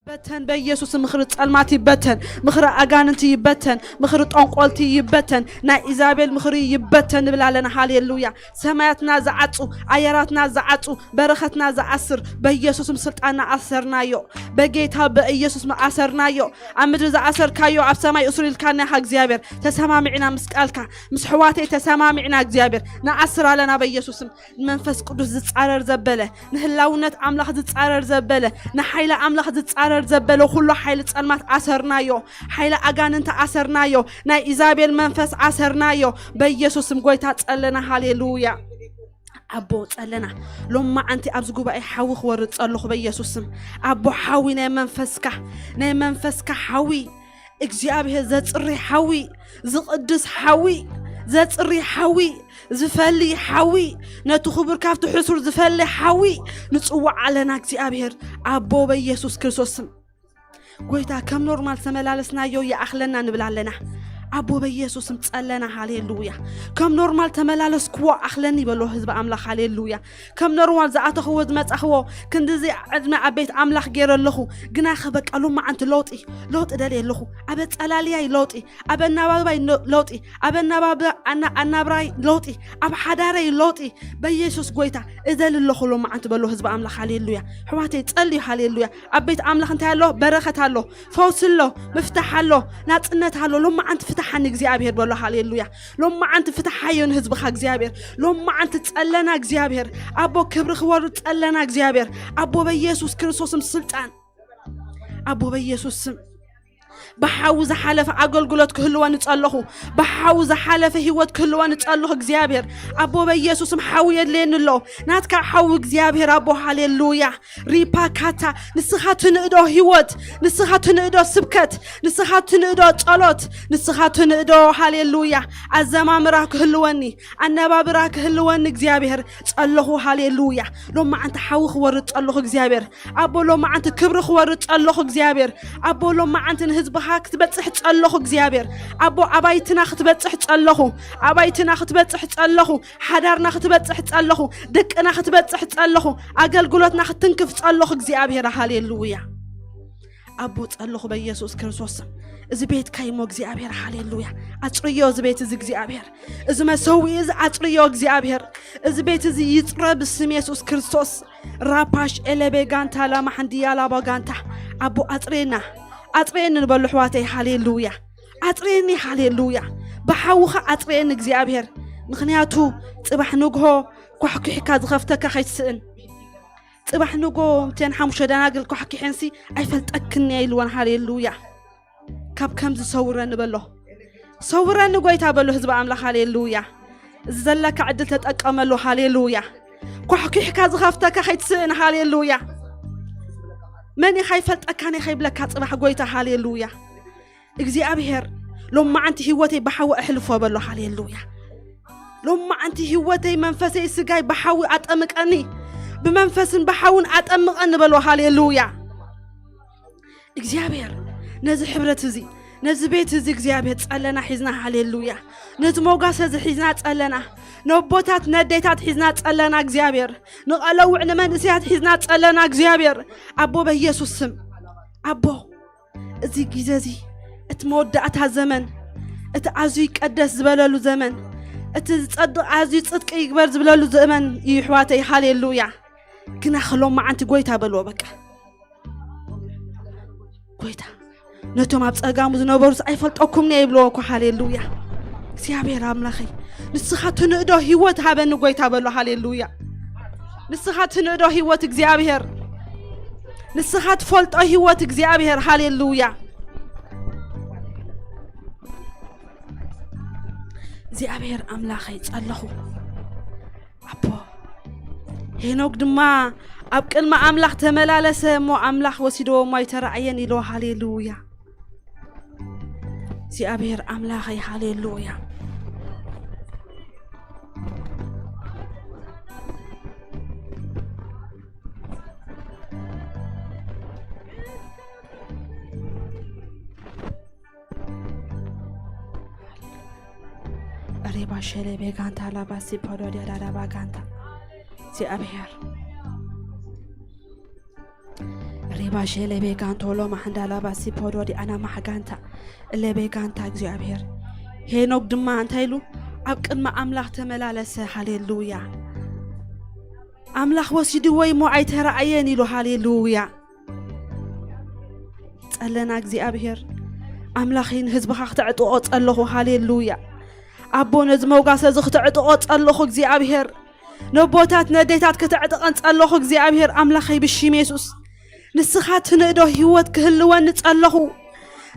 ይበተን፣ በኢየሱስ ምኽሪ ጸልማት ይበተን፣ ምኽሪ ኣጋንንቲ ይበተን፣ ምኽሪ ጠንቆልቲ ይበተን፣ ናይ ኢዛቤል ምኽሪ ይበተን ንብል ኣለና። ሃሌሉያ። ሰማያትና ዝዓጹ፣ ኣየራትና ዝዓጹ፣ በረኸትና ዝኣስር በኢየሱስም ስልጣንና ኣሰርናዮ። በጌታ በኢየሱስም ኣሰርናዮ። ኣብ ምድሪ ዝኣሰርካዮ ኣብ ሰማይ እሱር ኢልካና ኢኻ እግዚኣብሔር። ተሰማሚዕና ምስ ቃልካ፣ ምስ ሕዋተይ ተሰማሚዕና እግዚኣብሔር ንኣስር ኣለና በኢየሱስም። ንመንፈስ ቅዱስ ዝጻረር ዘበለ፣ ንህላውነት ኣምላኽ ዝጻረር ዘበለ፣ ንሓይሊ ኣምላኽ ዝጻረር ዘበለ ኩሉ ሓይሊ ጸልማት ኣሰርናዮ። ሓይሊ ኣጋንንቲ ኣሰርናዮ። ናይ ኢዛቤል መንፈስ ኣሰርናዮ። በኢየሱስም ጎይታ ጸለና። ሃሌሉያ። ኣቦ ጸለና። ሎማዓንቲ ኣብዚ ጉባኤ ሓዊ ክወርድ ጸለኹ በኢየሱስም። ኣቦ ሓዊ ናይ መንፈስካ፣ ናይ መንፈስካ ሓዊ እግዚኣብሔር ዘጽሪ ሓዊ፣ ዝቕድስ ሓዊ፣ ዘጽሪ ሓዊ፣ ዝፈሊ ሓዊ፣ ነቲ ክቡር ካብቲ ሕሱር ዝፈሊ ሓዊ ንጽውዕ ኣለና እግዚኣብሔር ኣቦ በኢየሱስ ክርስቶስ ስም። ጎይታ ከም ኖርማል ተመላለስናዮ ይኣኽለና ንብል ኣለና። ኣቦ በኢየሱስ ስም ጸለና። ሃሌሉያ። ከም ኖርማል ተመላለስክዎ ኣኽለኒ በሎ ህዝቢ ኣምላኽ። ሃሌሉያ። ከም ኖርማል ዝኣተኽዎ ዝመጻኽዎ ክንድዚ ዕድመ ኣብ ቤት ኣምላኽ ገይረ ኣለኹ። ግናኸ በቃ ሎማዓንቲ ለውጢ፣ ለውጢ ደልየ ኣለኹ። ኣብ ኣጸላልያይ ለውጢ፣ ኣብ ኣናባባይ ነ- ለውጢ፣ ኣብ ኣናባባ ኣና- ኣናብራይ ለውጢ፣ ኣብ ሓዳረይ ለውጢ በኢየሱስ ጎይታ እደሊ ኣለኹ ሎማዓንቲ በሎ ህዝቢ ኣምላኽ። ሃሌሉያ። ኣሕዋተይ ጸልዩ። ሃሌሉያ። ኣብ ቤት ኣምላኽ እንታይ ኣሎ? በረኸት ኣሎ፣ ፈውሲ ኣሎ፣ ምፍታሕ ኣሎ፣ ናጽነት ኣሎ። ሎማዓንቲ ፍታሓኒ እግዚኣብሔር በሎ። ሃሌሉያ። ሎማዓንቲ ፍታሓዮ ንህዝብኻ እግዚኣብሔር። ሎማዓንቲ ጸለና እግዚኣብሔር። ኣቦ ክብሪ ክወርድ ጸለና እግዚኣብሔር። ኣቦ በኢየሱስ ክርስቶስም ስልጣን ኣቦ በኢየሱስ ስም ብሓዊ ዝሓለፈ ኣገልግሎት ክህልወኒ ጸለኹ። ብሓዊ ዝሓለፈ ህይወት ክህልወኒ ጸለኹ እግዚኣብሔር። ኣቦ በኢየሱስም ሓዊ የድልየኒ ኣሎ። ናትካ ሓዊ እግዚኣብሔር ኣቦ። ሃሌሉያ። ሪፓ ካታ ንስኻ ትንእዶ ህይወት፣ ንስኻ ትንእዶ ስብከት፣ ንስኻ ትንእዶ ጸሎት፣ ንስኻ ትንእዶ። ሃሌሉያ። ኣዘማምራ ክህልወኒ፣ ኣነባብራ ክህልወኒ እግዚኣብሔር ጸለኹ። ሃሌሉያ። ሎማዓንቲ ሓዊ ክወርድ ጸለኹ እግዚኣብሔር። ኣቦ ሎማዓንቲ ክብሪ ክወርድ ጸለኹ እግዚኣብሔር። ኣቦ ሎማዓንቲ ንህዝብኻ ክትበጽሕ ጸለኹ እግዚኣብሔር። ኣቦ ኣባይትና ክትበጽሕ ጸለኹ። ኣባይትና ክትበጽሕ ጸለኹ። ሓዳርና ክትበጽሕ ጸለኹ። ደቅና ክትበጽሕ ጸለኹ። ኣገልግሎትና ክትንክፍ ጸለኹ እግዚኣብሔር። ሃሌሉያ። ኣቦ ጸለኹ በኢየሱስ ክርስቶስ ስም። እዚ ቤትካ እሞ እግዚኣብሔር። ሃሌሉያ። ኣጽርዮ እዚ ቤት እዚ እግዚኣብሔር። እዚ መሰውኢ እዚ ኣጽርዮ እግዚኣብሔር። እዚ ቤት እዚ ይጽረ ብስም የሱስ ክርስቶስ። ራፓሽ ኤለቤ ጋንታ ላማሕንድያ ላባ ጋንታ። ኣቦ ኣጽሬና፣ ኣጽሬኒ ንበሉ ኣሕዋተይ። ሃሌሉያ። ኣጽሬኒ። ሃሌሉያ። ብሓውኻ ኣጽሬኒ እግዚኣብሔር። ምኽንያቱ ጽባሕ ንግሆ ኳሕኲሕካ ዝኸፍተካ ከይትስእን። ጽባሕ ንጎ እተን ሓሙሽተ ደናግል ኳሕኪሐንሲ ኣይፈልጠክን እየ ኢልወን። ሃሌሉያ። ካብ ከምዚ ሰውረኒ በሎ። ሰውረኒ ጎይታ በሎ ህዝቢ ኣምላኽ። ሃሌሉያ። እዚ ዘለካ ዕድል ተጠቀመሉ። ሃሌሉያ። ኳሕኪሕካ ዝኸፍተካ ከይትስእን። ሃሌሉያ። መን ኢኻ ይፈልጠካን እየ ከይብለካ ጽባሕ ጎይታ። ሃሌሉያ። እግዚኣብሔር ሎማዓንቲ ህይወተይ ብሓዊ ኣሕልፎ በሎ። ሃሌሉያ። ሎማዓንቲ ህይወተይ መንፈሰይ ስጋይ ብሓዊ ኣጠምቀኒ፣ ብመንፈስን ብሓውን ኣጠምቀኒ በሎ። ሃሌሉያ። እግዚኣብሔር ነዚ ሕብረት እዚ ነዚ ቤት እዚ እግዚኣብሔር ጸለና ሒዝና። ሃሌሉያ። ነዚ ሞጋስ እዚ ሒዝና ጸለና፣ ነቦታት ነዴታት ሒዝና ጸለና እግዚኣብሔር፣ ንቐለውዕ ንመንእሰያት ሒዝና ጸለና እግዚኣብሔር። ኣቦ በኢየሱስ ስም ኣቦ እዚ ግዜ እዚ እቲ መወዳእታ ዘመን፣ እቲ ኣዝዩ ይቀደስ ዝበለሉ ዘመን፣ እቲ ዝጸድቕ ኣዝዩ ጽድቂ ይግበር ዝበለሉ ዘመን እዩ ኣሕዋተይ። ሃሌሉያ። ግና ክሎም መዓንቲ ጎይታ በልዎ በቃ። ጎይታ ነቶም ኣብ ጸጋሙ ዝነበሩስ ኣይፈልጠኩምን እየ ይብልዎ እኮ። ሃሌሉያ። እግዚኣብሔር ኣምላኸይ ንስኻ ትንእዶ ህይወት ሃበኒ ጎይታ በሎ። ሃሌሉያ። ንስኻ ትንእዶ ህይወት እግዚኣብሔር፣ ንስኻ ትፈልጦ ህይወት እግዚኣብሔር። ሃሌሉያ። እግዚኣብሔር ኣምላኸይ ጸለኹ። ኣቦ ሄኖክ ድማ ኣብ ቅድሚ ኣምላኽ ተመላለሰ እሞ ኣምላኽ ወሲድዎ እሞ ኣይተራእየን ኢልዎ። ሃሌሉያ። እግዚኣብሔር ኣምላኸይ። ሃሌሉያ። ሬባ ሸሌቤ ጋንታ ላባሲ ፖዶዲያ ዳዳባ ጋንታ እግዚኣብሔር ሬባ ራባሽ ኤሌቤ ጋንቶ ሎማ ሓንዳላ ባሲ ፖዶ ዲኣና ማሕጋንታ። ኤሌቤ ጋንታ እግዚኣብሔር። ሄኖክ ድማ እንታይ ኢሉ? ኣብ ቅድሚ ኣምላኽ ተመላለሰ። ሃሌሉያ። ኣምላኽ ወሲድዎ እሞ ኣይተረኣየን ኢሉ። ሃሌሉያ። ጸለና እግዚኣብሔር። ኣምላኸይ ንህዝብኻ ክተዕጥቖ ጸለኹ። ሃሌሉያ። ኣቦ ነዚ መውጋሰ እዚ ክተዕጥቖ ጸለኹ እግዚኣብሔር። ነቦታት ነዴታት ክተዕጥቐን ጸለኹ እግዚኣብሔር ኣምላኸይ ብሽም የሱስ። ንስኻ ትንእዶ ህይወት ክህልወኒ ጸለኹ።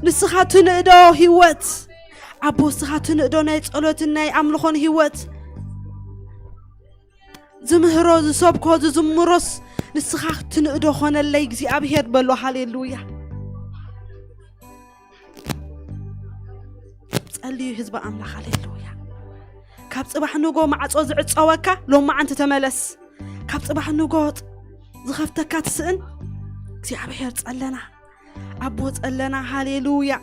ንስኻ ትንእዶ ህይወት። ኣቦ ንስኻ ትንእዶ ናይ ጸሎትን ናይ ኣምልኾን ህይወት። ዝምህሮ ዝሰብኮ ዝዝምሮስ ንስኻ ትንእዶ ኾነለይ እግዚኣብሔር በሎ። ሃሌሉያ። ጸልዩ ህዝቢ ኣምላኽ። ሃሌሉያ። ካብ ጽባሕ ንጎ ማዕጾ ዝዕጸወካ ሎማዓንቲ ተመለስ። ካብ ጽባሕ ንጎ ዝኸፍተካ ትስእን እግዚኣብሔር ጸለና። ኣቦ ጸለና። ሃሌሉያ።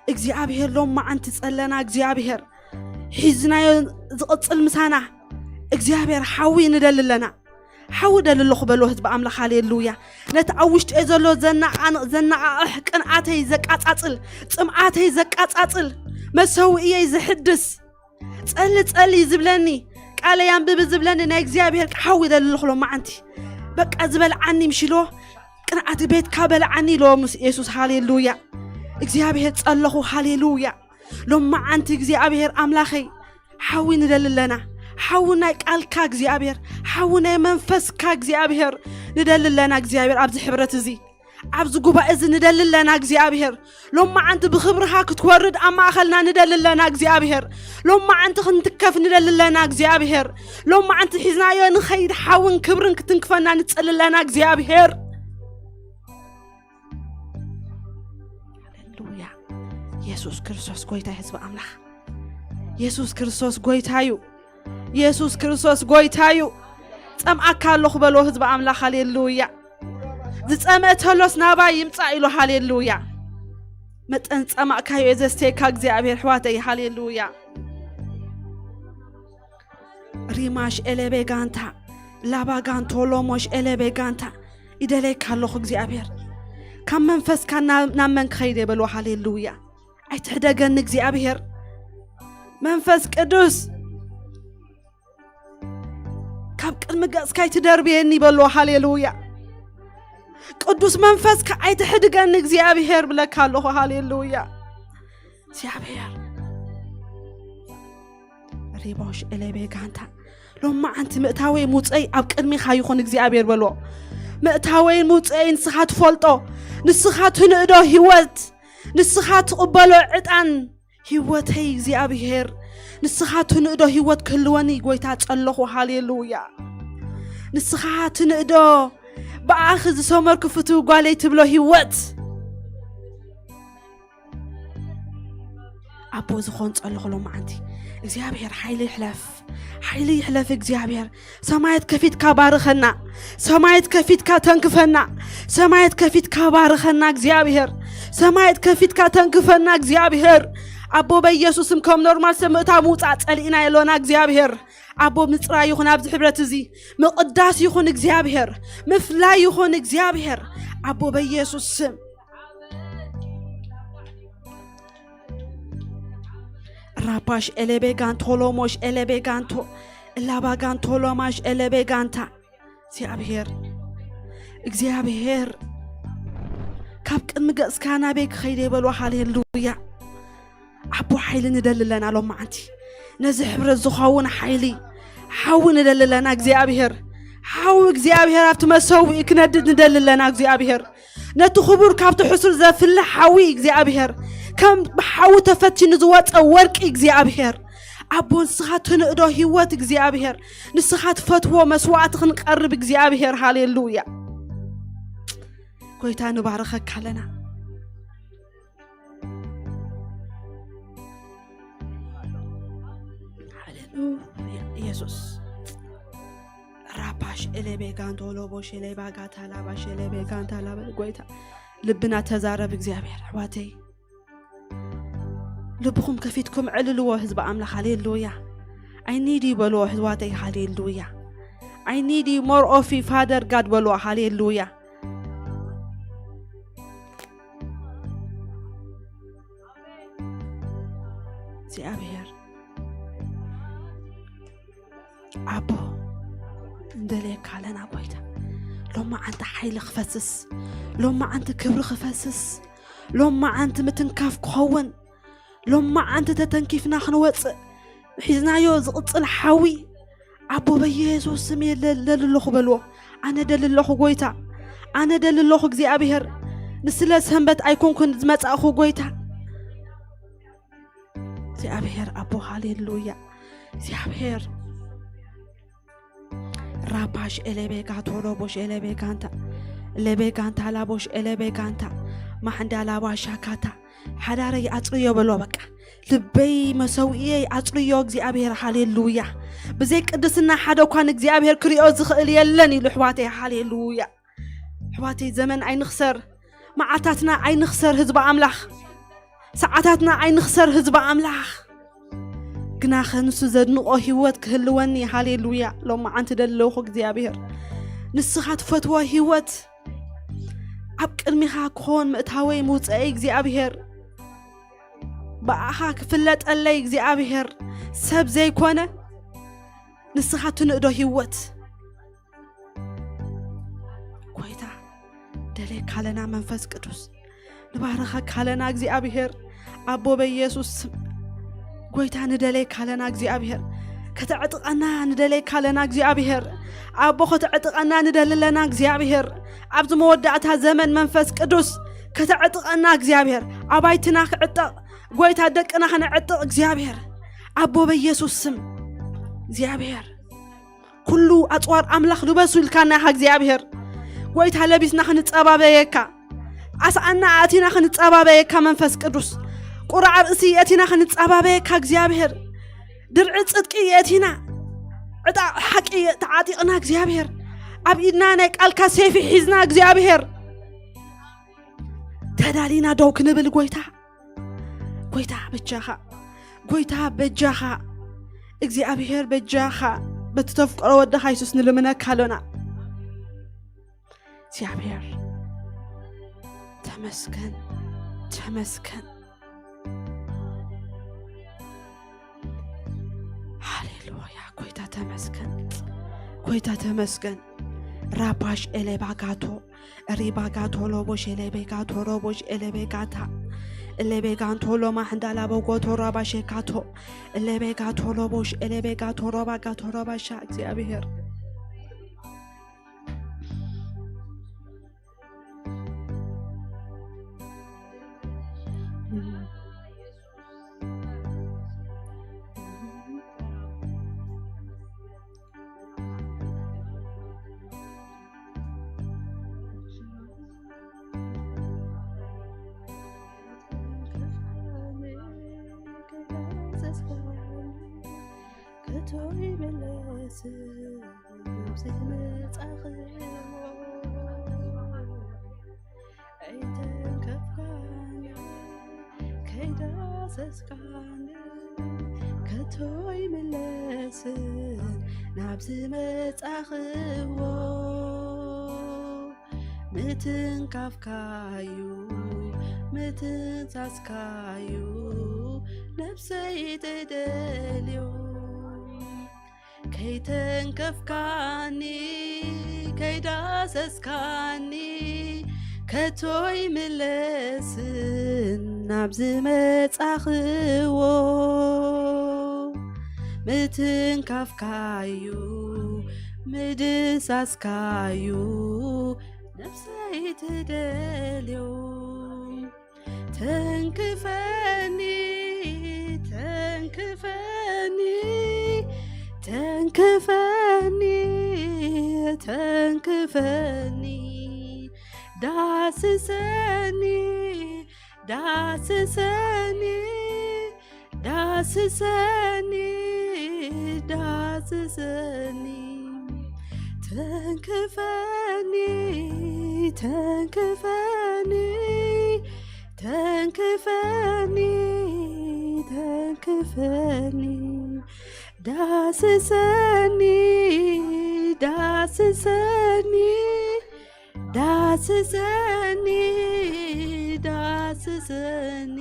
እግዚኣብሔር ሎማዓንቲ ጸለና። እግዚኣብሔር ሒዝናዮ ዝቕጽል ምሳና እግዚኣብሔር ሓዊ ንደሊ ኣለና። ሓዊ ደሊ ኣለኹ በሎ ህዝቢ ኣምላኽ። ሃሌሉያ። ነቲ ኣብ ውሽጢ ዘሎ ዘነቓንቕ ዘነቓቕሕ ቅንኣተይ ዘቃጻጽል፣ ጽምኣተይ ዘቃጻጽል፣ መሰውእየይ ዝሕድስ፣ ጸሊ ጸሊ ዝብለኒ፣ ቃለይ ኣንብቢ ዝብለኒ ናይ እግዚኣብሔር ሓዊ ደሊ ኣለኹ ሎማዓንቲ። በቃ ዝበልዓኒ ምሽሎ ቅንኣት ቤትካ በልዓኒ ኢሎ ምስ የሱስ። ሃሌሉያ። እግዚኣብሔር ጸለኹ። ሃሌሉያ። ሎማዓንቲ እግዚኣብሔር ኣምላኸይ ሓዊ ንደሊ ኣለና። ሓዊ ናይ ቃልካ እግዚኣብሔር፣ ሓዊ ናይ መንፈስካ እግዚኣብሔር ንደሊ ኣለና እግዚኣብሔር ኣብዚ ሕብረት እዚ፣ ኣብዚ ጉባኤ እዚ ንደሊ ኣለና እግዚኣብሔር። ሎማዓንቲ ብኽብርኻ ክትወርድ ኣብ ማእኸልና ንደሊ ኣለና እግዚኣብሔር። ሎማዓንቲ ክንትከፍ ንደሊ ኣለና እግዚኣብሔር። ሎማዓንቲ ሒዝናዮ ንኸይድ ሓውን ክብርን ክትንክፈና ንጸሊ ኣለና እግዚኣብሔር። ሃሌሉያ። የሱስ ክርስቶስ ጎይታ ህዝቢ ኣምላኽ። የሱስ ክርስቶስ ጎይታ እዩ። የሱስ ክርስቶስ ጎይታ እዩ። ጸምኣካ ኣለኹ በሎ ህዝቢ ኣምላኽ። ሃሌሉያ። ዝጸምአ ተሎስ ናባይ ይምጻእ ኢሉ። ሃሌሉያ። መጠን ጸማእካዮ እየ ዘስተየካ እግዚኣብሔር ኣሕዋተይ። ሃሌሉያ። ሪማሽ ኤሌቤ ጋንታ፣ ላባ ጋንቶ ሎሞሽ ኤሌቤ ጋንታ። ይደለየካ ኣለኹ እግዚኣብሔር። ካብ መንፈስካ ናብ ናብ መን ክኸይድ እየ በልዎ። ሃሌሉያ። ኣይትሕደገኒ እግዚኣብሔር። መንፈስ ቅዱስ ካብ ቅድሚ ገጽካ ኣይትደርብየኒ በልዎ። ሃሌሉያ። ቅዱስ መንፈስካ ኣይትሕድገኒ እግዚኣብሔር ብለካ ኣለኹ። ሃሌሉያ። እግዚኣብሔር ሪቦሽ ኤሌቤ ጋንታ። ሎማዓንቲ ምእታወይ ሙፀይ ኣብ ቅድሚኻ ይኹን እግዚኣብሔር በልዎ። ምእታወይን ሙፀይ ንስኻ ትፈልጦ። ንስኻ ትንእዶ ህይወት፣ ንስኻ ትቕበሎ ዕጣን ህይወተይ እግዚኣብሔር፣ ንስኻ ትንእዶ ህይወት ክህልወኒ ጎይታ ጸለኹ። ሃሌሉያ። ንስኻ ትንእዶ ብኣኺ ዝሰመርኩ ፍትው ጓለይ ትብሎ ህይወት ኣቦ ዝኾን ጸለኹ ሎማዓንቲ። እግዚኣብሔር ሓይሊ ይሕለፍ፣ ሓይሊ ይሕለፍ እግዚኣብሔር። ሰማያት ከፊትካ ባርኸና፣ ሰማያት ከፊትካ ተንክፈና፣ ሰማያት ከፊትካ ባርኸና እግዚኣብሔር። ሰማያት ከፊትካ ተንክፈና እግዚኣብሔር። ኣቦ በኢየሱስም ከም ኖርማል ሰብ ምእታ ምውፃእ ጸሊእና የሎና እግዚኣብሔር። ኣቦ ምፅራይ ይኹን ኣብዚ ሕብረት እዚ፣ ምቕዳስ ይኹን እግዚኣብሔር፣ ምፍላይ ይኹን እግዚኣብሔር። ኣቦ በኢየሱስ ስም ራባሽ ኤሌቤ ጋንቶ ሎሞሽ ኤሌቤ ጋንቶ ላባ ጋንቶ ሎማሽ ኤሌቤ ጋንታ። እግዚኣብሔር፣ እግዚኣብሔር ካብ ቅድሚ ገጽካ ናበይ ክኸይድ የበሎ። ሃሌሉያ። ኣቦ ሓይሊ ንደሊ ኣለና ሎማዓንቲ። ነዚ ሕብረት ዝኸውን ሓይሊ ሓዊ ንደሊ ኣለና እግዚኣብሔር። ሓዊ እግዚኣብሔር ኣብቲ መሰውኢ ክነድድ ንደሊ ኣለና እግዚኣብሔር። ነቲ ክቡር ካብቲ ሕሱር ዘፍልሕ ሓዊ እግዚኣብሔር፣ ከም ብሓዊ ተፈቲኑ ዝወፀ ወርቂ እግዚኣብሔር፣ ኣቦ ንስኻ ትንእዶ ህይወት እግዚኣብሔር፣ ንስኻ ትፈትዎ መስዋዕቲ ክንቀርብ እግዚኣብሔር። ሃሌሉያ። ጎይታ ንባረኸካ ኣለና። ሃሌሉያ። ኢየሱስ ራባሽ ኤሌቤ ጋንቶ ሎቦሽ ኤሌባ ጋታ ላባሽ ኤሌቤ ጋንታ ላበ ጎይታ ልብና ተዛረብ እግዚኣብሔር። ኣሕዋተይ ልብኹም ከፊትኩም ዕልልዎ ህዝቢ ኣምላኽ። ሃሌሉያ። I need you በልዎ ኣሕዋተይ። ሃሌሉያ። I need you more of you Father God በልዎ። ሃሌሉያ። እግዚኣብሔር ኣቦ፣ ንደልየካ ኣለና ጎይታ። ሎማዓንቲ ሓይሊ ክፈስስ፣ ሎማዓንቲ ክብሪ ክፈስስ፣ ሎማዓንቲ ምትንካፍ ክኸውን፣ ሎማዓንቲ ተተንኪፍና ክንወፅእ፣ ሒዝናዮ ዝቕፅል ሓዊ ኣቦ በየሱስ ስም የለ-፣ ደሊ ኣለኹ በልዎ። ኣነ ደሊ ኣለኹ ጎይታ፣ ኣነ ደሊ ኣለኹ እግዚኣብሔር። ንስለ ሰንበት ኣይኮንኩን ዝመጻእኹ ጎይታ። እግዚኣብሔር ኣቦ፣ ሃሌሉያ። እግዚኣብሔር ራባሽ ኤሌቤ ጋቶ ሎቦሽ ኤሌቤ ጋንታ፣ ኤሌቤ ጋንታ ላቦሽ ኤሌቤ ጋንታ፣ ማሕንዳ ላባ ሻካታ። ሓዳረይ ኣጽርዮ በሎ። በቃ ልበይ መሰውእየይ ኣጽርዮ እግዚኣብሔር። ሃሌሉያ። ብዘይ ቅድስና ሓደ እኳ ንእግዚኣብሔር ክሪኦ ዝኽእል የለን ኢሉ ኣሕዋተይ። ሃሌሉያ። ኣሕዋተይ፣ ዘመን ኣይንኽሰር፣ መዓልታትና ኣይንኽሰር ህዝቢ ኣምላኽ፣ ሰዓታትና ኣይንኽሰር ህዝቢ ኣምላኽ። ግናኸ ንሱ ዘድንቖ ህይወት ክህልወኒ። ሃሌሉያ። ሎማዓንቲ ደለኹ እግዚኣብሔር፣ ንስኻ ትፈትዎ ህይወት ኣብ ቅድሚኻ ክኾን ምእታወይ ምውፀአይ እግዚኣብሔር፣ ብኣኻ ክፍለጠለይ እግዚኣብሔር፣ ሰብ ዘይኮነ ንስኻ ትንእዶ ህይወት። ጎይታ፣ ደሌካ ኣለና መንፈስ ቅዱስ፣ ንባረኸካ ኣለና እግዚኣብሔር። ኣቦ በኢየሱስ ስም ጎይታ ንደሌካ ኣለና እግዚኣብሔር። ከተዕጥቐና ንደሌካ ኣለና እግዚኣብሔር። ኣቦ ከተዕጥቐና ንደሊ ኣለና እግዚኣብሔር። ኣብዚ መወዳእታ ዘመን መንፈስ ቅዱስ ከተዕጥቐና እግዚኣብሔር። ኣባይትና ክዕጠቕ ጎይታ፣ ደቅና ከነዕጥቕ እግዚኣብሔር። ኣቦ በኢየሱስ ስም እግዚኣብሔር፣ ኩሉ ኣጽዋር ኣምላኽ ልበሱ ኢልካና ኢኻ እግዚኣብሔር። ጎይታ ለቢስና ክንጸባበየካ፣ ኣስኣና ኣእቲና ክንጸባበየካ መንፈስ ቅዱስ፣ ቁራዕ ርእሲ ኣእቲና ክንጸባበየካ እግዚኣብሔር። ድርዒ ጽድቂ ኣእቲና፣ ዕጣቕ ሓቂ ተዓጢቕና እግዚኣብሔር። ኣብ ኢድና ናይ ቃልካ ሰይፊ ሒዝና እግዚኣብሔር። ተዳሊና ደው ክንብል ጎይታ፣ ጎይታ በጃኻ፣ ጎይታ በጃኻ፣ እግዚኣብሔር በጃኻ፣ በቲ ተፍቅሮ ወድኻ የሱስ ንልምነካ ኣሎና። እግዚኣብሔር ተመስገን፣ ተመስገን። ሃሌሉያ። ጎይታ ተመስገን፣ ጎይታ ተመስገን። ራባሽ ኤሌባጋቶ፣ ሪባጋቶ ሎቦሽ ኤሌቤጋቶ ሮቦሽ ኤሌቤጋታ፣ ኤሌቤጋንቶ ሎማ ሕንዳላ በጎቶ ራባሼካቶ፣ ኤሌቤጋቶ ሎቦሽ ኤሌቤጋቶ ሮባጋቶ ሮባሻ። እግዚኣብሔር ከቶ ይመለስ ናብ ዝመጻኽዎ። ኣይተንከፍካኒ፣ ከይዳሰስካኒ፣ ከቶ ይምለስን ናብ ዝመጻኽዎ። ምትንካፍካዩ፣ ምትንሳስካዩ፣ ነብሰይ ትደልዮ። ከይተንከፍካኒ፣ ከይዳሰስካኒ፣ ከቶ ይምለስን ናብ ዝመጻኽዎ። ምትንካፍካዩ፣ ምድሳስካዩ፣ ነብሰይ ትደልዮ። ተንክፈኒ፣ ተንክፈኒ፣ ተንክፈኒ፣ ተንክፈኒ። ዳስሰኒ፣ ዳስሰኒ፣ ዳስሰኒ፣ ዳስሰኒ። ተንክፈኒ፣ ተንክፈኒ፣ ተንክፈኒ፣ ተንክፈኒ። ዳስሰኒ፣ ዳስሰኒ፣ ዳስሰኒ፣ ዳስሰኒ።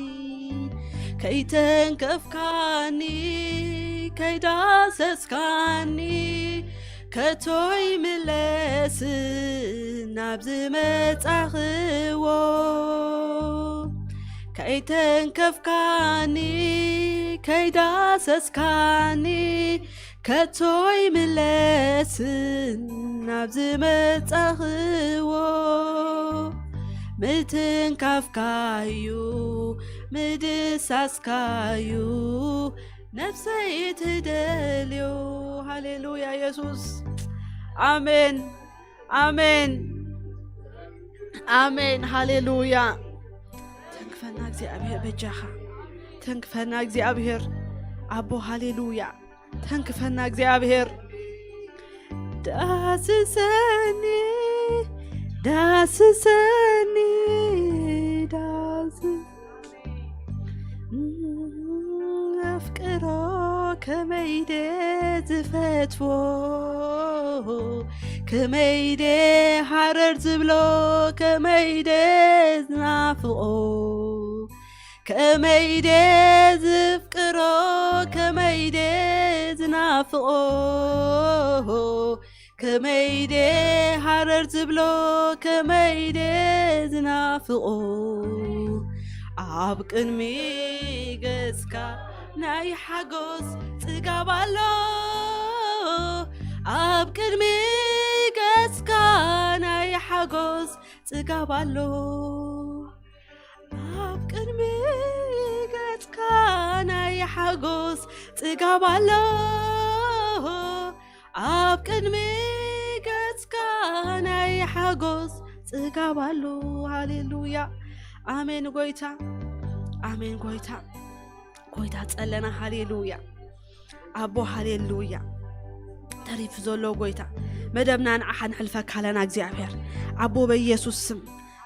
ከይተንከፍካኒ ከይዳሰስካኒ ከቶይ ምለስ ናብ ዝመጻኽዎ ከይተንከፍካኒ ከይዳሰስካኒ ከቶይ ምለስ ናብ ዝመጻኽዎ ምትንካፍካዩ ምድሳስካዩ ነፍሰይ ትደልዮ። ሃሌሉያ ኢየሱስ። ኣሜን፣ ኣሜን፣ ኣሜን። ሃሌሉያ። ተንክፈና እግዚኣብሔር በጃኻ፣ ተንክፈና እግዚኣብሔር ኣቦ። ሃሌሉያ። ተንክፈና እግዚኣብሔር። ዳስሰኒ፣ ዳስሰኒ፣ ዳስ ኣፍቅሮ ከመይደ ዝፈትዎ ከመይደ ሃረር ዝብሎ ከመይደ ዝናፍቆ ከመይደ ዝፍቅሮ ከመይደ ዝናፍቆ ከመይደ ሃረር ዝብሎ ከመይደ ዝናፍቆ ኣብ ቅድሚ ገጽካ ናይ ሓጎስ ጽጋብ ኣሎ ኣብ ቅድሚ ገጽካ ናይ ሓጎስ ጽጋብ ኣሎ ኣብ ቅድሚ ገጽካ ናይ ሓጎስ ጽጋብ ኣሎ ኣብ ቅድሚ ገጽካ ናይ ሓጎስ ጽጋብ ኣሎ። ሃሌሉያ። ኣሜን ጎይታ፣ ኣሜን ጎይታ፣ ጎይታ ጸለና። ሃሌሉያ ኣቦ፣ ሃሌሉያ። ተሪፉ ዘሎ ጎይታ መደብና ንዓኻ ንሕልፈካ ኣለና እግዚኣብሔር ኣቦ፣ በኢየሱስ ስም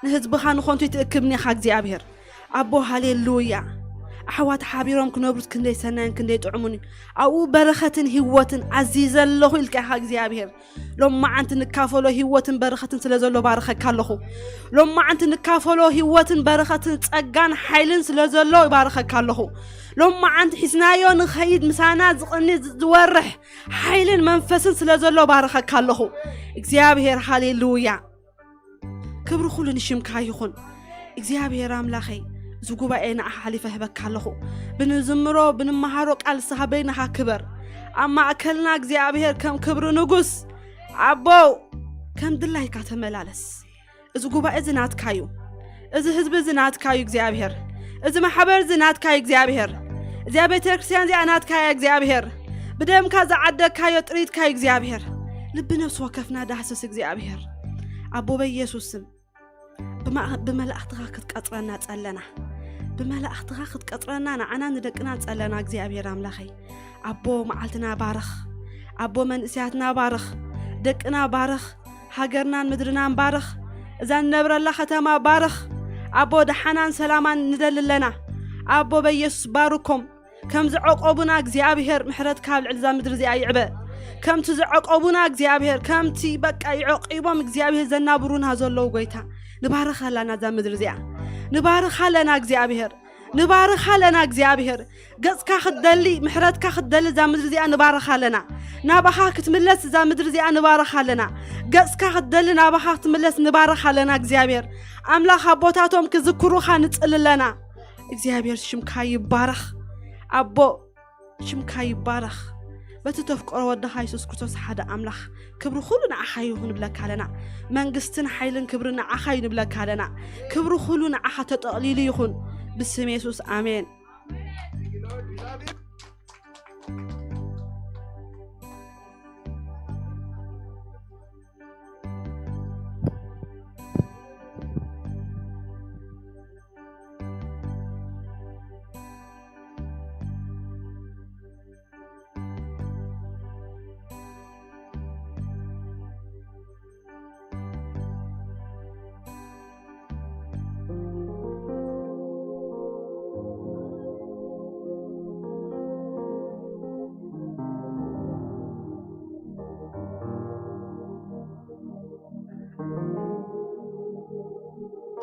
ንህዝብኻ ንኾንቱ ይትእክብኒ ኢኻ እግዚኣብሔር ኣቦ። ሃሌሉያ። ኣሕዋት ሓቢሮም ክነብሩት ክንደይ ሰናይን ክንደይ ጥዑሙን እዩ። ኣብኡ በረኸትን ህይወትን ኣዚዘ ኣለኹ ኢልካ ኢኻ እግዚኣብሔር። ሎማዓንቲ ንካፈሎ ህይወትን በረኸትን ስለ ዘሎ ባረኸካ ኣለኹ። ሎማዓንቲ ንካፈሎ ህይወትን በረኸትን ጸጋን ሓይልን ስለ ዘሎ ይባረኸካ ኣለኹ። ሎማዓንቲ ሒዝናዮ ንኸይድ ምሳና ዝቕኒ ዝወርሕ ሓይልን መንፈስን ስለ ዘሎ ባረኸካ ኣለኹ እግዚኣብሔር። ሃሌሉያ። ክብሪ ኩሉ ንሽምካ ይኹን እግዚኣብሔር ኣምላኸይ። እዚ ጉባኤ ንዓኻ ሓሊፈ ህበካ ኣለኹ። ብንዝምሮ ብንመሃሮ ቃል ንስኻ በይንኻ ክበር ኣብ ማእከልና እግዚኣብሔር ከም ክብሪ ንጉስ ኣቦ ከም ድላይካ ተመላለስ። እዚ ጉባኤ እዚ ናትካ እዩ። እዚ ህዝቢ እዚ ናትካ እዩ እግዚኣብሔር። እዚ ማሕበር እዚ ናትካ እዩ እግዚኣብሔር። እዚኣ ቤተ ክርስቲያን እዚኣ ናትካ እያ እግዚኣብሔር። ብደምካ ዝዓደግካዮ ጥሪትካ እዩ እግዚኣብሔር። ልቢ ነፍሲ ወከፍና ዳህስስ እግዚኣብሔር ኣቦ በኢየሱስ ስም። ብመላእኽትኻ ክትቀጽረና ጸለና። ብመላእኽትኻ ክትቀጽረና ንዓና ንደቅና ጸለና እግዚኣብሔር ኣምላኸይ ኣቦ መዓልትና ባርኽ። ኣቦ መንእስያትና ባርኽ። ደቅና ባርኽ። ሃገርናን ምድርናን ባርኽ። እዛ ንነብረላ ከተማ ባርኽ። ኣቦ ደሓናን ሰላማን ንደሊ ኣለና። ኣቦ በኢየሱስ ባርኮም። ከም ዝዐቆቡና እግዚኣብሔር ምሕረትካ ኣብ ልዕሊ እዛ ምድሪ እዚኣ ይዕበ። ከምቲ ዝዐቆቡና እግዚኣብሔር ከምቲ በቃ ይዐቂቦም እግዚኣብሔር ዘናብሩና ዘለዉ ጎይታ ንባርኻ ኣለና እዛ ምድሪ እዚኣ ንባርኻ ኣለና እግዚኣብሔር ንባርኻ ኣለና እግዚኣብሔር ገጽካ ክትደሊ ምሕረትካ ክትደሊ እዛ ምድሪ እዚኣ ንባርኻ ኣለና ናባኻ ክትምለስ እዛ ምድሪ እዚኣ ንባርኻ ኣለና ገጽካ ክትደሊ ናባኻ ክትምለስ ንባርኻ ኣለና እግዚኣብሔር ኣምላኽ ኣቦታቶም ክዝክሩኻ ንጽሊ ኣለና እግዚኣብሔር ሽምካ ይባረኽ ኣቦ ሽምካ ይባረኽ በቲ ተፍቀሮ ወድኻ የሱስ ክርስቶስ ሓደ ኣምላኽ ክብሪ ኩሉ ንዓኻ እዩ ንብለካ ኣለና መንግስትን ሓይልን ክብሪ ንዓኻ እዩ ንብለካ ኣለና ክብሪ ኩሉ ንዓኻ ተጠቕሊሉ ይኹን ብስም የሱስ ኣሜን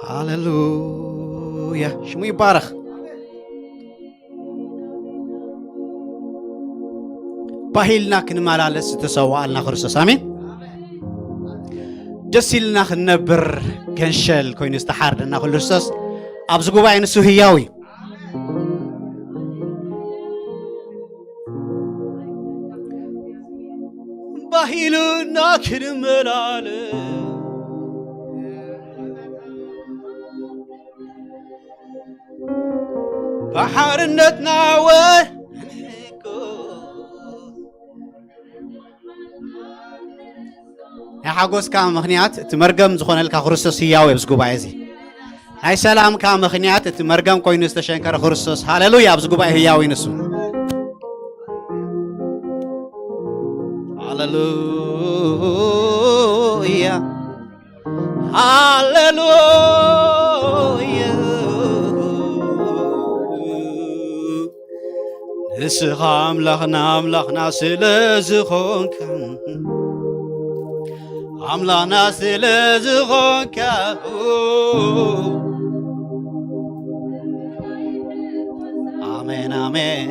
ሃሌሉያ ሽሙ ይባረኽ ባህ ኢልና ክንመላለስ ዝተሰዋኣልና ክርስቶስ። ኣሜን። ደስ ኢልና ክንነብር ገንሸል ኮይኑ ዝተሓርደና ክርስቶስ ኣብዚ ጉባኤ ንሱ ህያው እዩ። ባህ ኢልና ክንመላለስ ብሓርነትና ወ ናይ ሓጎስካ ምኽንያት እቲ መርገም ዝኾነልካ ክርስቶስ ህያው እዩ ኣብዚ ጉባኤ እዚ። ናይ ሰላምካ ምኽንያት እቲ መርገም ኮይኑ ዝተሸንከረ ክርስቶስ፣ ሃሌሉያ፣ ኣብዚ ጉባኤ ህያው እዩ ንሱ። ሃሌሉያ። ሃሌሉያ። ንስኻ ኣምላኽና፣ ኣምላኽና ስለ ዝኾንካ፣ ኣምላኽና ስለ ዝኾንካ። ኣሜን፣ ኣሜን።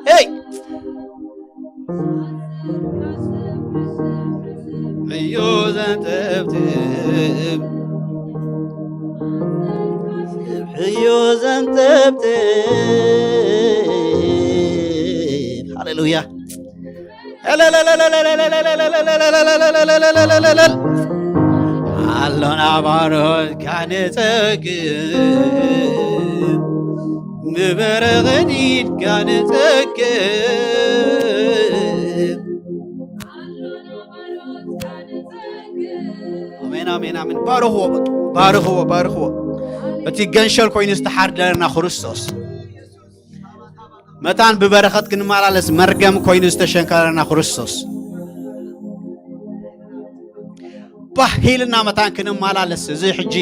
ሄይ! እዩ ዘንጠብጥብ፣ እዩ ዘንጠብጥብ። ሃሌሉያ። ኣሎና ባሮት ካንጸግብ፣ ብበረኸት ኢድካ ንጸግብ። ኣሜን፣ ኣሜን፣ ኣሜን። ባርኽዎ፣ ባርኽዎ፣ ባርኽዎ። እቲ ገንሸል ኮይኑ ዝተሓርደና ክርስቶስ፣ መታን ብበረኸት ክንመላለስ መርገም ኮይኑ ዝተሸንከረና ክርስቶስ፣ ባህ ኢልና መታን ክንመላለስ፣ እዚ ሕጂ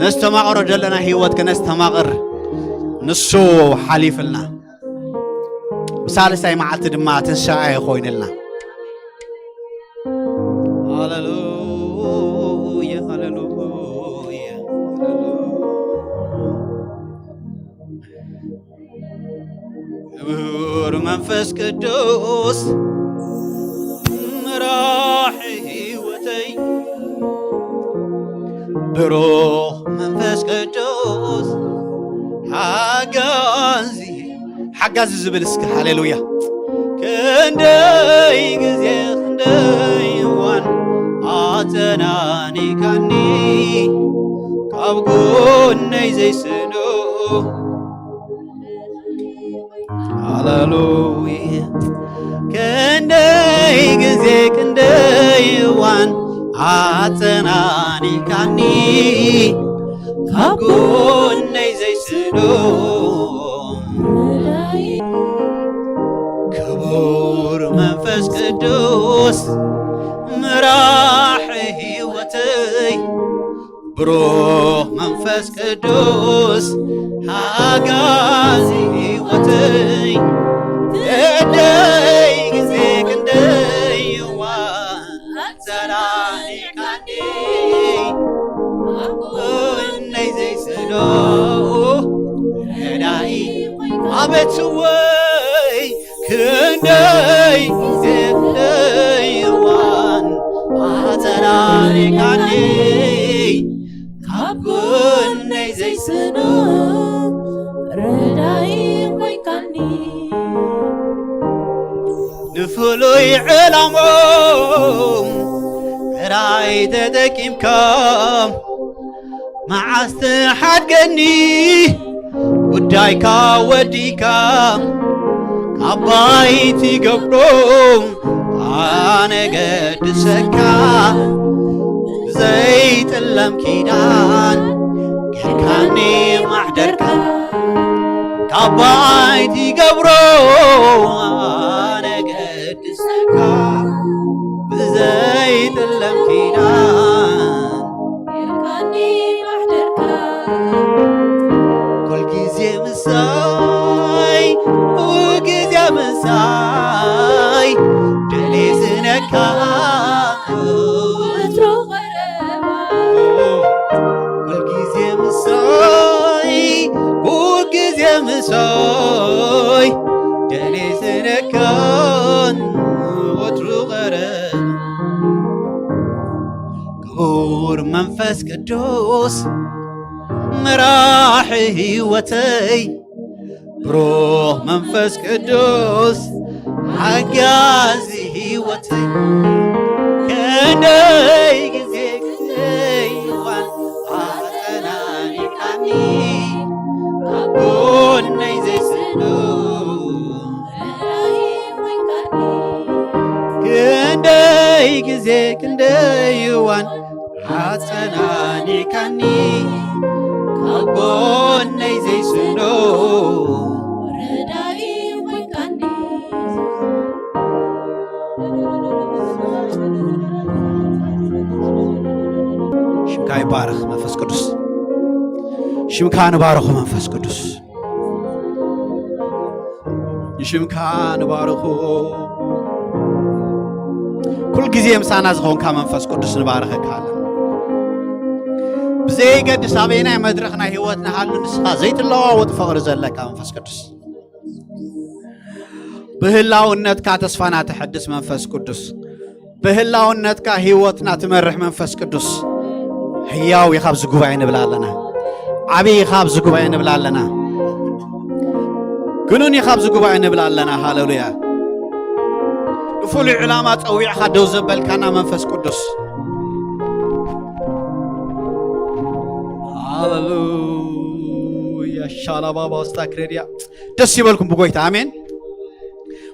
ነስተማቕሮ ዘለና ህይወት ከነስተማቕር ንሱ ሓሊፍልና። ብሳልሳይ መዓልቲ ድማ ትንሳኤ ኮይንልና። ሃሌሉያ፣ ሃሌሉያ፣ ሃሌሉያ። ክቡር መንፈስ ቅዱስ መራሒ ህይወተይ፣ ብሩኽ መንፈስ ቅዱስ ሓጋዚ፣ ሓጋዚ ዝብል እስኪ ሃሌሉያ። ክንደይ ግዜ ክንደይ እዋን ኣጸናኒካኒ፣ ካብ ጎነይ ዘይስኖ። ሃሌሉያ። ክንደይ ግዜ ክንደይ እዋን ኣጸናኒካኒ፣ ካብ ጎነይ ዘይስኖ። ክቡር መንፈስ ቅዱስ መራሒ ህይወተይ፣ ብሩኽ መንፈስ ቅዱስ ሓጋዚ ህይወተይ፣ ክንደይ ግዜ ክንደይ እዋን ኣጸናኒካኒ፣ ኣብ ጎነይ ዘይስኖ ረዳኢ። ኣቤት ወይ ክንደይ ግዜ ክንደይ እዋን ኣጸናኒካኒ፣ ካብ ጎነይ ዘይስኖ ረዳኢ ኮይንካኒ። ንፍሉይ ዕላሞም ጥራይ ተጠቂምካ፣ መዓስ ትሓድገኒ ጉዳይካ ወዲካ፣ ካብ ባይቲ ገብሮ ኣነ ገድሰካ፣ ብዘይጥለም ኪዳን ጌርካኒ ማሕደርካ። ካብ ባይቲ ገብሮ ኣነ ገድሰካ፣ ብዘይጥለም ኪዳን ጌርካኒ ማሕደርካ። ኩልግዜ ምሳይ፣ ኩልግዜ ምሳይ፣ ደሌ ዝነካ ወትሩ ቀረባ። ኩልግዜ ምሳይ፣ ኩልግዜ ምሳይ፣ ደሌ ዝነካ ክቡር መንፈስ ቅዱስ መራሒ ህይወተይ፣ ብሩህ መንፈስ ቅዱስ ሓጋዚ ህይወተይ፣ ክንደይ ግዜ ክንደይ እዋን ኣጸናኒዕካኒ፣ ኣብ ጎነይ ዘይስእኑ ክንደይ ግዜ ክንደይ እዋን ኣጸናኒዕካኒ፣ ካብ ጎነይ ዘይስእኑ ረዳኢ ኮይንካኒ። ሽምካ ይባረኽ መንፈስ ቅዱስ፣ ሽምካ ንባረኹ መንፈስ ቅዱስ። ንሽምካ ንባርኹ። ኩል ግዜ ምሳና ዝኾንካ መንፈስ ቅዱስ ንባርኸካ ኣለና። ብዘይገድስ ኣበየናይ መድረኽ ናይ ህይወት ንሃሉ፣ ንስኻ ዘይትለዋወጥ ፍቕሪ ዘለካ መንፈስ ቅዱስ፣ ብህላውነትካ ተስፋና ተሐድስ መንፈስ ቅዱስ፣ ብህላውነትካ ህይወትና ትመርሕ መንፈስ ቅዱስ፣ ህያው ኢኻ ኣብዚ ጉባኤ ንብል ኣለና። ዓብዪ ኢኻ ኣብዚ ጉባኤ ንብል ኣለና። ግኑን ኢኻ ኣብዚ ጉባኤ ንብል ኣለና። ሃሌሉያ። ንፍሉይ ዕላማ ጸዊዕኻ ደው ዘበልካና መንፈስ ቅዱስ፣ ሃሌሉያ። ሻላባባ ውስታ ክሬድያ። ደስ ይበልኩም ብጎይታ። ኣሜን።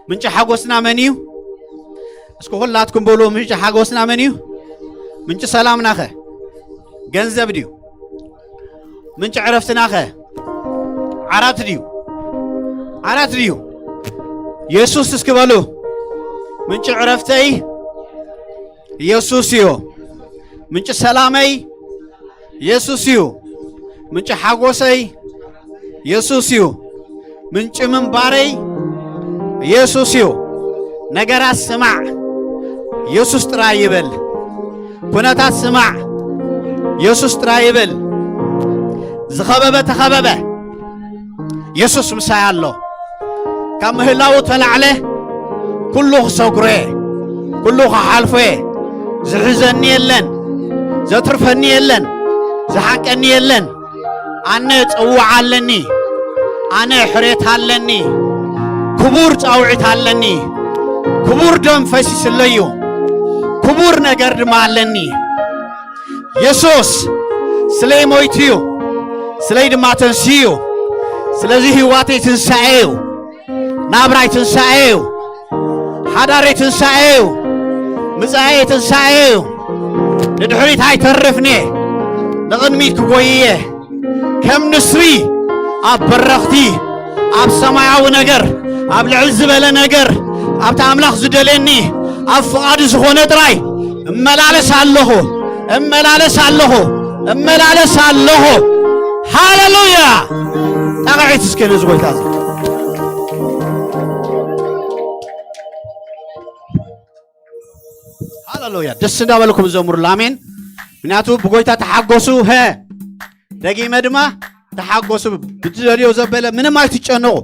ምንጪ ሓጎስና መን እዩ? እስኪ ኩላትኩም በሉ፣ ምንጪ ሓጎስና መን እዩ? ምንጪ ሰላምናኸ ገንዘብ ድዩ? ምንጪ ዕረፍትናኸ ዓራት ድዩ? ዓራት ድዩ? የሱስ እስኪ በሉ፣ ምንጪ ዕረፍተይ ኢየሱስ እዩ። ምንጪ ሰላመይ ኢየሱስ እዩ። ምንጪ ሓጎሰይ ኢየሱስ እዩ። ምንጪ ምንባረይ ኢየሱስ እዩ። ነገራት ስማዕ፣ ኢየሱስ ጥራይ ይበል። ኩነታት ስማዕ፣ ኢየሱስ ጥራይ ይበል። ዝኸበበ ተኸበበ፣ ኢየሱስ ምሳይ ኣሎ። ካብ ምህላዉ ተላዕለ ኩሉ ክሰግሮ እየ፣ ኩሉ ክሓልፎ እየ። ዝሕዘኒ የለን፣ ዘትርፈኒ የለን፣ ዝሓቀኒ የለን። ኣነ ጽውዓ ኣለኒ፣ ኣነ ሕሬት ኣለኒ፣ ክቡር ጻውዒት ኣለኒ፣ ክቡር ደም ፈሲስለዩ፣ ክቡር ነገር ድማ ኣለኒ። የሱስ ስለይ ሞይቱ እዩ፣ ስለይ ድማ ተንስኡ እዩ። ስለዚ ህይወተይ ትንሳኤ እዩ፣ ናብራይ ትንሳኤ እዩ፣ ሓዳረይ ትንሳኤ እዩ፣ ምጻኤ ትንሳኤ እዩ። ንድሕሪት ኣይተርፍን እየ፣ ንቕድሚት ክጎይ እየ። ከም ንስሪ ኣብ በረኽቲ፣ ኣብ ሰማያዊ ነገር፣ ኣብ ልዕል ዝበለ ነገር፣ ኣብቲ ኣምላኽ ዝደልየኒ፣ ኣብ ፍቓዱ ዝኾነ ጥራይ እመላለስ ኣለኹ፣ እመላለስ ኣለኹ፣ እመላለስ ኣለኹ። ሃሌሉያ! ጣቕዒት እስኪ ነዚ ጎይታ እዚ። ሃሌሉያ! ደስ እንዳበለኩም ዘምሩሉ። ኣሜን። ምክንያቱ ብጎይታ ተሓጎሱ። ሀ፣ ደጊመ ድማ ተሓጎሱ። ብትደልዮ ዘበለ ምንም ኣይትጨነቑ።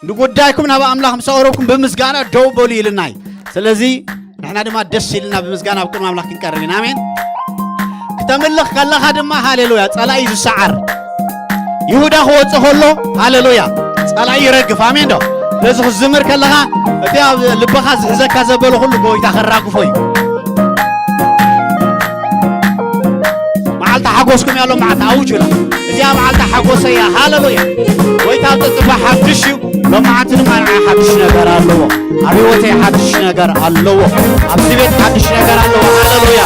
ንጉዳይኩም ናብ ኣምላኽ ምስ ኣቕረብኩም ብምስጋና ደው በሉ ኢልና እዩ። ስለዚ ንሕና ድማ ደስ ኢልና ብምስጋና ኣብ ቅድሚ ኣምላኽ ክንቀርብ ኢና። ኣሜን። ክተምልኽ ከለኻ ድማ ሃሌሉያ፣ ጸላኢ ዝሰዓር። ይሁዳ ክወጽእ ከሎ፣ ሃሌሉያ፣ ጸላኢ ይረግፍ። ኣሜን ዶ? ነዚ ክትዝምር ከለኻ፣ እቲ ኣብ ልብኻ ዝሕዘካ ዘበለ ኩሉ ጎይታ ከራግፎ እዩ። መዓልቲ ሓጎስኩም እያ፣ ሎም መዓልቲ ኣውጁላ። እዚኣ መዓልቲ ሓጎሰይ እያ። ሃሌሉያ። ጎይታ ጽጽባ ሓድሽ እዩ። ሎም መዓልቲ ድማ ንዓይ ሓድሽ ነገር ኣለዎ። ኣብ ህይወተይ ሓድሽ ነገር ኣለዎ። ኣብዚ ቤት ሓድሽ ነገር ኣለዎ። ሃሌሉያ።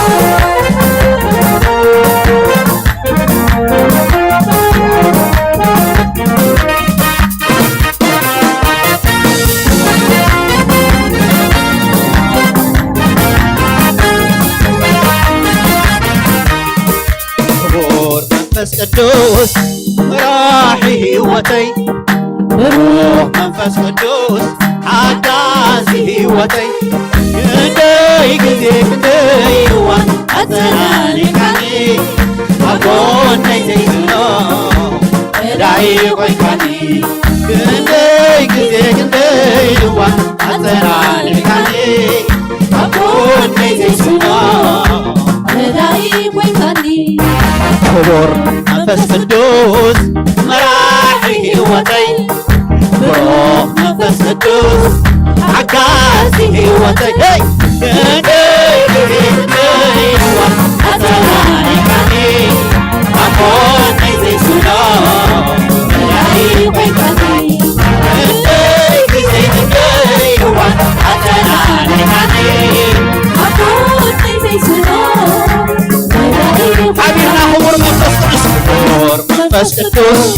ክቡር መንፈስ ቅዱስ መራሒ ህይወተይ፣ ብሩህ መንፈስ ቅዱስ ሓጋዚ ህይወተይ፣ ክንደይ ግዜ ክንደይ እዋን ኣጸናኒዕካኒ፣ ኣብ ጎነይ ዘይስኖ ረዳኢ ኮይንካኒ። ክንደይ ግዜ ክንደይ እዋን ኣጸናኒዕካኒ፣ ኣብ ጎነይ ዘይስኖ ረዳኢ ክቡር መንፈስ ቅዱስ መራሒ ህይወተይ፣ ብሩኽ መንፈስ ቅዱስ ሓጋዚ ህይወተይ፣ ሄይ! ክንደይ ግዜ ክንደይ እዋን ኣተናኒኻኒ፣ ኣብ ጎነይ ዘይስኖ መራሒ ኮይንካኒ። ክንደይ ግዜ ክንደይ እዋን ኣተናኒኻኒ፣ ኣብ ጎነይ ዘይስኖ ሓቢርና ክቡር መንፈስ ቅዱስ፣ ክቡር መንፈስ ቅዱስ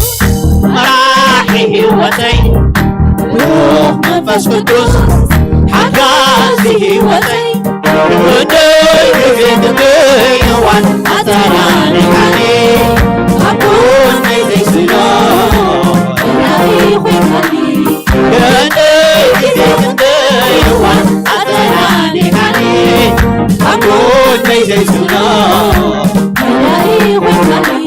መራሒ ህይወተይ፣ ብሩኽ መንፈስ ቅዱስ ሓጋዚ ህይወተይ፣ ክንደይ ግዜ ክንደይ እዋን ኣተናኒኻኒ፣ ኣብ ጎነይ ዘይስኖ መራሒ ኮይንካኒ። ክንደይ ግዜ ክንደይ እዋን ኣተናኒኻኒ፣ ኣብ ጎነይ ዘይስኖ መራሒ ኮይንካኒ።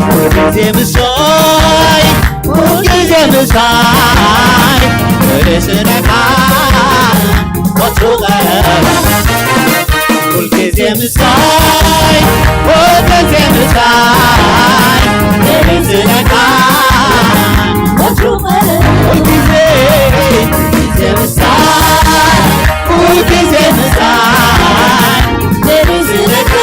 ኩልግዜ ምሳይ፣ ኩልግዜ ምሳይ፣ ርእስነካ ወትሩ ቀረባ። ኩልግዜ ምሳይ፣ ኩልግዜ ምሳይ፣ ርእስነካ ወትሩ ቀረባ። ኩልግዜ፣ ኩልግዜ ምሳይ፣ ኩልግዜ ምሳይ፣ ርእስነካ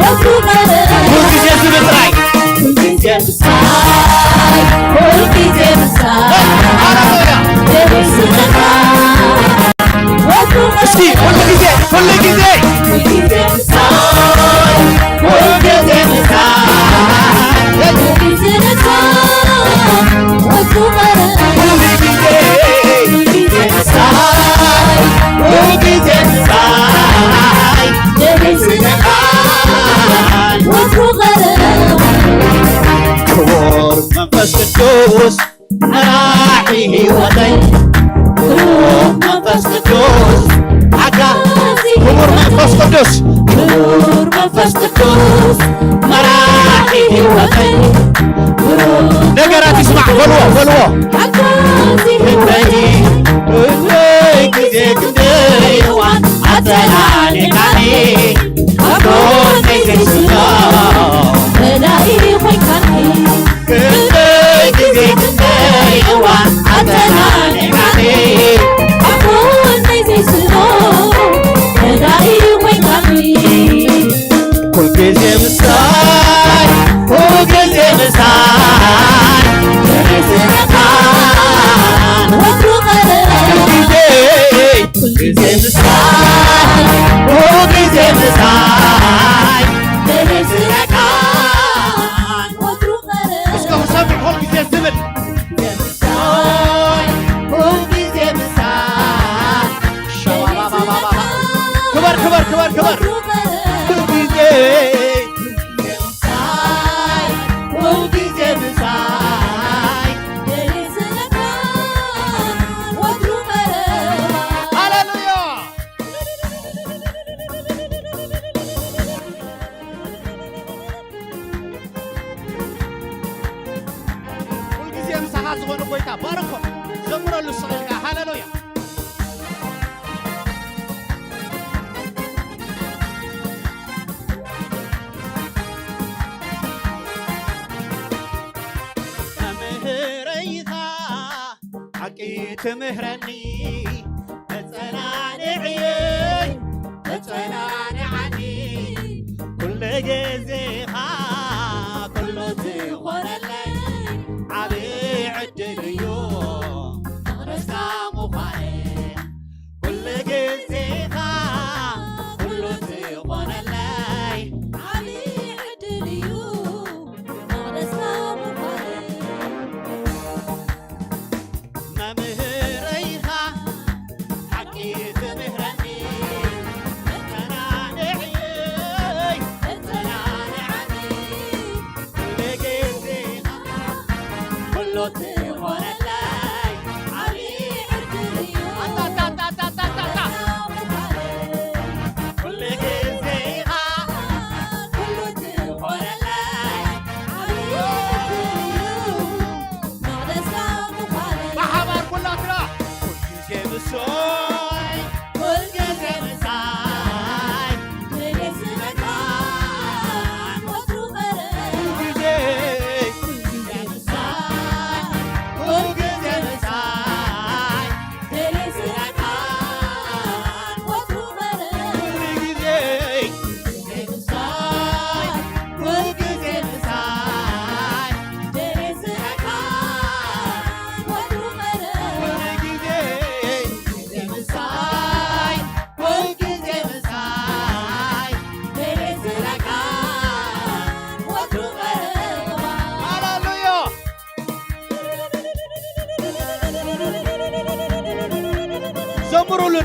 ወትሩ ቀረባ። ኩልግዜ ዝብል ጥራይ። ኩልግዜ ምሳይ፣ ኩልግዜ ምሳይ፣ ሃሌሉያ። ርእስነካ እስኪ ኩሉ ግዜ፣ ኩሉ ግዜ። ክቡር መንፈስ ቅዱስ መራሒ ህይወተይ፣ ብሩኽ መንፈስ ቅዱስ ሓጋዚ። ክቡር መንፈስ ቅዱስ፣ ክቡር መንፈስ ቅዱስ መራሒ ህይወተይ፣ ብሩኽ ነገራት ይስማዕ። በልዎ፣ በልዎ። ሓጋዚ ህይወተይ፣ ክንደይ ግዜ ክንደይ እዋን ኣጸናኒዕካኒ፣ ኣብ ጎነይ ዘይስኖ መላኢ ኮይንካኒ። ክንደይ ግዜ ክንደይ እዋን ኣጸናኒዕካኒ፣ ኣብ ጎነይ ዘይስኖ መላኢ ኮይንካኒ። ኩልግዜ ምሳይ፣ ኩልግዜ ምሳይ፣ ርእስነካ ወትሩ ቀረባ። ኩልግዜ፣ ኩልግዜ ምሳይ፣ ኩልግዜ ምሳይ፣ ርእስነካ ወትሩ ቀረባ። እስከ ክሰምዕ ኩልግዜ ዝብል። ክበር፣ ክበር፣ ክበር፣ ክበር። ሃሌሉያ። ኩልግዜ ምሳኻ ዝኾነ ጎይታ ባርኮ፣ ዘምረሉ ስቕ ኢልካ። ሃሌሉያ። መምህረይኻ ሓቂ ትምህረኒ፣ መጸናንዕየይ ተጸናንዓኒ፣ ኩሉ ግዜኻ ኩሉ ትኾነለይ፣ ዓቢ ዕድል እዩ ፍቕርኻ ምዃነይ። ኩሉ ግዜኻ ኩሉ ትኾነለይ፣ ዓቢ ዕድል እዩ ፍቕርኻ ምዃነይ። መምህረይኻ ሓቂ ትምህረኒ፣ መጸናንዕየይ መጸናንዓኒ፣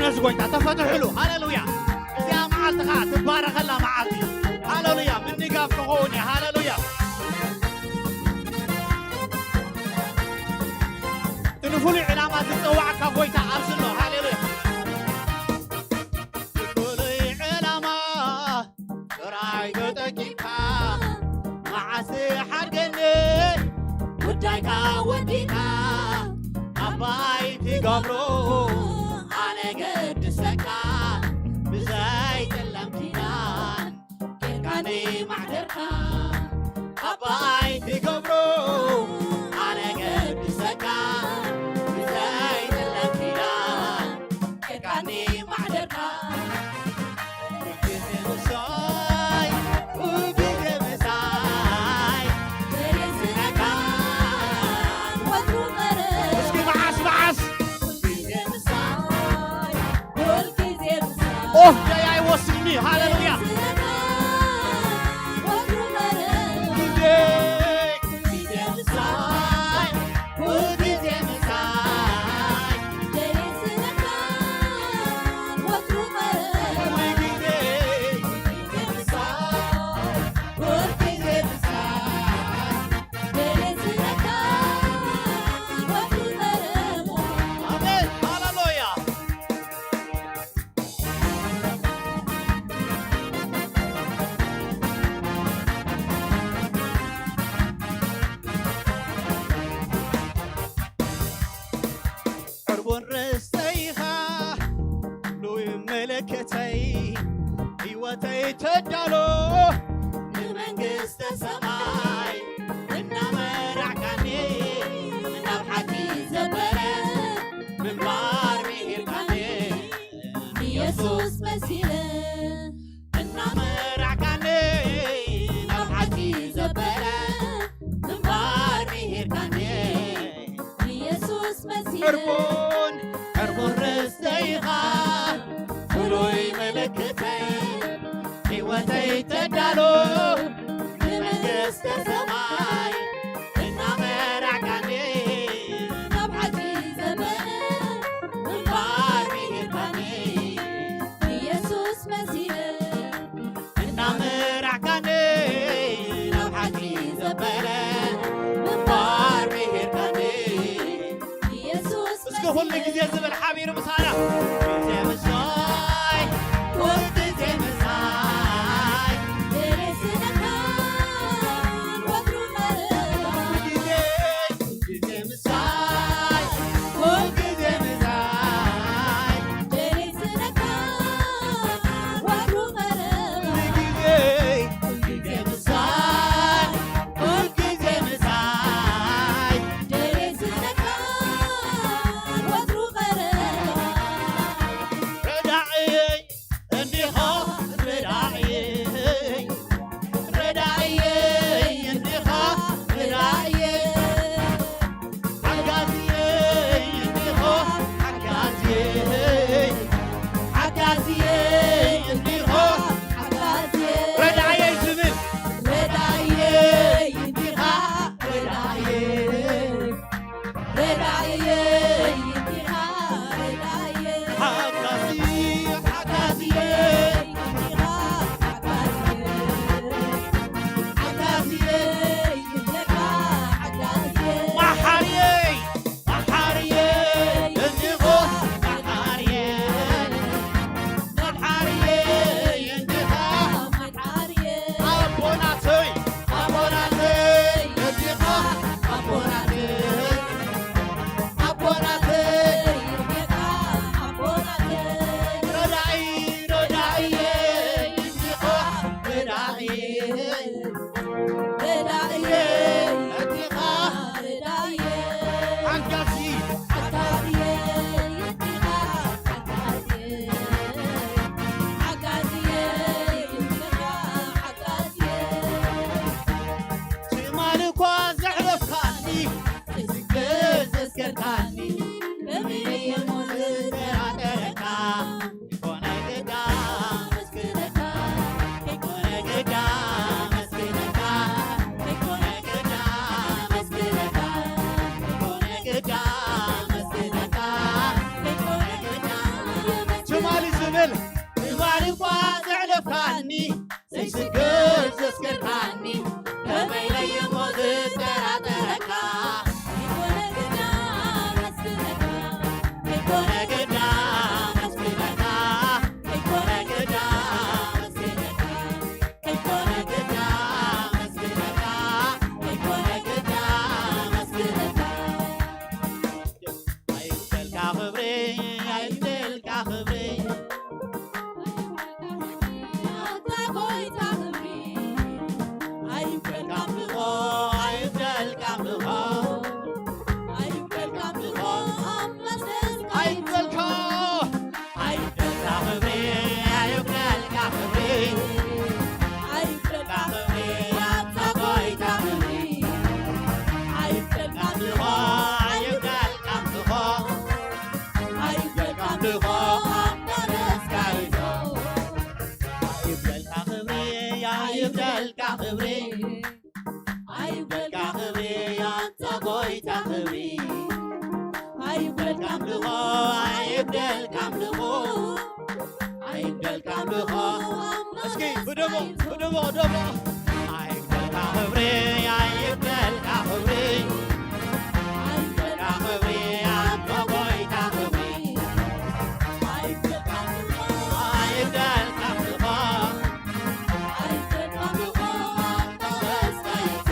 ነዚ ጎይታ፣ ተፈትሕሉ። ሃሌሉያ። እዚኣ መዓልቲ ኸዓ ትባረኸላ መዓልቲ። ሃሌሉያ። ምንጋፍ ክኸውን እዩ። ሃሌሉያ። እቲ ንፍሉይ ዕላማ ዝጸዋዕካ ጎይታ ኣብዚ ኣሎ። ሃሌሉያ። ፍሉይ ዕላማ ጥራይ ተጠቂምካ፣ መዓስ ሓድገኒ ጉዳይካ ወዲእካ፣ ኣባይ ትገብሮ ኣነ ገድሰካ፣ ብዘይ ጸላም ኪዳን ጌርካኒ ማሕደርካ፣ ኣባይ ትገብሮ ኣነ ገድሰካ፣ ብዘይ ጸላም ኪዳን ጌርካኒ ማሕደርካ። ኦፍ ዳይ ኣይወስድኒ። ሃሌሉያ። ዕርቡን ርስተይኻ ሉይ መለከተይ ህይወተይ ተዳሎ ንመንግስተ ሰማይ እናመራዕካኒ ናብ ሓቂ ዘበረ ምንባር ምሂርካኒ ንየሱስ መሲለ እናመራዕካኒ ናብ ሓቂ ዘበረ ምንባር ምሂርካኒ ንየሱስ መሲለ ዕርቡን ዕርቡን ርስተይኻ ፍሉይ ምልክተይ ህይወተይ ተዳሎ ንመንግስተ ሰማይ እናመራዕካኒ ናብ ሓቂ ዘበነ ምንባር ምሂርካኒ ንየሱስ መሲለ እናመራዕካኒ ናብ ሓቂ ዘበለ ምንባር ምሂርካኒ ንየሱስ እስኪ ኩሉ ግዜ ዝብል ሓቢሩ ምሳና ግዜ ምሳይ ኩሉ ግዜ ምሳይ ደሬስነካ ወትሩ መርባ ግዜ ግዜ ምሳይ ኩሉ ግዜ ምሳይ ደሬስነካ ወትሩ መርባ ግዜ ግዜ ምሳይ ኩሉ ግዜ ምሳይ ደሬስነካ ወትሩ መርባ ኣይብደልካ ክብሪ ኣይብደልካ ክብሪ ኣንታ ጎይታ ክብሪ ኣይብደልካ ኣምልኾ ኣይብደልካ ኣምልኾ ኣይብደልካ ኣምልኾ እስኪ ብደሞ ብደሞ ደሞ ኣይብደልካ ክብሪ ኣይብደልካ ክብሪ ኣይብደልካ ክብሪ ኣንታ ጎይታ ክብሪ ኣይብደልካ ኣምልኾ ኣይብደልካ ኣምልኾ ኣይብደልካ ክብሪ ኣንታ መስቀይቶ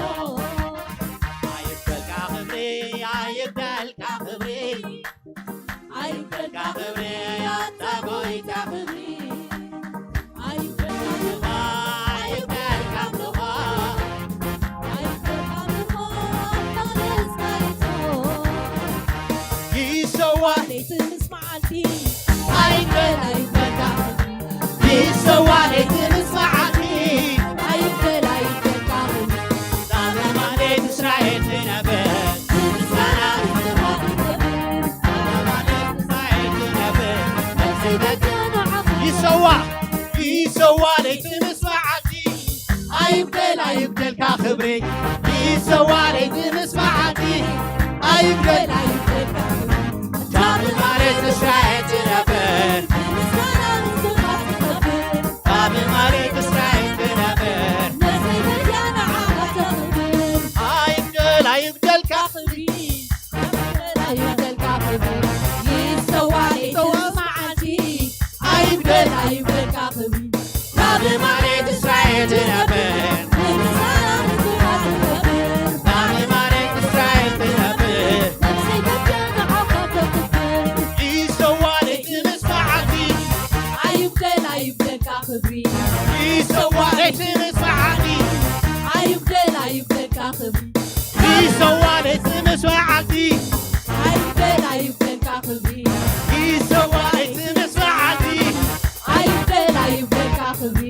ኣይብደልካ ክብሪ ኣይብደልካ ክብሪ ኣይብደልካ ክብሪ ኣንታ ጎይታ ክብሪ ኣይብደልካ ኣምልኾ ኣይብደልካ ኣምልኾ ኣይብደልካ ኣምልኾ ኣንታ መስቀይቶ ይሰዋ ለይቲ ምስ መዓልቲ ኣይበል ኣይበልካ ይሰዋ ለይቲ ምስ መዓልቲ ኣይበል ኣይበልካ ዛመ ማሌት እስራኤል ትነብር ምስጋና ምስጋና እስራኤል ትነብር ነፍሰይ በጀና ይሰዋ ይሰዋ ለይቲ ምስ መዓልቲ ኣይብደል ኣይብደልካ ክብሪ ይሰዋ ለይቲ ምስ መዓልቲ ኣይብደል ኣይብደልካ ክብሪ ዳብ ማሬት እስራኤል ትነብር ምስጋና ንስኻ ትኸብር ዳብ ማሬት እስራኤል ትነብር ነፍሰይ በጃ ንዓኻ ተኽብር ኣይብደል ኣይብደልካ ክብሪ ኣይብደልካ ክብሪ ይሰዋ ለይቲ ምስ መዓልቲ ኣይብደል ኣይብደልካ ክብሪ ካብ ማሬት እስራኤል ትነብር ካብ ማሬት እስራኤል ትነብር ይሰዋ ለይቲ ምስ መዓልቲ ኣይብደል ኣይብደልካ ክብሪ ይሰዋ ለይቲ ምስ መዓልቲ ኣይብደል ኣይብደልካ ክብሪ ይሰዋ ለይቲ ምስ መዓልቲ ኣይብደል ኣይብደልካ ክብሪ ይሰዋ ለይቲ ምስ መዓልቲ ኣይብደል ኣይብደልካ ክብሪ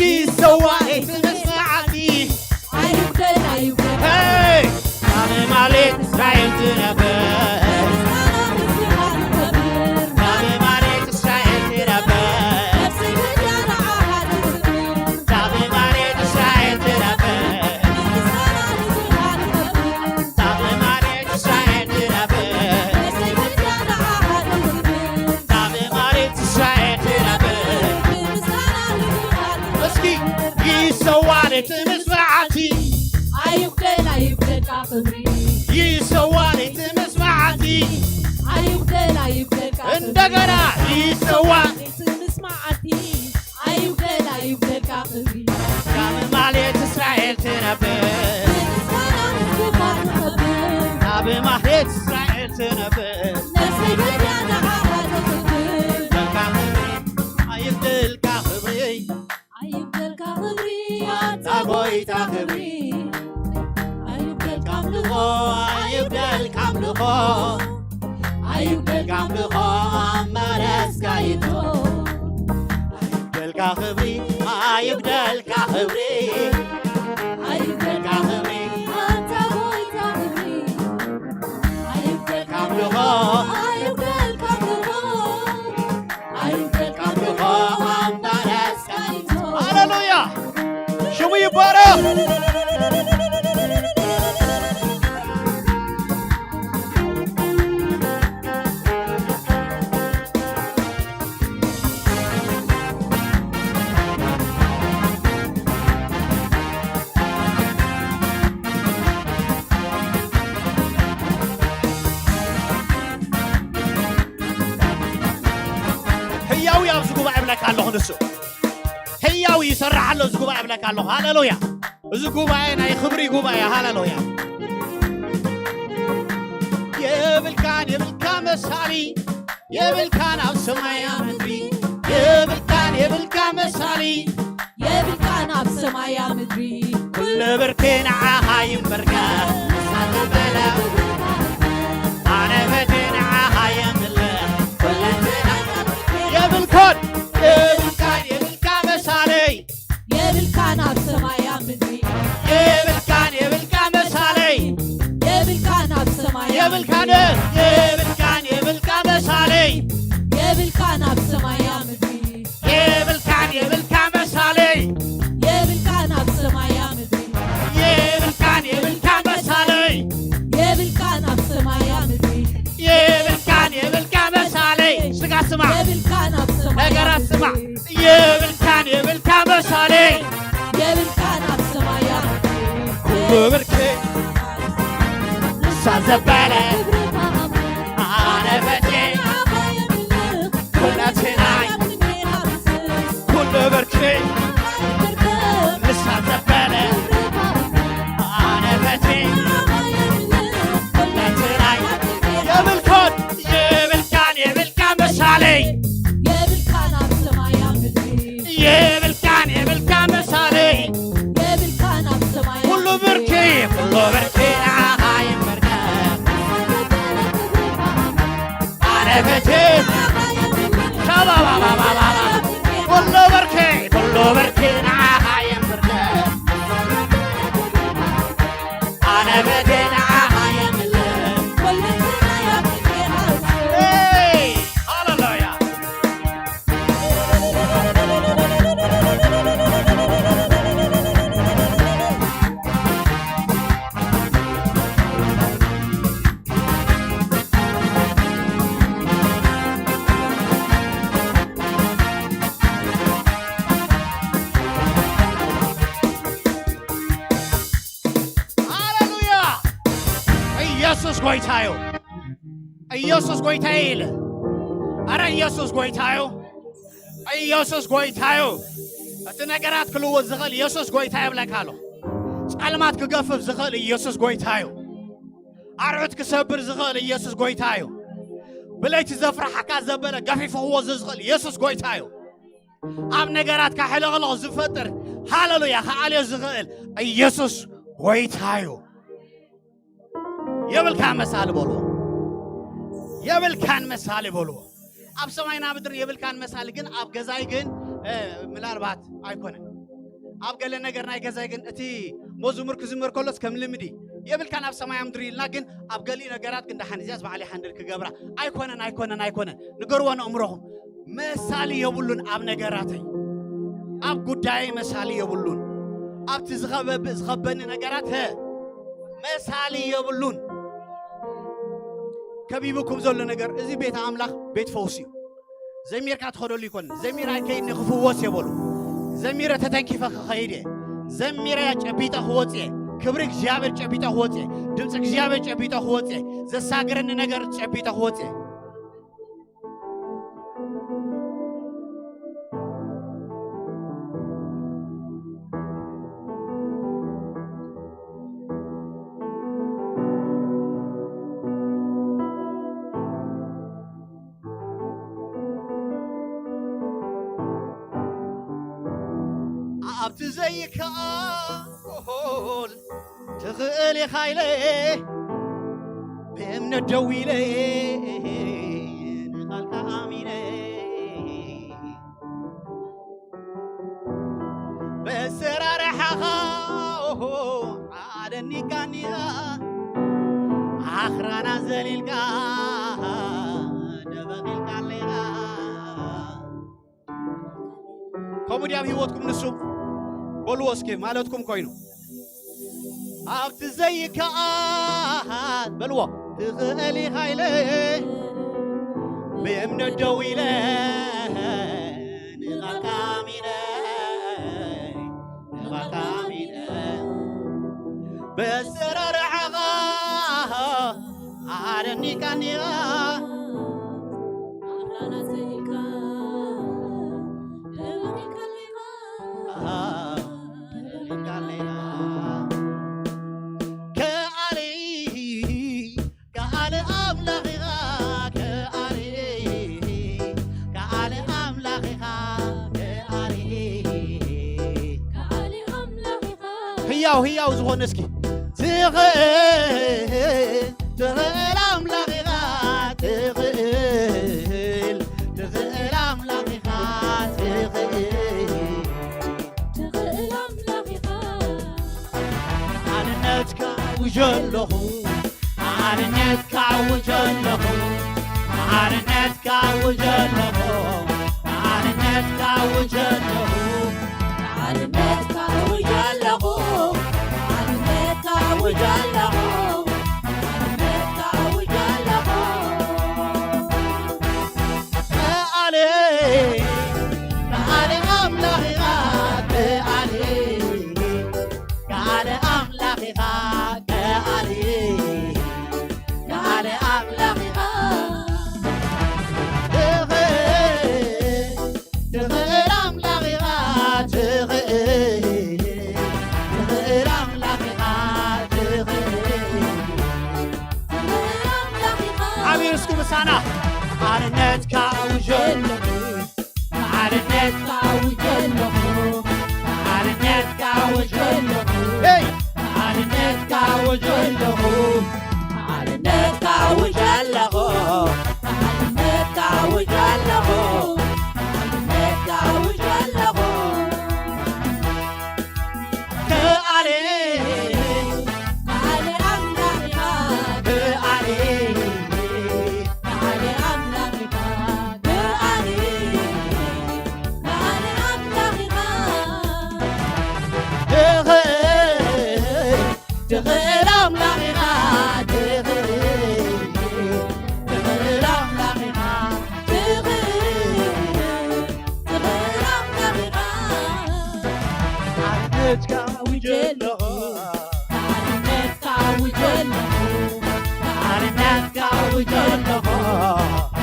ይሰዋ ለይቲ ምስ መዓልቲ ኣይብደል ኣይብደልካ ሄይ! ካብ ማሌት እስራኤል ትነብር ምስጋና ንስኻ ንኸብር ካብ ማሌት እስራኤል ትነብር ነፍሰይ በጃ ንዓኻ ትኽብር ካብ ማሌት እስራኤል ትነብር ምስጋና ንስኻ ንኸብር ካብ ማሌት እስራኤል ትነብር ነፍሰይ በጃ ንዓኻ ትኽብር ካብ ማሌት እስራኤል ትነብር እስኪ ይሰዋ ለይቲ ምስ መዓልቲ ኣይብደል ኣይብደልካ ክብሪ ይሰዋ ለይቲ ምስ መዓልቲ ኣይብደል ኣይብደልካ ክብሪ እንደገና ይሰዋ ለይቲ ምስ መዓልቲ ኣይብደል ኣይብደልካ ክብሪ ካብ ማሌት እስራኤል ትነብር ምስጋና ንስኻ ትኸብር ካብ ማሌት እስራኤል ትነብር ነፍሰይ በጃ ንዓኻ ትኽብር ኣይብደልካ ክብሪ ኣይብደልካ ክብሪ ኣንታ ጎይታ ክብሪ ኣይብደልካ ኣምልኾ ኣይብደልካ ኣምልኾ ኣይብደልካ ኣምልኾ ኣማረስካ ይቶ ኣይብደልካ ክብሪ ኣይብደልካ ክብሪ ኣይብደልካ ክብሪ ኣንታ ጎይታ ክብሪ ኣይብደልካ ኣምልኾ ኣይብደልካ ኣምልኾ ኣይብደልካ ኣምልኾ ኣማረስካ ይቶ ሃሌሉያ ሽሙ ይባረኽ ህያው እዩ ኣብዚ ጉባኤ እብለካ ኣለኹ ንሱ ህያው ይሰርሕ ኣሎ እዚ ጉባኤ እብለካ ኣለኹ ሃሌሉያ እዚ ጉባኤ ናይ ክብሪ ጉባኤ ሃሌሉያ የብልካን የብልካ መሳሊ የብልካን ኣብ ሰማያ ምድሪ የብልካን የብልካ መሳሊ የብልካን ኣብ ሰማያ ምድሪ ኩሉ ብርኪ ንዓኻ ይንበርከ ንሳተበለ ኣነ በቲ ንዓኻ የምልኽ ኩለንትና የብልካን የብልካን የብልካ መሳለይ የብልካን ኣብ ሰማያ ምድሪ የብልካን የብልካ መሳለይ የብልካን ኣብ ሰማያ የብልካን የብልካን የብልካ መሳለይ የብልካን ኣብ ሰማያ ምድሪ የብልካን የብልካ መሳለይ የብልካን ኣብ ተበለ ኣነ በቴ ኩለትናይ ኩሉ ብርኪ ንሳ ተበለ ኣነ በቴ ኩለትናይ የብልካን የብልካን የብልካን ምሳሌይ የብልካን ኣብ ሰማይ ኣብ ምድሪ የብልካን የብልካን ምሳሌይ የብልካን ኣብ ሰማይ ኩሉ ብርኪ ኩሉ ብርኪ ንዓኻ ይንበርከ ኣነ በቴ ሻባባባባባ ኩሉ ብርኪ ኩሉ ብርኪ ንዓኻ ይንበርከ ኣነ በቴ ንዓኻ የምልኽ Hey! Hallelujah! ሃሌሉያ! ኢየሱስ ጎይታ እዩ። ኢየሱስ ጎይታ እዩ ኢለ። ኣረ ኢየሱስ ጎይታ እዩ። ኢየሱስ ጎይታ እዩ። እቲ ነገራት ክልውጥ ዝኽእል ኢየሱስ ጎይታ እዩ ብለካ ኣሎ። ጸልማት ክገፍፍ ዝኽእል ኢየሱስ ጎይታ እዩ። ኣርዑት ክሰብር ዝኽእል ኢየሱስ ጎይታ እዩ። ብለይቲ ዘፍርሓካ ዘበለ ገፊፉ ክወስዶ ዝኽእል ኢየሱስ ጎይታ እዩ። ኣብ ነገራትካ ሕልቕልቕ ዝፈጥር ሃሌሉያ ክኣልዮ ዝኽእል ኢየሱስ ጎይታ እዩ። የብልካን መሳሊ በልዎ። የብልካን መሳሊ በልዎ። ኣብ ሰማይና ምድሪ የብልካን መሳሊ ግን ኣብ ገዛይ ግን እ፣ ምናልባት ኣይኮነን። ኣብ ገለ ነገር ናይ ገዛይ ግን እቲ መዝሙር ክዝመር ከሎስ ከም ልምዲ የብልካን ኣብ ሰማይ ኣብ ምድሪ ኢልና ግን ኣብ ገሊኡ ነገራት ግን ደሓን እዚያስ ባዕለይ ሓንድል ክገብራ ኣይኮነን ኣይኮነን ኣይኮነን ንገርዎ ንእምሮኹም መሳሊ የብሉን ኣብ ነገራተይ ኣብ ጉዳየይ መሳሊ የብሉን ኣብቲ ዝኸበብ ዝኸበኒ ነገራት ሀ መሳሊ የብሉን ከቢብኩም ዘሎ ነገር እዚ ቤት ኣምላኽ ቤት ፈውስ እዩ ዘሚርካ ትኸደሉ ይኮን ዘሚር ኣይከይድኒ ክፍወስ እየ በሉ ዘሚረ ተተንኪፈ ክኸይድ እየ ዘሚረ ጨቢጠ ክወፅ እየ ክብሪ እግዚኣብሔር ጨቢጠ ክወፅ እየ ድምፂ እግዚኣብሔር ጨቢጠ ክወፅ እየ ዘሳግረኒ ነገር ጨቢጠ ክወፅ እየ ኣብቲ ዘይከኣል ትኽእል ኢኻ ኢለ ብእምነት ደው ኢለ ንቓልካ ኣሚነ በሰራርሓኻ ኣደኒካኒኻ ኣኽራና ዘሊልካ ደበኺልካ ኣለኻ ከምኡ ድያብ ህይወትኩም ንሱ በልዎ እስኪ ማለትኩም ኮይኑ ኣብቲ ዘይከኣል በልዎ ትኽእል ኢኻ ኢለ ብእምነት ደው ኢለ ንቓልካ ኣሚነ ንቓልካ ኣሚነ በሰራርሓኻ ኣደኒካኒኻ ህያው ህያው ዝኾነ እስኪ ትኽእል ትኽእል ኣምላኽ ኢኻ ትኽእል ትኽእል ኣምላኽ ኢኻ ትኽእል ትኽእል ኣምላኽ ኢኻ ሓድነትካ ውጀለኹ ሓድነትካ ውጀለኹ ሓድነትካ ውጀለኹ ሓድነትካ ውጀለኹ ሓድነትካ ውጀለኹ ሓድነትካ ውጀለኹ ሓድነትካ ውጀለኹ ኣለ ኣለ ኣምላኽ ኢኻ ኣለ ኣለ ኣምላኽ ኢኻ ኣለ ሓርነትካ ኣውጀለኹ፣ ሓርነትካ ኣውጀለኹ፣ ሓርነትካ ኣውጀለኹ፣ ሄይ! ሓርነትካ ኣውጀለኹ፣ ሓርነትካ ኣውጀለኹ፣ ሓርነትካ ኣውጀለኹ፣ ሓርነትካ ኣውጀለኹ። ከኣሌ፣ ከኣሌ ኣምላኽ ኢኻ። ከኣሌ፣ ከኣሌ ኣምላኽ ኢኻ። ከኣሌ፣ ከኣሌ ኣምላኽ ኢኻ። ትኽእል፣ ትኽእል ኣምላኽ ኢኻ። ትኽእል፣ ትኽእል ኣምላኽ ኢኻ። ትኽእል፣ ትኽእል ኣምላኽ ኢኻ። ሓርነትካ ኣውጀ ኣለኹ። ሓርነትካ ኣውጀ ኣለኹ። ሓርነትካ ኣውጀ ኣለኹ።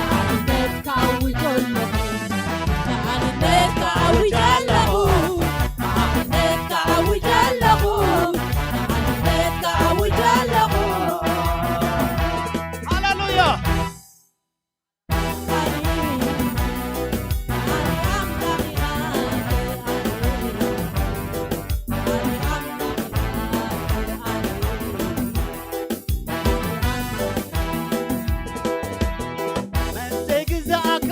ሓርነትካ ኣውጀ ኣለኹ። ሓርነትካ ኣውጀ ኣለኹ። ሓርነትካ ኣውጀ ኣለኹ። ሓርነትካ ኣውጀ ኣለኹ። ሃሌሉያ። መን ዘይግዛእካ፣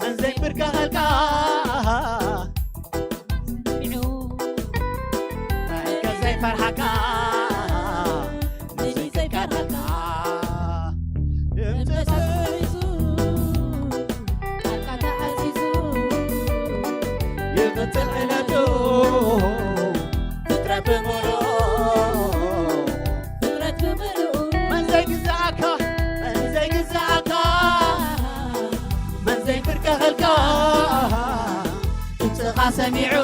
መን ዘይብርከኸልካ፣ መን ከ ዘይፈርሓካ፣ መን ዘይከልከለካ፣ ድምፅኻ ሒዙ፣ ቃልካ ተኣዚዙ፣ ይቕፅል ዕለቱ፣ ፍጥረት ብምሉኡ፣ ፍጥረት ብምሉኡ። መን ዘይግዛእካ፣ መን ዘይግዛእካ፣ መን ዘይብርከኸልካ፣ ድምፅኻ ሰሚዑ፣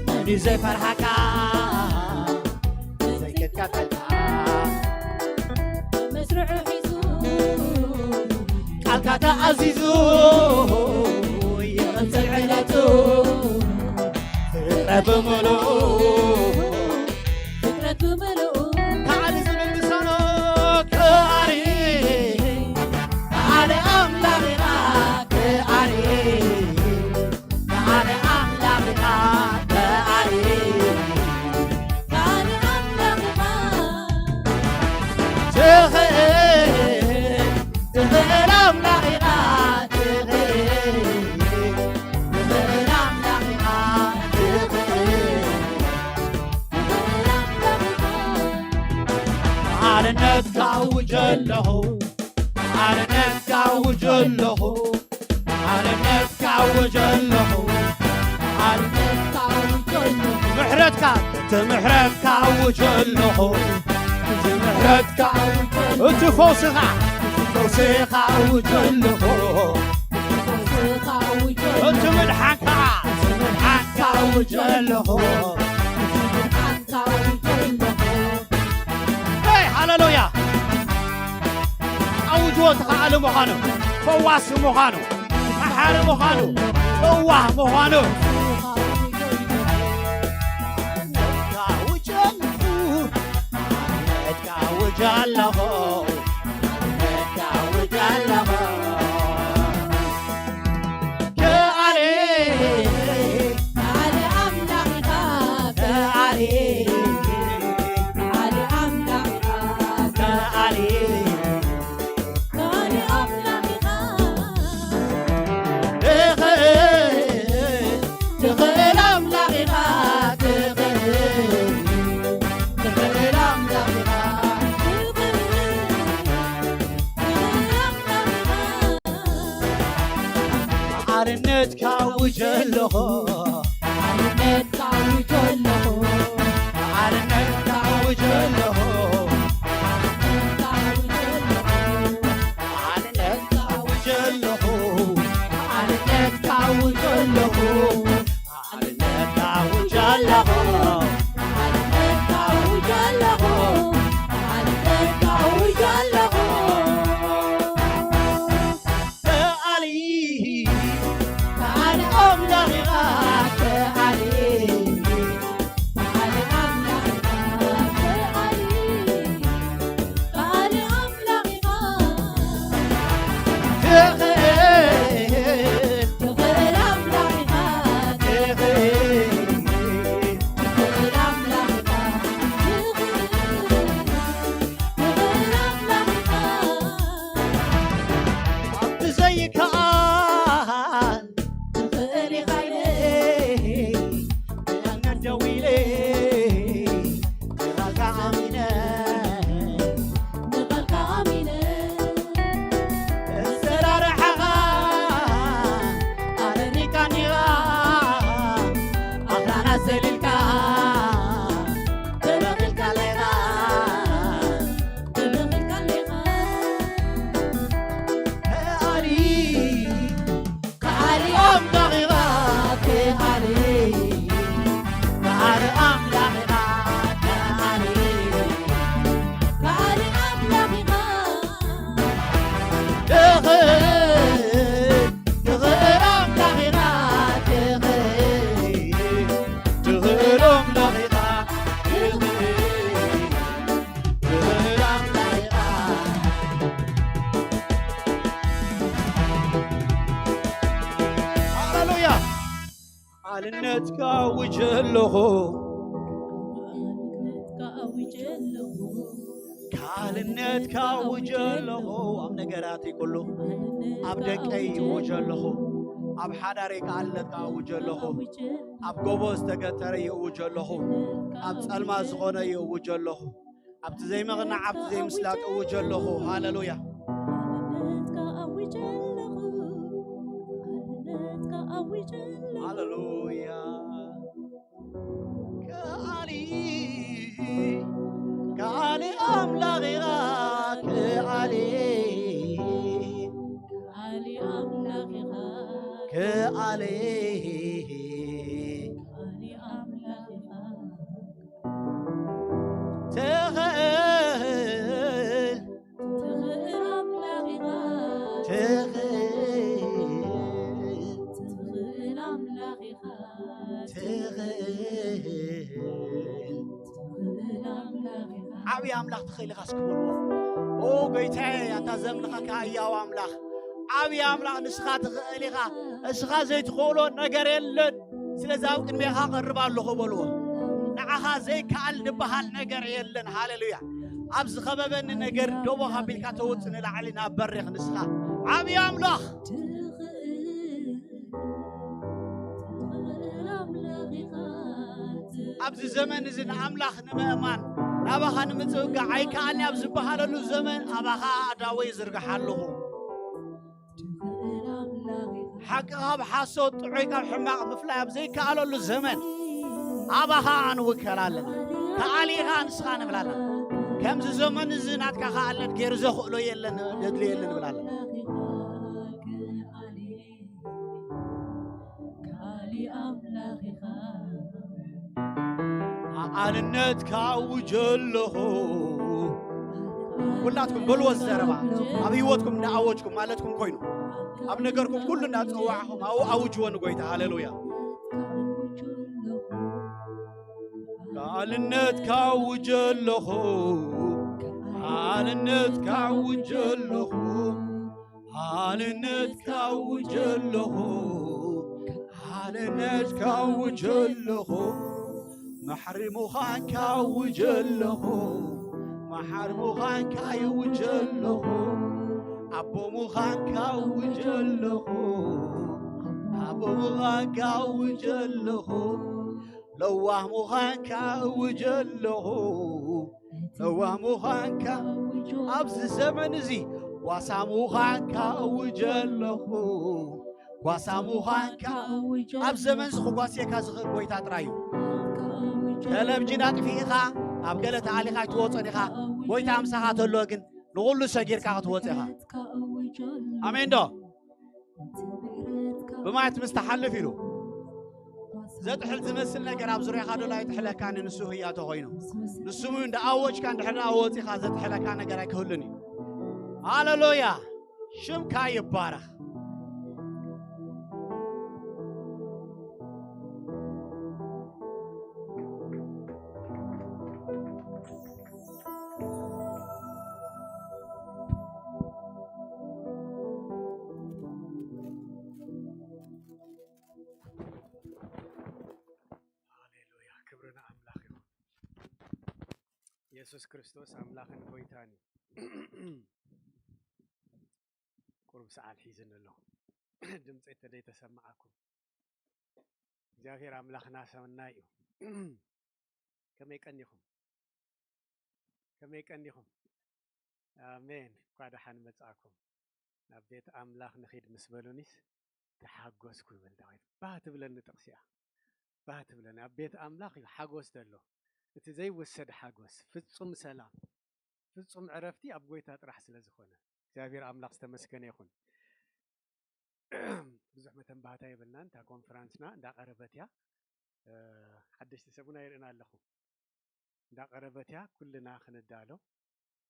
መን እዩ ዘይፈርሓካ፣ ዘይከልከለካ። መስርዑ ሒዙ፣ ቃልካ ተኣዚዙ፣ ይቕፅል ዕለቱ፣ ፍጥረት ብምሉኡ፣ ፍጥረት ብምሉኡ። ከኣሊ ዝብል ልሳኖ፣ ከኣሊ፣ ከኣሊ ኣምላኽና፣ ከኣሊ፣ ከኣሊ ኣምላኽና፣ ከኣሊ፣ ከኣሊ ኣምላኽና። ትኽእል፣ ትኽእል ኣምላኽና፣ ትኽእል፣ ትኽእል ኣምላኽና፣ ትኽእል። ሓርነትካ ኣውጀ ኣለኹ፣ ሓርነትካ ኣውጀ ኣለኹ፣ ሓርነትካ ኣውጀ ኣለኹ፣ ሓርነትካ ኣውጀ ኣለኹ። ምሕረትካ፣ እቲ ምሕረትካ ኣውጀ ኣለኹ፣ እቲ ምሕረትካ ኣውጀ ኣለኹ። እቲ ፈውስኻ፣ እቲ ፈውስኻ ኣውጀ ኣለኹ፣ እቲ ፈውስኻ ኣውጀ ኣለኹ። እቲ ምድሓንካ፣ እቲ ምድሓንካ ኣውጀ ኣለኹ፣ እቲ ምድሓንካ ኣውጀ ኣለኹ። ሄይ፣ ሃሌሉያ! ኣውጅዎ፣ ተኻኣሊ ምዃኑ፣ ፈዋሲ ምዃኑ፣ መሓሪ ምዃኑ፣ ለዋህ ምዃኑ። ኣውጅ ኣለኹ፣ ኣውጅ ኣለኹ። ከኣሊ፣ ከኣሊ ኣምላኽ ኢኻ፣ ከኣሊ፣ ከኣሊ ኣምላኽ ኢኻ፣ ከኣሊ፣ ከኣሊ ኣምላኽ ኢኻ። ትኽእል፣ ትኽእል ኣምላኽ ኢኻ፣ ትኽእል፣ ትኽእል ኣምላኽ ኢኻ፣ ትኽእል፣ ትኽእል ኣምላኽ ኢኻ። ሓርነትካ ኣውጀ ኣለኹ። ሓርነትካ ኣውጀ ኣለኹ። ሓርነትካ ኣውጀ ኣለኹ። ሓርነትካ ኣውጀ ኣለኹ። ሓርነትካ ኣውጀ ኣለኹ። ሓርነትካ ኣውጀ ኣለኹ። ሓርነትካ ኣውጀ ኣለኹ። ሓርነትካ ኣውጀ ኣለኹ። ሓርነትካ ኣውጀ ኣለኹ። ከኣሊ፣ ከኣሊ ኣምላኽ ኢኻ፣ ካልነትካ ኣውጀ ኣለኹ፣ ካልነትካ ኣውጀ ኣለኹ። ኣብ ነገራተይ ኩሉ፣ ኣብ ደቀይ ይእውጀ ኣለኹ። ኣብ ሓዳረይ ካልነትካ ኣውጀ ኣለኹ። ኣብ ጎቦ ዝተገተረ ይእውጀ ኣለኹ። ኣብ ጸልማ ዝኾነ ይእውጀ ኣለኹ። ኣብቲ ዘይምቕናዕ፣ ኣብቲ ዘይምስላጥ እውጀ ኣለኹ። ሃሌሉያ። ሃሌሉያ። ከኣሊ፣ ከኣሊ ኣምላኽ ኢኻ፣ ከኣሊ፣ ከኣሊ ኣምላኽ ኢኻ፣ ከኣሊ፣ ከኣሊ ኣምላኽ ኢኻ። ትኽእል፣ ትኽእል ኣምላኽ ኢኻ። ትኽእል፣ ትኽእል ኣምላኽ ኢኻ። ትኽእል፣ ትኽእል ኣምላኽ ኢኻ። ዓብዪ ኣምላኽ ትኽእል ኢኻ እስኪ በልዎ። ኦ ጎይታዬ፣ ኣንታ ዘምልኸካ ህያው ኣምላኽ፣ ዓብዪ ኣምላኽ ንስኻ ትኽእል ኢኻ። እስኻ ዘይትኽእሎ ነገር የለን። ስለዚ ኣብ ቅድሜኻ ቀርብ ኣለኹ በልዎ። ንዓኻ ዘይከኣል ዝበሃል ነገር የለን። ሃሌሉያ። ኣብ ዝኸበበኒ ነገር ደቦ ኣቢልካ ተውጽእ ንላዕሊ ናብ በሪኽ ንስኻ ዓብዪ ኣምላኽ። ኣብዚ ዘመን እዚ ንኣምላኽ ንምእማን ናባኻ ንምጽውጋዕ ኣይከኣልኒ ኣብ ዝበሃለሉ ዘመን ኣባኻ ኣእዳወይ ይዝርግሕ ኣለኹ። ሓቂ ካብ ሓሶት፣ ጥዑይ ካብ ሕማቕ ምፍላይ ኣብ ዘይከኣለሉ ዘመን ኣባኻ ኣንውከል ኣለና። ከኣሊ ኢኻ ንስኻ ንብል ኣለና። ከምዚ ዘመን እዚ ናትካ ከኣለት ገይሩ ዘኽእሎ የለን፣ ዘድልዮ የለን ንብል ኣለና። ከኣልነትካ ኣውጀ ኣለኹ። ኩላትኩም በልዎ፣ ዘረባ ኣብ ህይወትኩም እንዳኣወጅኩም ማለትኩም ኮይኑ፣ ኣብ ነገርኩም ኩሉ እንዳጸዋዕኹም ኣው-፣ ኣውጅዎ ንጎይታ። ሃሌሉያ። ከኣልነትካ ኣውጀ ኣለኹ፣ ከኣልነትካ ኣውጀ ኣለኹ፣ ከኣልነትካ ኣውጀ ኣለኹ፣ ከኣልነትካ ኣውጀ ኣለኹ። መሓሪ ምዃንካ ኣውጀ ኣለኹ፣ መሓሪ ምዃንካ ይውጀ ኣለኹ። ኣቦ ምዃንካ ኣውጀ ኣለኹ፣ ኣቦ ምዃንካ ኣውጀ ኣለኹ። ለዋህ ምዃንካ እውጀ ኣለኹ፣ ለዋህ ምዃንካ ኣብዚ ዘመን እዚ ጓሳ ምዃንካ እውጀ ኣለኹ፣ ጓሳ ምዃንካ። ኣብ ዘመን እዚ ክጓስየካ ዝኽእል ጎይታ ጥራይ እዩ። ቴሌቪዥን ኣጥፊእኻ ኣብ ገለ ተኣሊኻ ኣይትወጾን ኢኻ። ጎይታ ምሳኻ ተሎ ግን ንኹሉ ሰጊርካ ክትወጽእ ኢኻ። ኣሜን ዶ? ብማየት ምስ ትሓልፍ ኢሉ ዘጥሕል ዝመስል ነገር ኣብ ዙርያኻ ዶ ኣይጥሕለካን? ንሱ ህያው ተኾይኑ ንሱ እንዳኣወጅካ እንድሕር ደኣ ወጺኻ ዘጥሕለካ ነገር ኣይክህሉን እዩ። ሃሌሉያ! ሽምካ ይባረኽ። ሃሌሉያ፣ ክብሪ ንኣምላኽ ይኹን። የሱስ ክርስቶስ ኣምላኽን ጎይታን እዩ። ቁሩብ ሰዓል ሒዝኒ ኣለኹ። ድምፀይ ተደይተሰማዓኩም። እግዚኣብሔር ኣምላኽና ሰናይ እዩ። ከመይ ቀኒኹም? ከመይ ቀኒኹም? ኣሜን። እኳ ደሓን መጻእኩም። ናብ ቤት ኣምላኽ ንኺድ ምስ በሉኒስ ተሓጎስኩ ይብል ዳዊት። ባህ ትብለኒ ጥቕሲ እያ። ባህ ትብለኒ። ኣብ ቤት ኣምላኽ እዩ ሓጎስ ዘሎ። እቲ ዘይውሰድ ሓጎስ፣ ፍጹም ሰላም፣ ፍጹም ዕረፍቲ ኣብ ጎይታ ጥራሕ ስለ ዝኾነ። እግዚኣብሔር ኣምላኽ ዝተመስገነ ይኹን። ብዙሕ መተንባህታ የብልናን። እታ ኮንፈረንስና እንዳቐረበት እያ። እ፣ ሓደሽቲ ሰብ እውን ኣይርእን ኣለኹ። እንዳቐረበት እያ። ኩልና ክንዳሎ።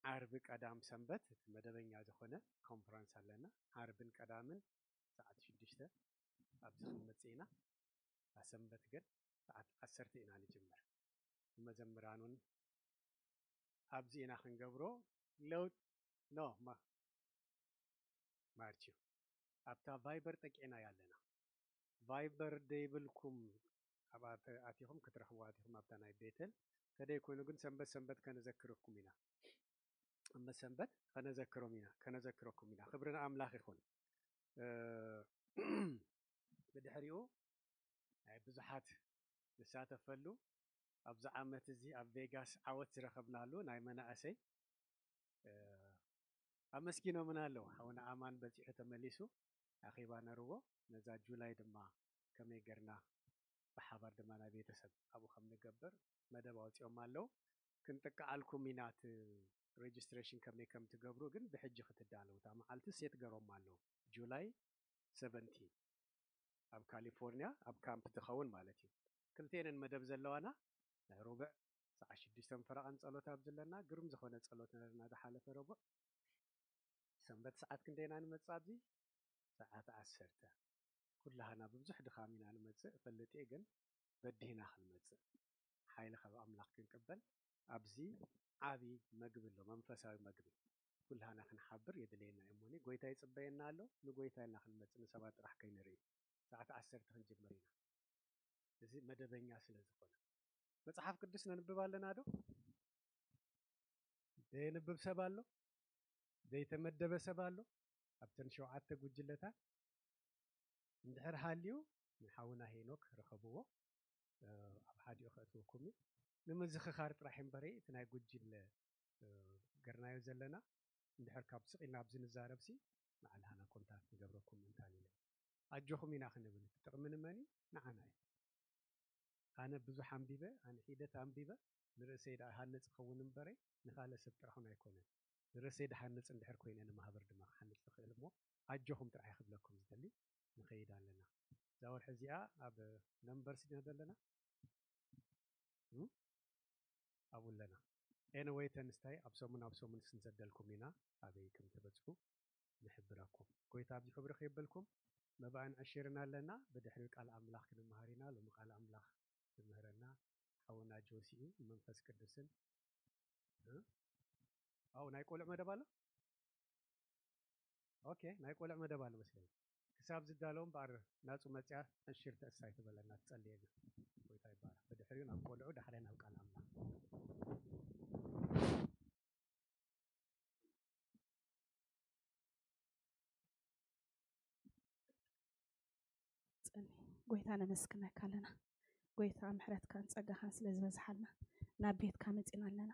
ዓርቢ፣ ቀዳም፣ ሰንበት እቲ መደበኛ ዝኾነ ኮንፈረንስ ኣለና። ዓርብን ቀዳምን ሰዓት ሽዱሽተ ኣብዚ ክንመጽእ ኢና። እታ ሰንበት ግን ሰዓት ዓሰርተ ኢና ንጅምር። ንመዘምራን እውን ኣብዚ ኢና ክንገብሮ። ለውጥ ኖ ማ-፣ ማርች እዩ። ኣብታ ቫይበር ጠቂዕና ያለና ቫይበር ደይብልኩም ኣብኣ ኣቲኹም ክትረኽብዋ ኢኹም ኣብታ ናይ ቤተል። ተደይኮይኑ ግን ሰንበት ሰንበት ከነዘክረኩም ኢና። ሰንበት ሰንበት ከነዘክሮም ኢና ከነዘክረኩም ኢና። ክብሪ ንኣምላኽ ይኹን። ብድሕሪኡ ናይ ብዙሓት ንሳተፈሉ ኣብዚ ዓመት እዚ ኣብ ቬጋስ ዓወት ዝረኸብናሉ ናይ መናእሰይ ኣመስጊኖምና ኣለዉ። ሓውና ኣማን በፂሑ ተመሊሱ ኣኼባ ነርዎ። ነዛ ጁላይ ድማ ከመይ ገርና ብሓባር ድማ ናይ ቤተሰብ ኣብኡ ከም ንገብር መደብ ኣውፂኦም ኣለዉ። ክንጥቅዓልኩም ኢና እቲ ሬጅስትሬሽን ከመይ ከም ትገብሩ ግን ብሕጂ ክትዳለዉ እታ መዓልቲ ሴት ገሮም ኣለዉ። ጁላይ ሰቨንቲን ኣብ ካሊፎርኒያ ኣብ ካምፕ ትኸውን ማለት እዩ። ክልቴንን መደብ ዘለዋና ናይ ሮብዕ ሰዓት ሽዱሽተን ፈረቓን ጸሎት ኣብዚ ኣለና። ግሩም ዝኾነ ጸሎት ነርና ዝሓለፈ ረቡዕ። ሰንበት ሰዓት ክንደይና ንመጽእ ኣብዚ? ሰዓት ዓሰርተ። ኩላህና ብብዙሕ ድኻም ኢና ንመጽእ እፈልጥ እየ፣ ግን በዲህና ክንመጽእ ሓይሊ ካብ ኣምላኽ ክንቅበል ኣብዚ ዓቢ መግቢ ኣሎ፣ መንፈሳዊ መግቢ። ኩላህና ክንሓብር የድልየና እዩ። እሞኒ ጎይታ ይጽበየና ኣሎ። ንጎይታ ኢልና ክንመጽእ ንሰባት ጥራሕ ከይንርኢ። ሰዓት ዓሰርተ ክንጅምር ኢና። እዚ መደበኛ ስለ ዝኾነ። መጽሓፍ ቅዱስ ነንብብ ኣለና ዶ? ዘየንብብ ሰብ ኣሎ? ዘይተመደበ ሰብ ኣሎ? ኣብተን ሸውዓተ ጉጅለታት እንድሕር ሃልዩ ንሓውና ሄኖክ ርኸብዎ፣ እ፣ ኣብ ሓዲኡ ከእትወኩም እዩ። ንምዝኽኻር ጥራሕ እምበሪ እቲ ናይ ጉጅለ፣ እ፣ ገርናዮ ዘለና እንድሕር ካብ ስቕ ኢልና ኣብዚ ንዛረብሲ ንዓል ሃና ኮንታክት ንገብረኩም ምእንታን ኢለ። ኣጆኹም ኢና ክንብል፣ እቲ ጥቕሚ ንመን እዩ? ንዓና እዩ። ኣነ ብዙሕ ኣንቢበ፣ ኣነ ሒደት ኣንቢበ፣ ንርእሰይ ደኣ ሃንጽ ክኸውን እምበረ ንኻልእ ሰብ ጥራሕ እውን ኣይኮነን። ንርእሰይ ድሃንጽ እንድሕር ኮይነ ንማህበር ድማ ክሃንጽ ዝኽእል እሞ ኣጆኹም ጥራሕ እየ ክብለኩም ዝደሊ። ንኸይድ ኣለና። እዛ ወርሒ እዚኣ ኣብ ነምበርስ ዲና ዘለና? እም? ኣብኡ ኣለና። ኤንወይ ተንስታይ ኣብ ሰሙን ኣብ ሰሙን ክንሰደልኩም ኢና ኣበይ ከም ትበጽሑ ንሕብረኩም። ጎይታ ኣብዚ ክብሪ ከየበልኩም መባእን ዕሽርን ኣለና። ብድሕሪ ቃል ኣምላኽ ክንመሃር ኢና። ሎሚ ቃል ኣምላኽ ዝምህረና ሓውና ጆሲ እዩ። መንፈስ ቅዱስን፣ እ? ኣው ናይ ቆልዑ መደብ ኣሎ? ኦኬ፣ ናይ ቆልዑ መደብ ኣሎ መስለኒ። ክሳብ ዝዳለዎም በኣር ናጹ መጽያ ዕሽር ተእሳይ ትበለና ትጸልየና። ጎይታ ይባረክ። ብድሕሪኡ ናብ ቆልዑ፣ ዳሕራይ ናብ ቃል ኣምላኽ። ጸሊ። ጎይታ ነመስግነካ ኣለና። ጎይታ ምሕረትካን ጸጋኻን ስለ ዝበዝሓልና ናብ ቤትካ መጺና ኣለና።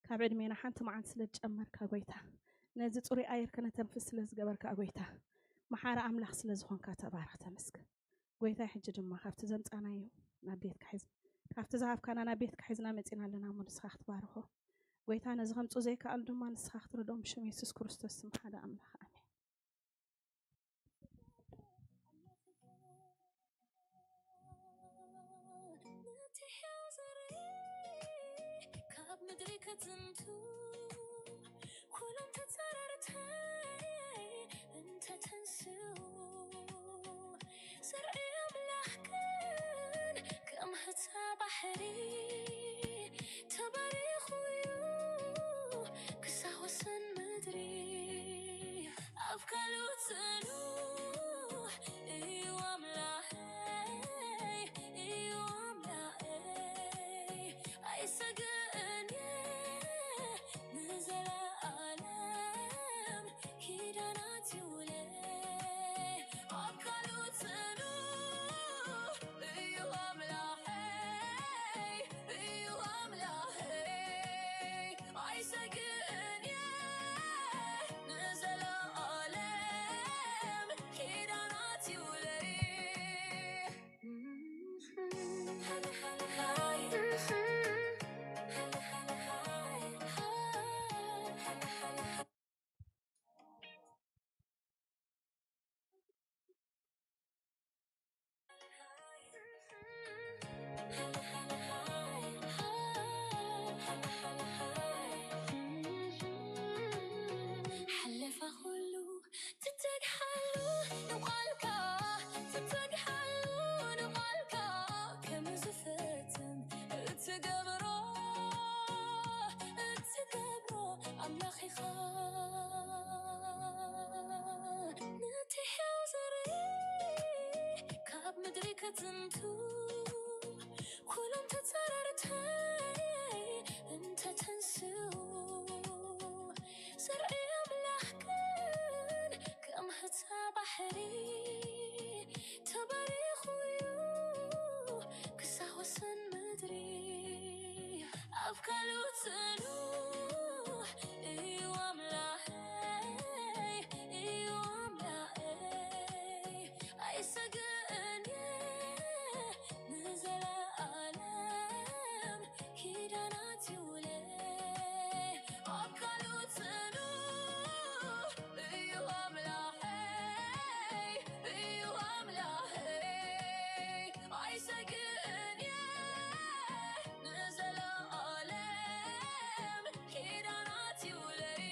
ካብ ዕድሜና ሓንቲ መዓልቲ ስለ ዝጨመርካ ጎይታ፣ ነዚ ጽሩይ ኣየር ከነተንፍስ ስለ ዝገበርካ ጎይታ፣ መሓሪ ኣምላኽ ስለ ዝኾንካ ተባረኽ፣ ተመስገን። ጎይታ ሕጂ ድማ ካብቲ ዘምጻናዮ ናብ ቤትካ ሒዝ-፣ ካብቲ ዝሃብካና ናብ ቤትካ ሒዝና መጺና ኣለና እሞ ንስኻ ክትባርኾ። ጎይታ ነዚ ከምጽኡ ዘይከኣሉ ድማ ንስኻ ክትረድኦም ብሽም የሱስ ክርስቶስ ስም ሓደ ኣምላኽ ኣሜን። ነቲ ሕያው ዘርኢ ካብ ምድሪ ከጽንቱ፣ ኩሎም ተጸራርተይ እንተ ተንስኡ፣ ዘርኢ ኣምላኽ ግን ከም ህታ ባሕሪ ተባሪኹ እዩ ክሳብ ወሰን ምድሪ። ኣብ ቃሉ ጽኑዕ እዩ ኣምላኸይ፣ እዩ ኣምላኸይ፣ ኣይሰግእን እየ ንዘለኣለም፣ ኪዳናት ይውለይ። ኣብ ቃሉ ጽኑዕ እዩ ኣምላኸይ፣ እዩ ኣምላኸይ፣ ኣይሰግእን እየ ንዘለኣለም፣ ኪዳናት ይውለይ። ሓለፋ ኩሉ ትተግሓሉ ንቓልካ፣ ትተግሓሉ ንቓልካ ከም ዝፍጽም ጥንቱ ኩሎም ተጸረርተይ እንተ ተንስኡ፣ ዘርኢ ኣምላኽ ግን ከም ህታ ባሕሪ ተባሪኹ እዩ ክሳብ ወሰን ምድሪ። ኣብ ቃሉ ጽኑዕ እዩ ኣምላኸይ፣ እዩ ኣምላኸይ። ኣይሰግእን እየ ንዘለኣለም፣ ኪዳናት ይውለይ። ኣብ ቃሉ ጽኑዕ እዩ ኣምላኸይ፣ እዩ ኣምላኸይ። ኣይሰግእን እየ ንዘለኣለም፣ ኪዳናት ይውለይ።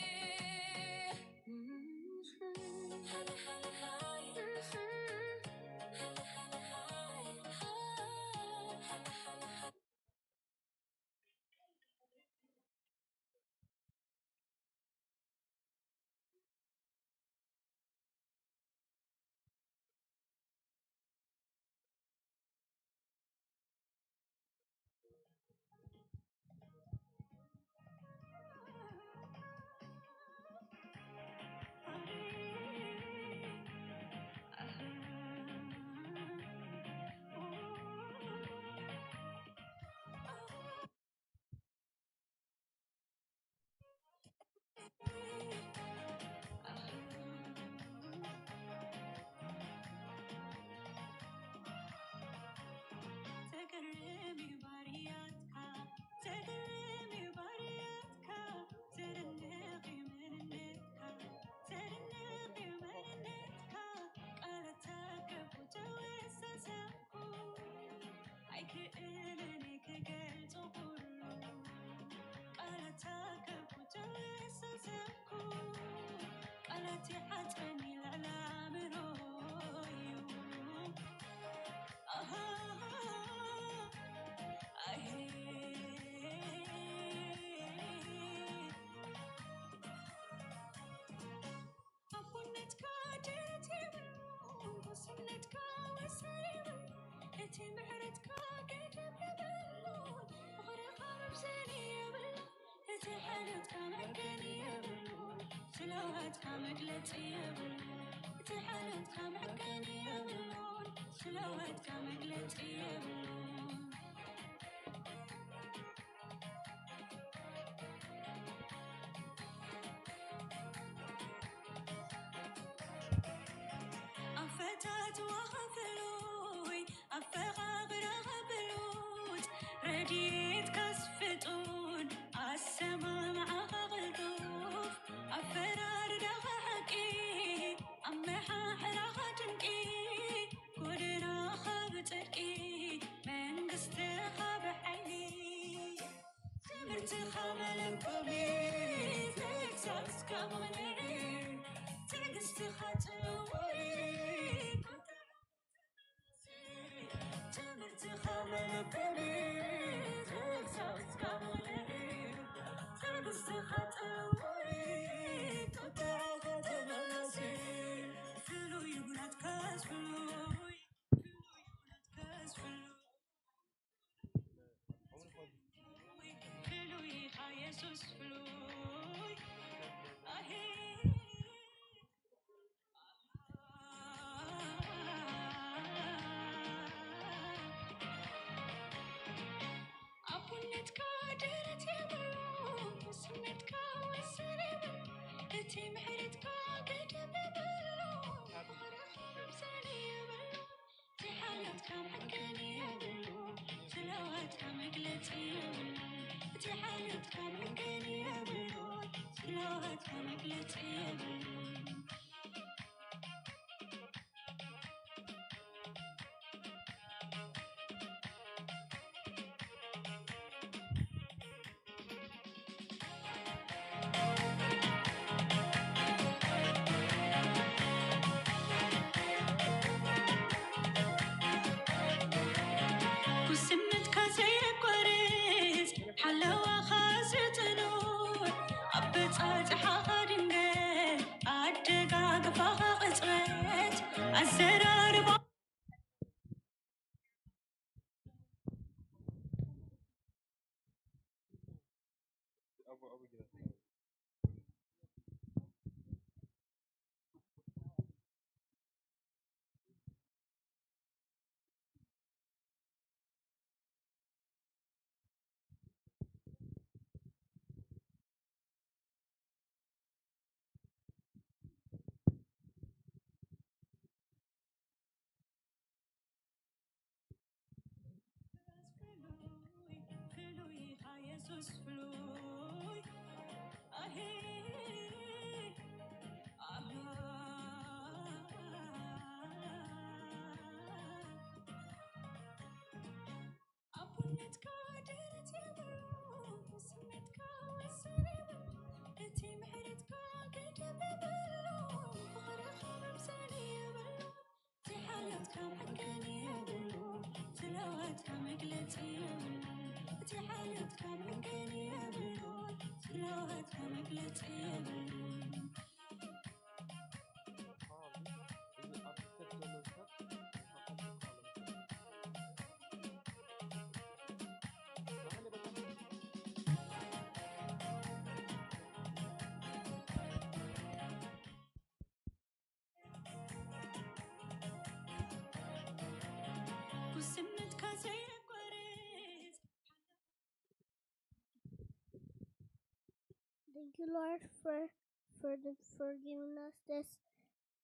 ተገርም እዩ ባርያትካ፣ ተገርም እዩ ባርያትካ፣ ዘደንቕ እዩ መንነትካ፣ ዘደንቕ እዩ መንነትካ። ቃላትካ ከንቱ ተወሰሰብኩ፣ ኣይክእልን እየ ክገልጾ ኩሉ። ቃላትካ ከንቱ ተወሰሰብኩ፣ ቃላት ይሓጽረኒ ልዕሊ ኣእምሮይ እዩ። ኣሃ፣ ኣሄ። ኣቦነትካ ደረት የብሉን፣ ንጉስነትካ ወሰን የብሉን፣ እቲ ምሕረትካ ገደብ የብሉን፣ ፍቕርኻ መብዘኒ የብሉን፣ እቲ ሓይልካ መዕቀኒ የብሉን፣ ስለዋትካ መግለጺ የብሉን፣ እቲ ሓይልካ መዕቀኒ የብሉን፣ ስለዋትካ መግለጺ የብሉን። ኣፈታትዋኻ ፍሉይ፣ ኣፈቓቕራኻ ብሉጽ፣ ረድኤትካስ ፍጡን፣ ኣሰማምዓኻ ቅልጡፍ፣ ኣፈራርዳኻ ሓቂ፣ ኣመሓሕራኻ ድንቂ፣ ጎደናኻ ብጽድቂ፣ መንግስትኻ ብሓይሊ። ትምህርትኻ መለኮት፣ ተግሳጽካ መቕንዒ፣ ትዕግስትኻ ጽውዒ፣ ትምህርትኻ መለኮት፣ ተግሳጽካ መቕንዒ፣ ትዕግስትኻ ጽውዒ፣ ቁጥዓኻ ተመላሲ፣ ፍሉይ እዩ ናትካስ ፍሉይ፣ ፍሉይ እዩ ናትካስ ፍሉይ። ፍሉይ ኢኻ የሱስ ፍሉይ። ኣሄ። ኣቦነትካ ደረት የብሉ፣ ንጉስነትካ ወሰን የብሉ፣ እቲ ምሕረትካ ገደብ የብሉ፣ ፍቕርኻ መብዘኒ የብሉ። እቲ ሓልዮትካ መዐቀኒ የብሉ፣ ስለዋትካ መግለጺ የብሉ። እቲ ሓልዮትካ መዐቀኒ የብሉ፣ ስለዋትካ መግለጺ የብሉ። ጉስነትካ ዘየቋርጽ፣ ሓለዋኻ ዝጽኑዕ፣ ኣበጻጽሓኻ ድንግል፣ Thank you, Lord, for for the, for giving us this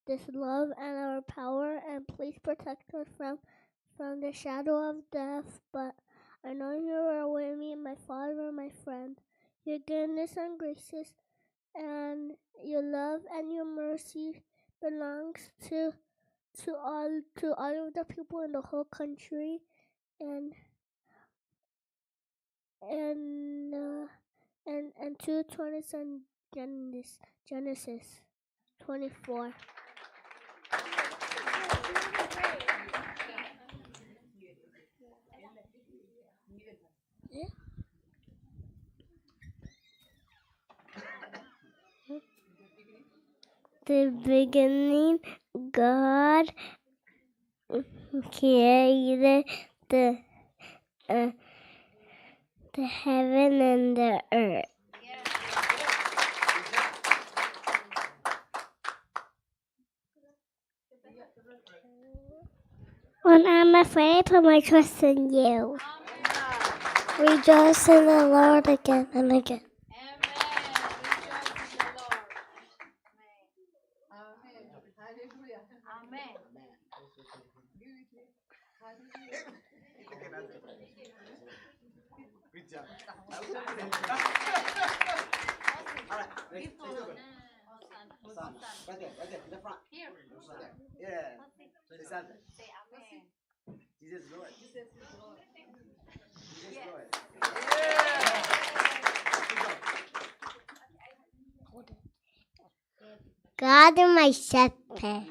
this love and our power, and please protect us from from the shadow of death. But I know you are with me, my Father, my friend. Your goodness and graces, and your love and your mercy belongs to to all to all of the people in the whole country, and and uh, and and two twenties and Genesis Genesis twenty-four. The beginning, God created the uh, the heaven and the earth. When I'm afraid, put my trust in you. Rejoice in the Lord again and again. God is my shepherd.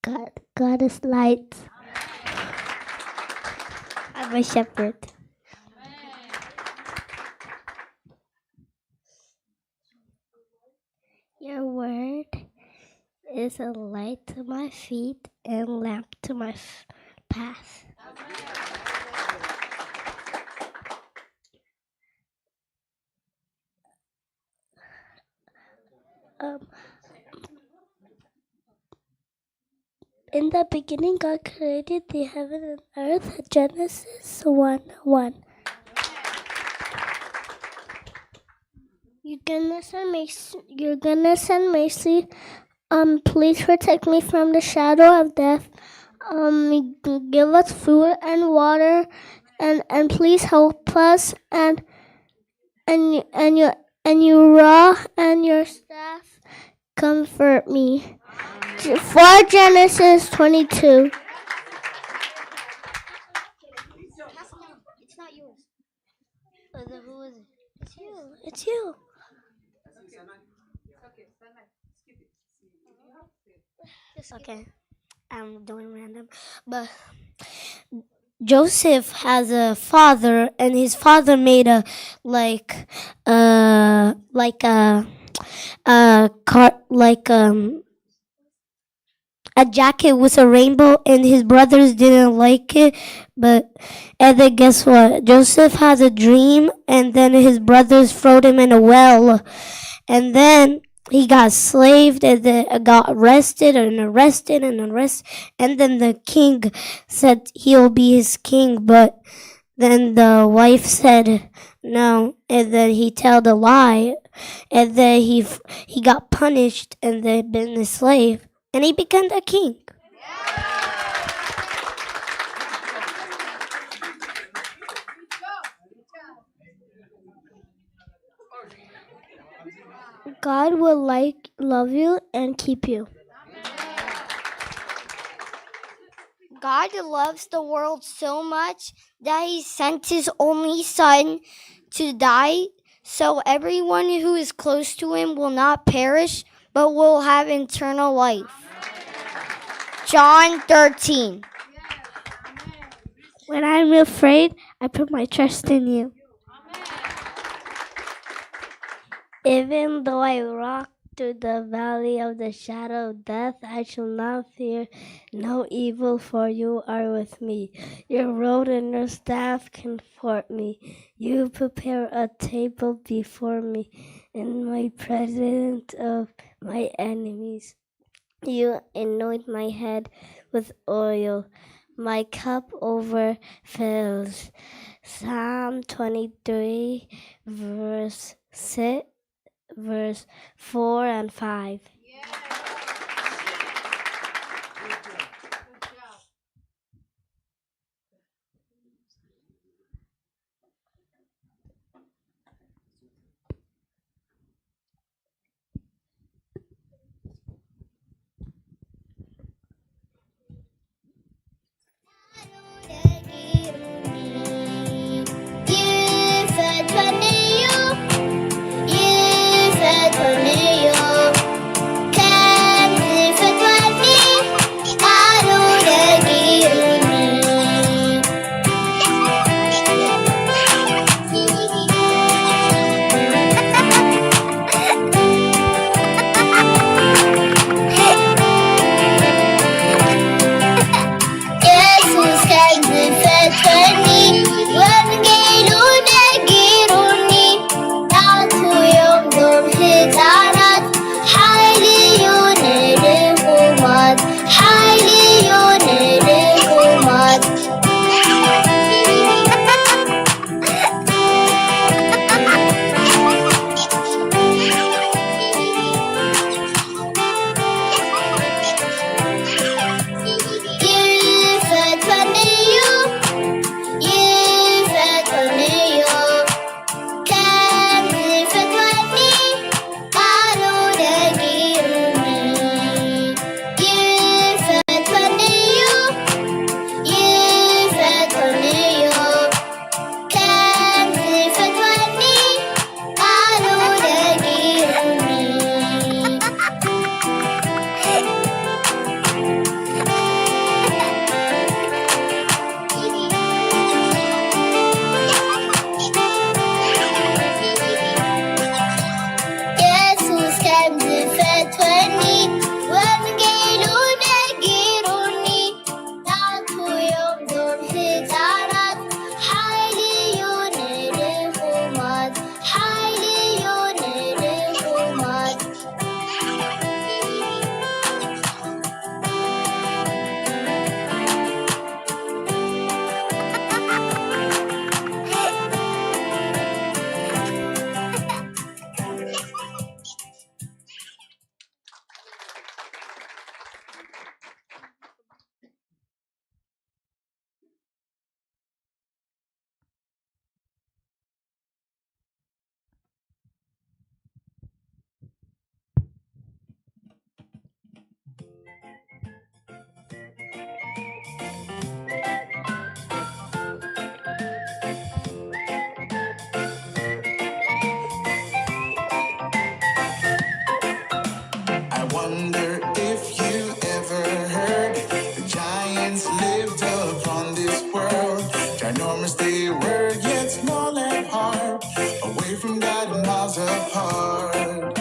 God, God is light. I'm a shepherd. Your word is a light to my feet and lamp to my f- path. Um, in the beginning, God created the heaven and earth. Genesis one one. Your goodness and mercy, your goodness and mercy, um, please protect me from the shadow of death. Um, give us food and water, and and please help us and and and your and your rod and your staff comfort me. For Genesis twenty-two. It's not yours. Who is it? It's you. It's you. Okay. I'm doing random, but Joseph has a father, and his father made a, like, uh, like a, a car, like, um, a jacket with a rainbow, and his brothers didn't like it. But and then guess what? Joseph has a dream, and then his brothers throw him in a well, and then he got slaved, and then got arrested and arrested and arrested, and then the king said he'll be his king, but then the wife said no, and then he told a lie, and then he he got punished, and then been a slave, and he became a king. God will like love you and keep you. God loves the world so much that he sent his only son to die, so everyone who is close to him will not perish but will have eternal life. John thirteen. When I'm afraid, I put my trust in you. Even though I walk through the valley of the shadow of death, I shall not fear no evil, for you are with me. Your rod and your staff comfort me. You prepare a table before me in my presence of my enemies. You anoint my head with oil. My cup overfills. Psalm twenty-three, verse six, verse four and five. የሱስ ከም ዝፈትወኒ ወንጌሉ ነጊሩኒ። ናቱ እዮም ዞም ህፃናት፣ ሓይሊ እዩ ንልኹማት፣ ሓይሊ እዩ ንልኹማት። ይፈትወኒ እዩ፣ ይፈትወኒ እዩ፣ ከም ዝፈትወኒ ቃሉ ነጊሩኒ። ይፈትወኒ እዩ፣ ይፈትወኒ እዩ፣ ከም ዝፈትወኒ ቃሉ ነጊሩኒ። የሱስ ከም ዝፈትወኒ ወንጌሉ ነጊሩኒ። ናቱ እዮም ዞም ህፃናት፣ ሓይሊ እዩ ንልኹማት፣ ሓይሊ እዩ ንልኹማት። I wonder if you ever heard the giants lived upon this world. Ginormous they were, yet small at heart, away from God and miles apart.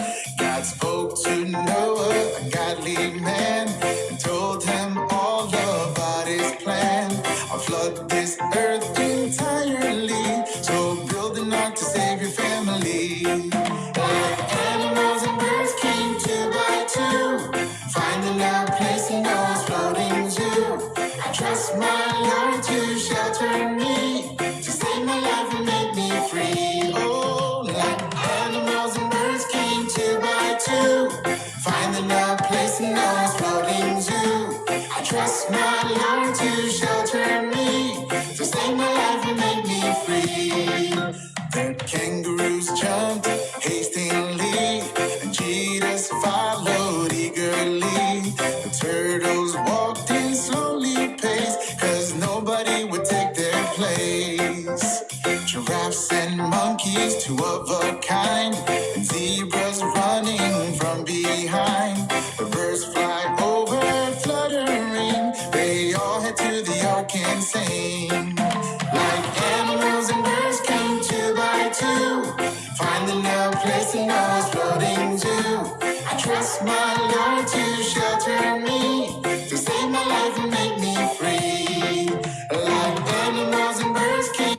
Not to save your family. Animals and birds came two by two. Finding a place in those floating zoo. I trust my Lord to shelter me, to save my life and make me free. Oh, like animals and birds came two by two. Finding a place in those floating zoo. I trust my Lord to shelter me, to save my life and make me free. The kangaroos jumped hastily, and cheetahs followed eagerly. The turtles walked in slowly pace, cause nobody would take their place. Giraffes and monkeys, two of a kind, and zebras running from behind. The birds fly over fluttering, they all head to the ark and sing. Like animals and birds came two by two, finding a place in those floating zoo. I trust my Lord to shelter me, to save my life and make me free. Like animals and birds came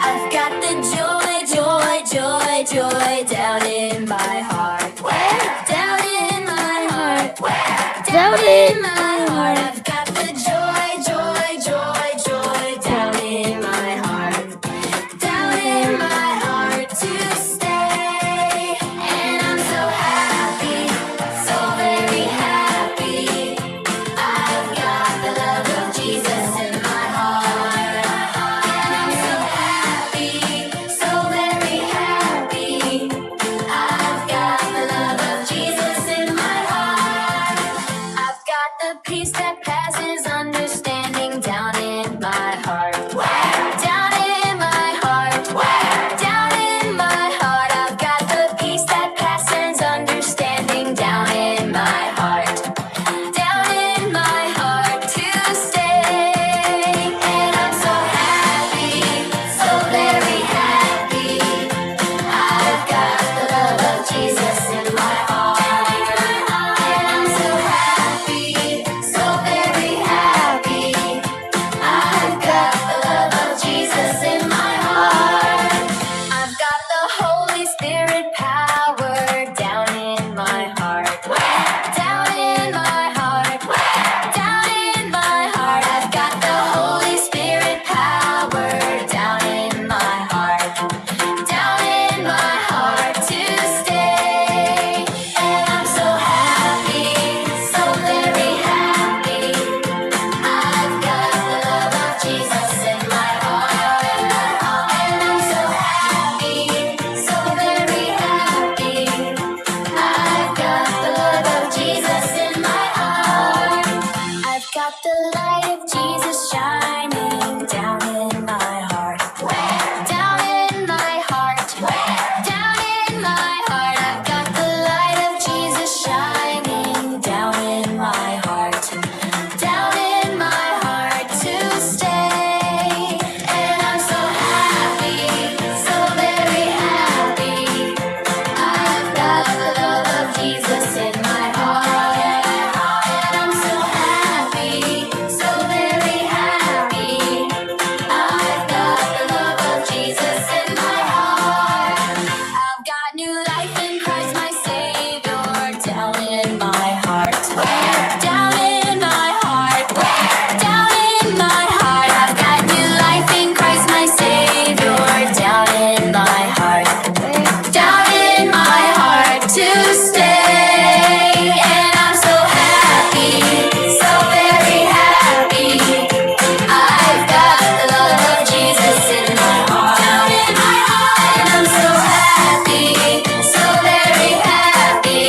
I've got the joy, joy, joy, joy down in my heart. Where? Down in my heart. Where? Down in my heart. I've got the joy, joy, joy, joy down in my heart. Down in my heart to stay. And I'm so happy, so very happy. I've got the love of Jesus in my heart. And I'm so happy, so very happy. I've got the love of Jesus in my heart. I've got the peace that passes understanding down in my heart. Down in my heart. Down in my heart. I've got the peace that passes understanding down in my heart. Down in my heart to stay. And I'm so happy, so very happy. I've got the love of Jesus in my heart. And I'm so happy, so very happy. I've got the love of Jesus in my heart. I've got the Holy Spirit power down in my heart. Down in my heart. Down in my heart. I've got the Holy Spirit power down in my heart. Down in my heart to stay. And I'm so happy, so very happy. I've got the love of Jesus in my heart. And I'm so happy, so very happy. I've got the love of Jesus in my heart. I've got the light of Jesus shining down in my heart. Down in my heart. Down in my heart. I've got the light of Jesus shining down in my heart. Down in my heart to stay. And I'm so happy, so very happy. I've got the love of Jesus in my heart. And I'm so happy, so very happy. I've got the love of Jesus in my heart. I've got new life in Christ, my Savior, down in my heart. Down in my heart. Down in my heart. I've got new life in Christ, my Savior, down in my heart. Down in my heart to stay. And I'm so happy, so very happy. I've got the love of Jesus in my heart. Down in my heart. And I'm so happy, so very happy.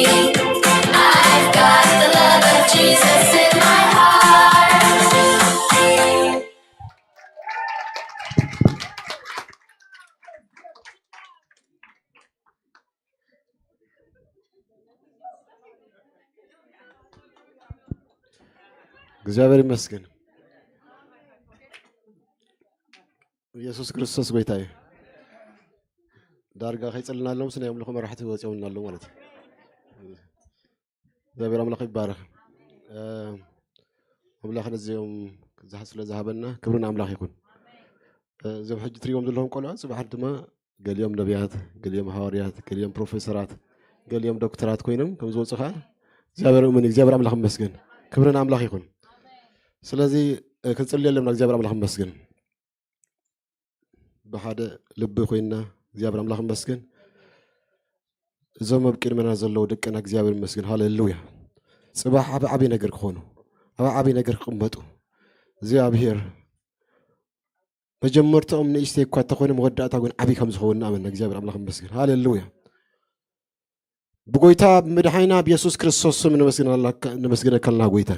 I've got the love of Jesus in my heart. እግዚኣብሔር ይመስገን። ኢየሱስ ክርስቶስ ጎይታ እዩ። ዳርጋ ከይጸለናሎም ናይ ኣምልኾ መራሕቲ ወጺኦምና ኣለዉ ማለት እዩ። እግዚኣብሔር ኣምላኽ ይባረኽ። ኣምላኽ ነዚኦም ስለ ዝሃበና ክብርን ኣምላኽ ይኹን። እዞም ሕጂ ትሪእዎም ዘለኹም ቆልዑ ፅባሕ ድማ ገሊኦም ነቢያት፣ ገሊኦም ሃዋርያት፣ ገሊኦም ፕሮፌሰራት፣ ገሊኦም ዶክተራት ኮይኖም ከም ዝወፁ ከዓ እግዚኣብሔር እሙን እዩ። እግዚኣብሔር ኣምላኽ ይመስገን። ክብርን ኣምላኽ ይኹን። ስለዚ ክንፅሊ ኣለና። እግዚኣብሔር ኣምላኽ ይመስገን። ብሓደ ልቢ ኮይንና እግዚኣብሔር ኣምላኽ ይመስገን። እዞም ኣብ ቅድመና ዘለዉ ደቅና እግዚኣብሔር ይመስገን። ሃሌሉያ። ፅባሕ ኣብ ዓብዪ ነገር ክኾኑ፣ ኣብ ዓብዪ ነገር ክቕመጡ እግዚኣብሔር መጀመርታኦም ንእሽተይ እኳ እንተኾነ መወዳእታ ግን ዓብዪ ከም ዝኸውን ንኣምን። እግዚኣብሔር ኣምላኽ ይመስገን። ሃሌሉያ። ብጎይታ ብመድሓኒና ብየሱስ ክርስቶስ ስም ነመስግነካ ኣለና ጎይታ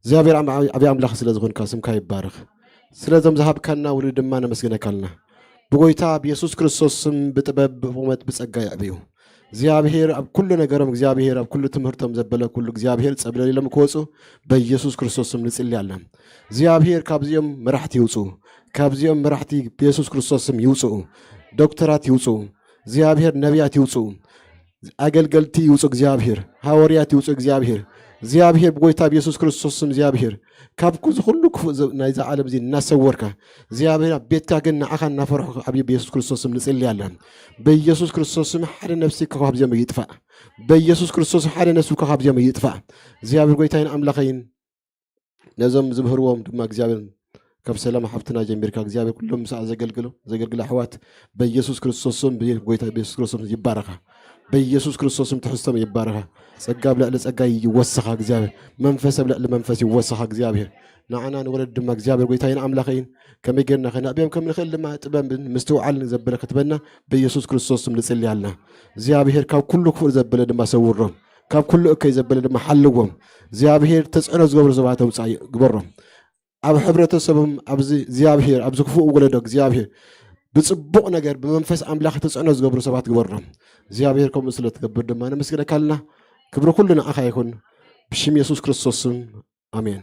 እግዚኣብሔር። ዓብዪ ኣምላኽ ስለ ዝኾንካ ስምካ ይባረኽ። ስለዞም ዝሃብካና ውሉድ ድማ ነመስግነካ ኣለና። ብጎይታ ብየሱስ ክርስቶስ ስም ብጥበብ ብቑመት ብጸጋ ይዕብዩ። እግዚኣብሔር ኣብ ኩሉ ነገሮም እግዚኣብሔር ኣብ ኩሉ ትምህርቶም ዘበለ ኩሉ እግዚኣብሔር ጸብለል ኢሎም ክወፁ በኢየሱስ ክርስቶስ ስም ንጽሊ ኣለና። እግዚኣብሔር ካብዚኦም መራሕቲ ይውፁ። ካብዚኦም መራሕቲ ብየሱስ ክርስቶስ ስም ይውፅኡ። ዶክተራት ይውፅኡ። እግዚኣብሔር ነቢያት ይውፅኡ። ኣገልገልቲ ይውፁ እግዚኣብሔር። ሃዋርያት ይውፁ እግዚኣብሔር። እግዚኣብሔር ብጎይታ ብየሱስ ክርስቶስ ስም እግዚኣብሔር ካብ ኩዚ ኩሉ ክፉእ ናይዚ ዓለም እዚ እናሰወርካ እግዚኣብሔር ኣብ ቤትካ ግን ንዓኻ እናፈርሑ ኣብዩ ብየሱስ ክርስቶስ ስም ንፅሊ ኣለና። በኢየሱስ ክርስቶስ ስም ሓደ ነፍሲ ካብዚኦም ይጥፋእ። በኢየሱስ ክርስቶስ ሓደ ነፍሲ ካብዚኦም ይጥፋእ። እግዚኣብሔር ጎይታይን ኣምላኸይን ነዞም ዝምህርዎም ድማ እግዚኣብሔር ካብ ሰላም ሓብትና ጀሚርካ እግዚኣብሔር ኩሎም ምስኣ ዘገልግሉ ዘገልግሉ ኣሕዋት በኢየሱስ ክርስቶስም ብጎይታ በኢየሱስ ክርስቶስም ይባረኻ። በኢየሱስ ክርስቶስም ትሕዝቶም ይባረኻ። ጸጋ ብልዕሊ ጸጋ ይወሰኻ እግዚኣብሔር። መንፈስ ብልዕሊ መንፈስ ይወሰኻ እግዚኣብሔር። ንዓና ንወለድ ድማ እግዚኣብሔር ጎይታይን ኣምላኸይን ከመይ ጌርና ከነዕብዮም ከም ንኽእል ድማ ጥበብን ምስትውዓልን ዘበለ ክትበና በኢየሱስ ክርስቶስም ንጽሊ ኣለና። እግዚኣብሔር ካብ ኩሉ ክፉእ ዘበለ ድማ ሰውሮም። ካብ ኩሉ እከይ ዘበለ ድማ ሓልዎም። እግዚኣብሔር ተጽዕኖ ዝገብሩ ሰባት ኣውጻእ ግበሮም። ኣብ ሕብረተሰቦም ኣብዚ እግዚኣብሔር ኣብዚ ክፉእ ወለዶ እግዚኣብሔር ብጽቡቕ ነገር ብመንፈስ ኣምላኽ ተጽዕኖ ዝገብሩ ሰባት ግበሮም። እግዚኣብሔር ከምኡ ስለ ትገብር ድማ ነመስግነካ ኣለና። ክብሪ ኩሉ ንዓኻ ይኹን። ብሽም የሱስ ክርስቶስ ስም ኣሜን።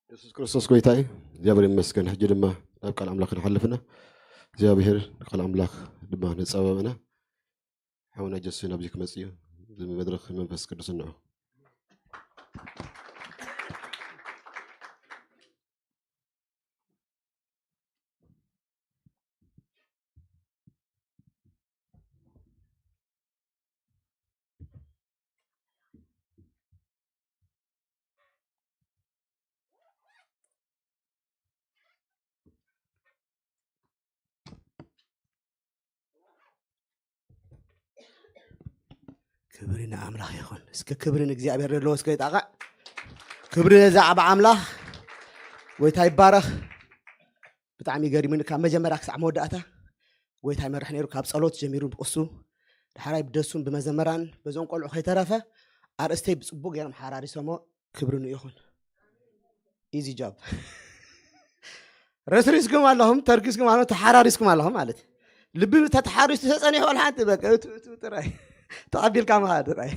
የሱስ ክርስቶስ ጎይታ እዩ። እግዚኣብሔር ይመስገን። ሕጂ ድማ ናብ ቃል ኣምላኽ ክንሓልፍ ኢና። እግዚኣብሔር ቃል ኣምላኽ ድማ ነጸባብና። ሓውና ጀሱ ናብዚ ክመጽእ እዩ። እዚ መድረኽ መንፈስ ቅዱስ እንሆ። ክብሪ ንኣምላኽ ይኹን። እስከ ክብሪ ንእግዚኣብሔር ዘለዎ እስከ ይጣቕዕ። ክብሪ ነዚ ዓቢ ኣምላኽ። ጎይታ ይባረኽ። ብጣዕሚ ገሪሙኒ ካብ መጀመርያ ክሳዕ መወዳእታ ጎይታ ይመርሕ ነይሩ። ካብ ጸሎት ጀሚሩ ብቕሱ ዳሕራይ ብደሱን ብመዘመራን በዞም ቆልዑ ከይተረፈ ኣርእስተይ ብጽቡቕ ገይሮም ሓራሪሶሞ። ክብሪ ንኡ ይኹን። ኢዚ ጆብ። ረስሪስኩም ኣለኹም፣ ተርጊስኩም ኣለኹም፣ ተሓራሪስኩም ኣለኹም ማለት እዩ። ልቢ ተተሓሪሱ ተጸኒሑ ወላ ሓንቲ በቃ እቱ እቱ ጥራይ ተቐቢልካ ምኻድ ጥራይ።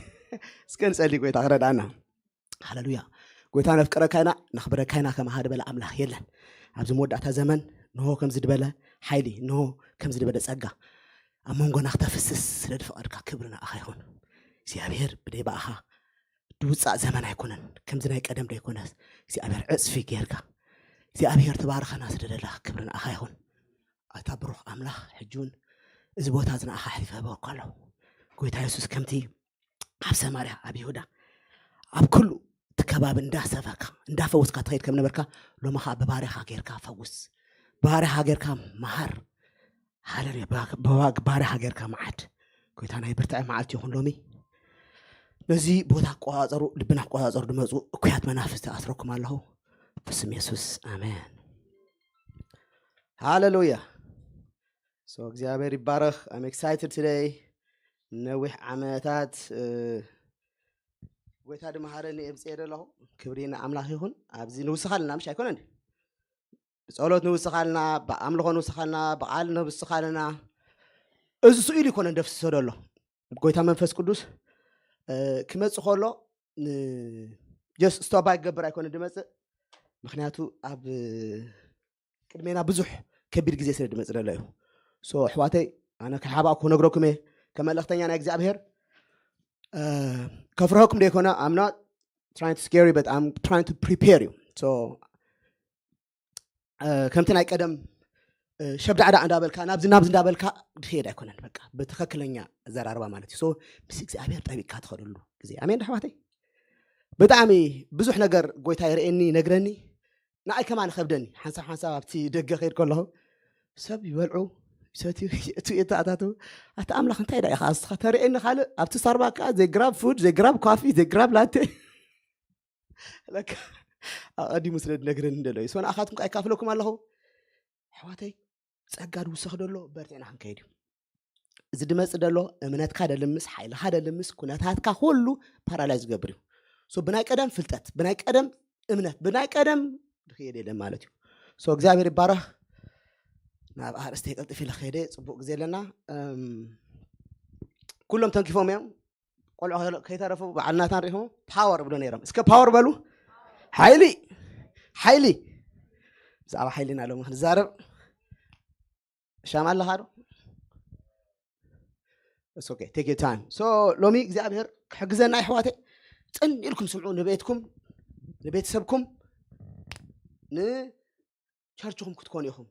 እስከ ንጸሊ ጎይታ ክረዳና። ሃሌሉያ። ጎይታ ነፍቅረካ ኢና፣ ነኽብረካ ኢና፣ ከማኻ ዝበለ ኣምላኽ የለን። ኣብዚ መወዳእታ ዘመን ንሆ ከምዚ ዝበለ ሓይሊ፣ ንሆ ከምዚ ዝበለ ጸጋ ኣብ መንጎና ክተፍስስ ስለ ዝፈቐድካ ክብሪ ንኣኻ ይኹን። እግዚኣብሔር ብደይ ብኣኻ ድውጻእ ዘመን ኣይኮነን፣ ከምዚ ናይ ቀደም ደይኮነስ እግዚኣብሔር ዕጽፊ ጌርካ እግዚኣብሔር ትባርኸና ስለ ደለኻ ክብሪ ንኣኻ ይኹን። ኣታ ብሩኽ ኣምላኽ ሕጂ እውን እዚ ቦታ እዚ ንኣኻ ኣሕሊፈ እህበካ ኣለኹ። ጎይታ የሱስ ከምቲ ኣብ ሰማርያ ኣብ ይሁዳ ኣብ ኩሉ እቲ ከባቢ እንዳሰበካ እንዳፈወስካ ትኸይድ ከም ነበርካ ሎሚ ኸዓ ብባርያኻ ጌርካ ፈውስ፣ ብባርያኻ ጌርካ መሃር። ሃለሉያ። ብባርያኻ ጌርካ መዓድ። ጎይታ ናይ ብርትዐ መዓልቲ ይኹን ሎሚ። ነዚ ቦታ ኣቆጻጸሩ ልብና ኣቆጻጸሩ ድመፁ እኩያት መናፍስቲ ኣስረኩም ኣለኹ ብስም የሱስ ኣሜን። ሃለሉያ። So እግዚኣብሔር ይባረኽ። I'm excited today። ነዊሕ ዓመታት ጎይታ ድመሃረኒ እየ ብፅየ ዘለኹ። ክብሪ ንኣምላኽ ይኹን። ኣብዚ ንውስኻልና ምሽ ኣይኮነን፣ ብፀሎት ንውስኻልና፣ ብኣምልኾ ንውስኻልና፣ ብቓል ንውስኻልና። እዚ ስኢሉ ይኮነ እንደፍስሶ ዘሎ ጎይታ መንፈስ ቅዱስ ክመፅእ ከሎ just stop ኣይገብር ኣይኮነ ድመፅእ። ምክንያቱ ኣብ ቅድሜና ብዙሕ ከቢድ ግዜ ስለ ድመፅእ ዘሎ እዩ። So ኣሕዋተይ፣ ኣነ ከይሓባእኩ ክነግረኩም እየ። ከም መልእኽተኛ ናይ እግዚኣብሔር ከፍርሀኩም ደይኮነ፣ I'm not trying to scare you, but I'm trying to prepare you. So ከምቲ ናይ ቀደም ሸብዳዕዳዕ እንዳበልካ ናብዚ ናብዚ እንዳበልካ ድሄድ ኣይኮነን። በቃ ብትክክለኛ ኣዘራርባ ማለት እዩ። So ምስ እግዚኣብሔር ጠቢቅካ ትኸደሉ ግዜ። ኣሜን ኣሕዋተይ። ብጣዕሚ ብዙሕ ነገር ጎይታ ይርእየኒ ይነግረኒ። ንኣይ ከማን ይኸብደኒ። ሓንሳብ ሓንሳብ ኣብቲ ደገ ከይድ ከለኹ ሰብ ይበልዑ፣ ይሰትዩ፣ ይእትው፣ የተኣታተው። ኣታ ኣምላኽ እንታይ ዳ ኢኻ እስኻ ተርእየኒ ካልእ ኣብቲ ስታርባክስ ከኣ they grab food, they grab coffee, they grab latte። ለካ ኣቐዲሙ ስለ ዝነግረኒ እንደሎ እዩ። So ንኣኻትኩም ከኣ ይካፍለኩም ኣለኹ ኣሕዋተይ። ጸጋ ድውሰኽ ደሎ በርቲዕና ክንከይድ እዩ። እዚ ድመጽእ ደሎ እምነትካ ደልምስ፣ ሓይልኻ ደልምስ፣ ኩነታትካ ኩሉ ፓራላይዝ ዝገብር እዩ። So ብናይ ቀደም ፍልጠት፣ ብናይ ቀደም እምነት፣ ብናይ ቀደም ድክየድ የለን ማለት እዩ። So እግዚኣብሔር ይባረኽ። ናብ ኣርእስተ ቀልጥፍ ኢለ ከይደ፣ ጽቡቅ ግዜ ኣለና። እም፣ ኩሎም ተንኪፎም እዮም። ቆልዑ ከይተረፉ በዓል ናታን ሪኢኹም ፓወር ብሎ ነይሮም። እስከ ፓወር በሉ። ሓይሊ፣ ሓይሊ። ብዛዕባ ሓይልና ሎሚ ክንዛረብ ሻማ ኣለኻ ዶ? It's okay, take your time. So ሎሚ እግዚኣብሔር ክሕግዘና ኣሕዋተይ፣ ጽን ኢልኩም ስምዑ። ንቤትኩም፣ ንቤተሰብኩም፣ ንቸርችኹም ክትኮኑ ኢኹም።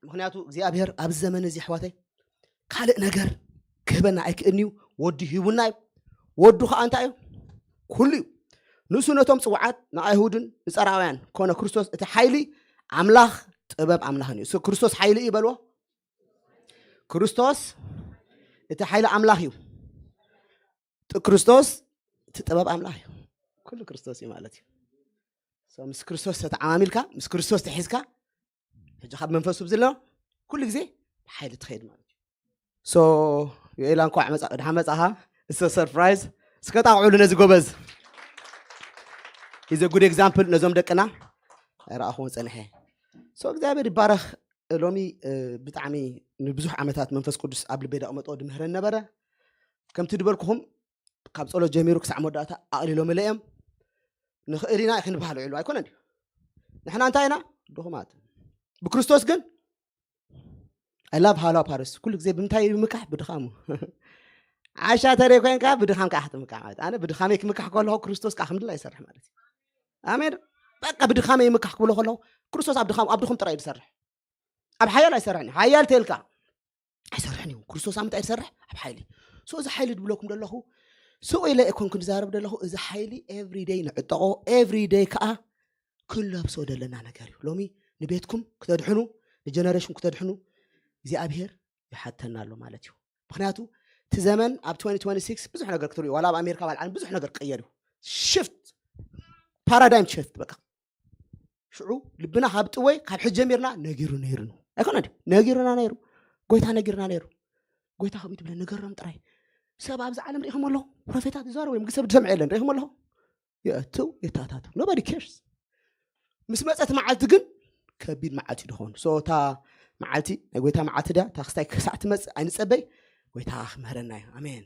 ምክንያቱ እግዚኣብሔር ኣብዚ ዘመን እዚ ኣሕዋተይ ካልእ ነገር ክህበና ኣይክእልን እዩ። ወዱ ሂቡና እዩ። ወዱ ከዓ እንታይ እዩ? ኩሉ እዩ። ንሱ ነቶም ጽውዓት ንኣይሁድን ንጸራውያን ኮነ ክርስቶስ እቲ ሓይሊ ኣምላኽ ጥበብ ኣምላኽን እዩ። እሱ ክርስቶስ ሓይሊ እዩ በልዎ። ክርስቶስ እቲ ሓይሊ ኣምላኽ እዩ። ጥ-፣ ክርስቶስ እቲ ጥበብ ኣምላኽ እዩ። ኩሉ ክርስቶስ እዩ ማለት እዩ። So ምስ ክርስቶስ ተተዓማሚልካ፣ ምስ ክርስቶስ ተሒዝካ፣ ሕጂ ካብ መንፈሱ ብዝሎ ኩሉ ግዜ ብሓይሊ ትኸይድ ማለት እዩ። So ዮኤላ እንኳዕ መጻ-፣ ደሓን መጻኻ። It's a surprise። እስከ ጣቕዑሉ ነዚ ጎበዝ። He's a good example ነዞም ደቅና ኣይረኣኹዎ ጸንሐ። So እግዚኣብሔር ይባረኽ። ሎሚ እ፣ ብጣዕሚ ንብዙሕ ዓመታት መንፈስ ቅዱስ ኣብ ልበይ ደቕመጦ ድምህረን ነበረ። ከምቲ ድበልኩኹም ካብ ጸሎት ጀሚሩ ክሳዕ መወዳእታ ኣቕሊሎምለ እዮም። ንኽእል ኢና ክንበሃል ውዒሉ ኣይኮነን ድዩ? ንሕና እንታይ ኢና? ድኹማት። ብክርስቶስ ግን I love ሃላ ፓርስ ኩሉ ግዜ ብምንታይ ምካሕ? ብድኻሙ። ዓሻ ተረይ ኮይንካ ብድኻም ከዓ ክትምካሕ ማለት። ኣነ ብድኻመይ ክምካሕ ከለኹ ክርስቶስ ከዓ ክንድላ ይሰርሕ ማለት እዩ። ኣሜን። በቃ ብድኻመይ ምካሕ ክብሎ ከለኹ ክርስቶስ ኣብ ድኻም፣ ኣብ ድኹም ጥራይ እዩ ዝሰርሕ። ኣብ ሓያል ኣይሰርሕን እዩ። ሓያል ተልካ ኣይሰርሕን እዩ። ክርስቶስ ኣብ ምንታይ ዝሰርሕ? ኣብ ሓይሊ። So እዚ ሓይሊ ድብለኩም ደለኹ ስቕ ኢለ ኣይኮንኩ ዝዛረብ ደለኹ። እዚ ሓይሊ every day ንዕጠቆ፣ every day ከዓ ክንለብሶ ደለና ነገር እዩ። ሎሚ ንቤትኩም ክተድሕኑ፣ ንጀነሬሽን ክተድሕኑ እግዚኣብሔር ይሓተና ኣሎ ማለት እዩ። ምክንያቱ እቲ ዘመን ኣብ twenty twenty-six ብዙሕ ነገር ክትሪኡ፣ ዋላ ኣብ ኣሜሪካ፣ ኣብ ዓለም ብዙሕ ነገር ክቀየር እዩ። ሽፍት፣ ፓራዳይም ሽፍት። በቃ ሽዑ ልብና ካብ ጥወይ ካብ ሕጂ ጀሚርና ነጊሩ ነይሩ ነው ኣይኮነ ድዩ? ነጊሩና ነይሩ፣ ጎይታ ነጊርና ነይሩ። ጎይታ ከምኡ ትብለ ነገሮም ጥራይ። ሰብ ኣብዚ ዓለም ሪኢኹም ኣለኹ? ፕሮፌታት ይዛረቡ እዮም፣ ግን ሰብ ዝሰምዕ የለን። ሪኢኹም ኣለኹ? የእትው የተኣታተው፣ nobody cares። ምስ መፀት መዓልቲ ግን ከቢድ መዓልቲ ድኾኑ። So እታ መዓልቲ ናይ ጎይታ መዓልቲ ድያ? እታ ክስታይ ክሳዕ ትመፅእ ኣይንፀበይ። ጎይታ ክምህረና እዩ። ኣሜን።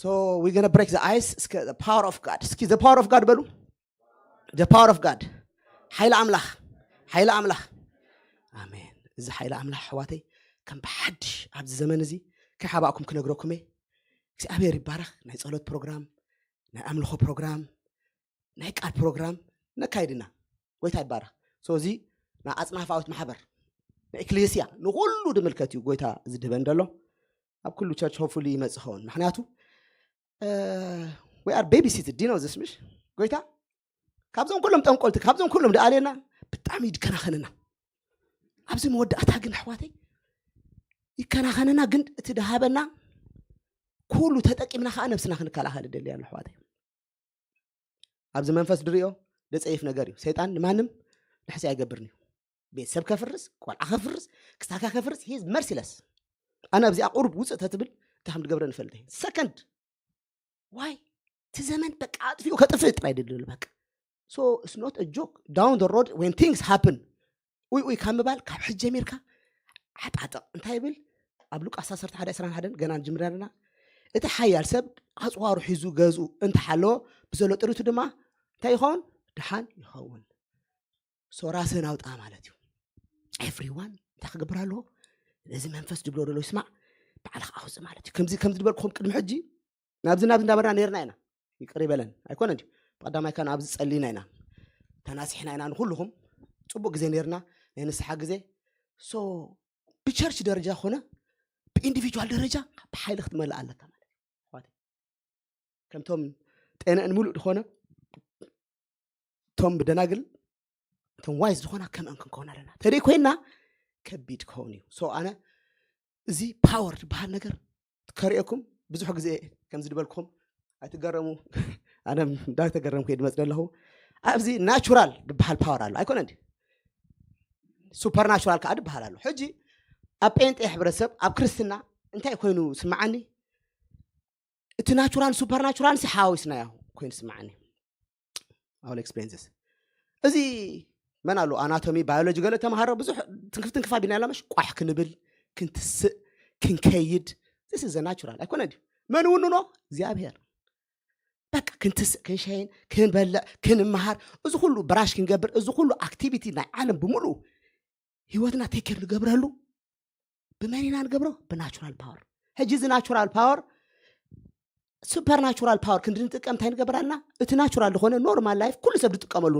So we gonna break the ice። እስከ the power of God፣ እስኪ the power of God በሉ። The power of God፣ ሓይሊ ኣምላኽ፣ ሓይሊ ኣምላኽ። ኣሜን። እዚ ሓይሊ ኣምላኽ ኣሕዋተይ ከም ብሓድሽ ኣብዚ ዘመን እዚ ከይሓባእኩም ክነግረኩም እየ። እግዚኣብሔር ይባረኽ። ናይ ጸሎት ፕሮግራም፣ ናይ ኣምልኾ ፕሮግራም፣ ናይ ቃል ፕሮግራም ነካይድና። ጎይታ ይባረኽ። So እዚ ንኣጽናፋዊት ማሕበር፣ ንኤክሌስያ፣ ንኹሉ ድምልከት እዩ ጎይታ ዝድህበን ዘሎ። ኣብ ኩሉ ቸርች ሆፉሊ ይመጽእ ኸውን። ምክንያቱ we are babysitted ዲኖ ዝስምሽ ጎይታ ካብዞም ኩሎም ጠንቆልቲ ካብዞም ኩሎም ደኣልየና ብጣዕሚ ይከናኸንና። ኣብዚ መወዳእታ ግን ኣሕዋተይ ይከናኸንና፣ ግን እቲ ድሃበና ኩሉ ተጠቂምና ከዓ ነብስና ክንከላኸል ደልያ ኣሎ ኣሕዋተይ። ኣብዚ መንፈስ ድሪኦ ደፀይፍ ነገር እዩ። ሰይጣን ንማንም ንሕሲ ኣይገብርን እዩ። ቤተሰብ ከፍርስ፣ ቆልዓ ከፍርስ፣ ክሳካ ከፍርስ ሂዝ መርሲለስ። ኣነ ኣብዚኣ ቁሩብ ውፅእ ተትብል እንታይ ከም ድገብረ ንፈልጥ። ሰከንድ ዋይ እቲ ዘመን በቃ ኣጥፊኡ ከጥፍእ ጥራይ ድልል በቃ። So it's not a joke down the road when things happen። ኡይ ኡይ ካብ ምባል ካብ ሕጂ ጀሚርካ ዓጣጥቕ እንታይ ይብል ኣብ ሉቃስ ዓሰርተ ሓደ ዕስራን ሓደን ገና ንጅምር ኣለና። እቲ ሓያል ሰብ ኣፅዋሩ ሒዙ ገዝኡ እንተሓለዎ ብዘሎ ጥሪቱ ድማ እንታይ ይኸውን? ድሓን ይኸውን። So ራስህን ኣውጣ ማለት እዩ። Everyone እንታይ ክገብር ኣለዎ? ነዚ መንፈስ ድብሎ ደሎ ይስማዕ፣ ባዕልኻ ኣውፅእ ማለት እዩ። ከምዚ ከምዚ ዝበልኩኹም ቅድሚ ሕጂ ናብዚ ናብዚ እንዳበርና ነርና ኢና። ይቅር ይበለን ኣይኮነ ድዩ? ብቀዳማይ ከ ናብዚ ጸሊና ኢና፣ ተናሲሕና ኢና። ንኩልኹም ጽቡቅ ግዜ ነርና፣ ናይ ንስሓ ግዜ። So ብቸርች ደረጃ ኮነ ብኢንዲቪጁዋል ደረጃ ብሓይሊ ክትመልእ ኣለካ ማለት እዩ። ከምቶም ጤነአን ሙሉእ ዝኾነ እቶም ብደናግል እቶም ዋይዝ ዝኾና ከምአን ክንከውን ኣለና። ተደይ ኮይና ከቢድ ክኸውን እዩ። So ኣነ እዚ ፓወር ዝበሃል ነገር ከርእየኩም ብዙሕ ግዜ ከምዚ ዝበልኩም ኣይትገረሙ። ኣነ እንዳተገረምኩ ድመፅ ዘለኹ። ኣብዚ ናቹራል ዝበሃል ፓወር ኣሎ ኣይኮነ እንዲ ሱፐርናቹራል ከዓ ዝበሃል ኣሎ። ሕጂ ኣብ ጴንጤ ሕብረተሰብ ኣብ ክርስትና እንታይ ኮይኑ ስምዓኒ? እቲ ናቹራል ሱፐርናቹራል ሲ ሓዋዊስናዮ ኮይኑ ስምዓኒ። I'll explain this። እዚ መን ኣሎ ኣናቶሚ ባዮሎጂ ገለ ተምሃሮ ብዙሕ ትንክፍ ትንክፍ ኣቢልና ላመሽ ቋሕ ክንብል ክንትስእ ክንከይድ this is natural ኣይኮነ ድዩ? መን ውንኖ? እግዚኣብሔር። በቃ ክንትስእ ክንሸይን ክንበልዕ ክንመሃር እዚ ኩሉ ብራሽ ክንገብር እዚ ኩሉ ኣክቲቪቲ ናይ ዓለም ብምሉእ ህይወትና ቴክር ንገብረሉ ብመን ኢና ንገብሮ? ብናቹራል ፓወር። ሕጂ እዚ ናቹራል ፓወር ሱፐር ናቹራል ፓወር ክንዲ ንጥቀም እንታይ ንገብር ኣለና? እቲ ናቹራል ዝኾነ ኖርማል ላይፍ ኩሉ ሰብ ዝጥቀመሉ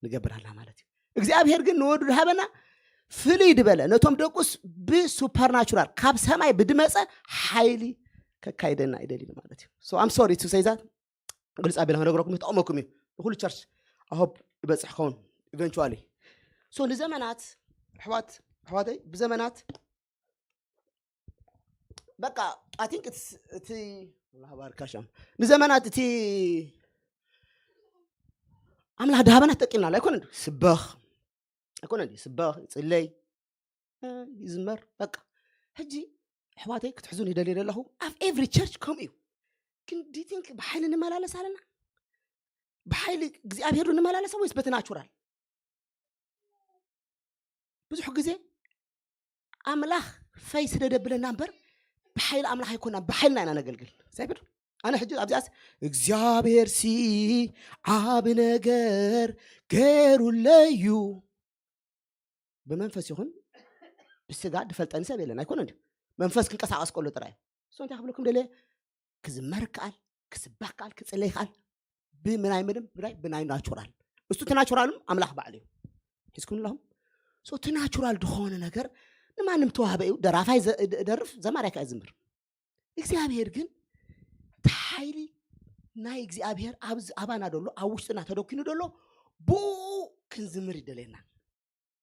ንገብር ኣለና ማለት እዩ። እግዚኣብሔር ግን ንወዱ ዝሃበና ፍልይ ዝበለ ነቶም ደቁስ ብሱፐር ናቹራል ካብ ሰማይ ብድመፀ ሓይሊ ከካይደና ይደሊ ማለት እዩ። So I'm sorry to say that ግልፂ ኣቢለ ክነግረኩም ይጠቕመኩም እዩ። ንኩሉ ቸርች ኣሆብ ይበፅሕ ኸውን ኢቨንቹዋሊ። So ንዘመናት ኣሕዋት ኣሕዋተይ ብዘመናት በቃ I think it's እቲ ኣላህ ባርካሻም ንዘመናት እቲ ኣምላኽ ድሃበና ተጠቂምናሉ ኣይኮነ ስበኽ ኣይኮነ ስበኽ ይፅለይ ይዝመር በቃ። ሕጂ ኣሕዋተይ ክትሕዙን ይደልየ ዘለኹ ኣብ ኤቭሪ ቸርች ከምኡ እዩ። ግን ዲቲንክ ብሓይሊ ንመላለስ ኣለና? ብሓይሊ እግዚኣብሔር ንመላለስ ወይስ በቲ ናቹራል? ብዙሕ ግዜ ኣምላኽ ፈይ ስደደብለና እምበር ብሓይሊ ኣምላኽ ኣይኮና ብሓይልና ኢና ነገልግል። እግዚኣብሔር ኣነ ሕጂ ኣብዚኣስ እግዚኣብሔር ሲ ዓብ ነገር ገሩለዩ ብመንፈስ ይኹን ብስጋ ድፈልጠኒ ሰብ የለን ኣይኮነ እንዲ መንፈስ ክንቀሳቀስ ከሎ ጥራይ እሱ እንታይ ክብለኩም ደለ ክዝመር ይከኣል ክስበኽ ከኣል ክፅለይ ይከኣል ብምናይ ምንም ብናይ ብናይ ናቹራል እሱ እቲ ናቹራልም ኣምላኽ ባዕሉ እዩ ሒዝኩም ኣለኹም እቲ ናቹራል ዝኾነ ነገር ንማንም ተዋህበ እዩ ደራፋይ ደርፍ ዘማርያ ከዓ ዝምር እግዚኣብሔር ግን እቲ ሓይሊ ናይ እግዚኣብሔር ኣብዚ ኣባና ደሎ ኣብ ውሽጥና ተደኪኑ ደሎ ብኡ ክንዝምር ይደለየና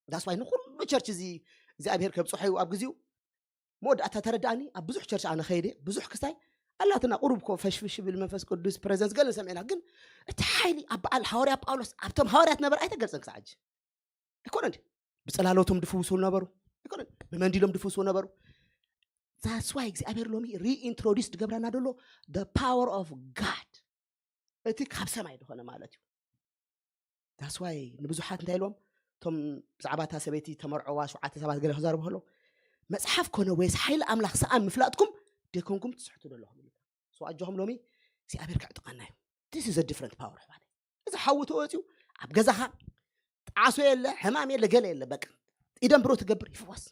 ዳስዋይ ንኩሉ ቸርች እዚ እግዚኣብሔር ከብፅሖ እዩ ኣብ ግዜኡ መወዳእታ ተረዳእኒ ኣብ ብዙሕ ቸርች ኣነ ከይደ ብዙሕ ክስታይ ኣላትና ቁሩብ ኮ ፈሽፍሽ ብል መንፈስ ቅዱስ ፕሬዘንስ ገለ ሰሚዕና ግን እቲ ሓይሊ ኣብ በዓል ሃዋርያ ጳውሎስ ኣብቶም ሃዋርያት ነበር ኣይተገልፀን ክሳዕ ሕጂ ኣይኮነ እንዲ ብፅላሎቶም ድፍውሱ ነበሩ ኣይኮነ ብመንዲሎም ድፍውሱ ነበሩ that's why እግዚኣብሔር ሎሚ reintroduce ድገብረና ደሎ the power of God እቲ ካብ ሰማይ ዝኾነ ማለት እዩ that's why ንብዙሓት እንታይ ኢልዎም እቶም ብዛዕባ እታ ሰበይቲ ተመርዐዋ ሸውዓተ ሰባት ገለ ክዛረቡ ከለዉ መፅሓፍ ኮነ ወይስ ሓይሊ ኣምላኽ ሰኣን ምፍላጥኩም ደይኮንኩም ትስሕቱ ዘለኹም so ኣጆኹም ሎሚ እግዚኣብሔር ከዕጥቐና እዩ this is a different power ኣሕዋተይ እዚ ሓዊ ተወፅዩ ኣብ ገዛኻ ጣዕሶ የለ ሕማም የለ ገለ የለ በቃ ኢደን ብሮ ትገብር ይፍወስ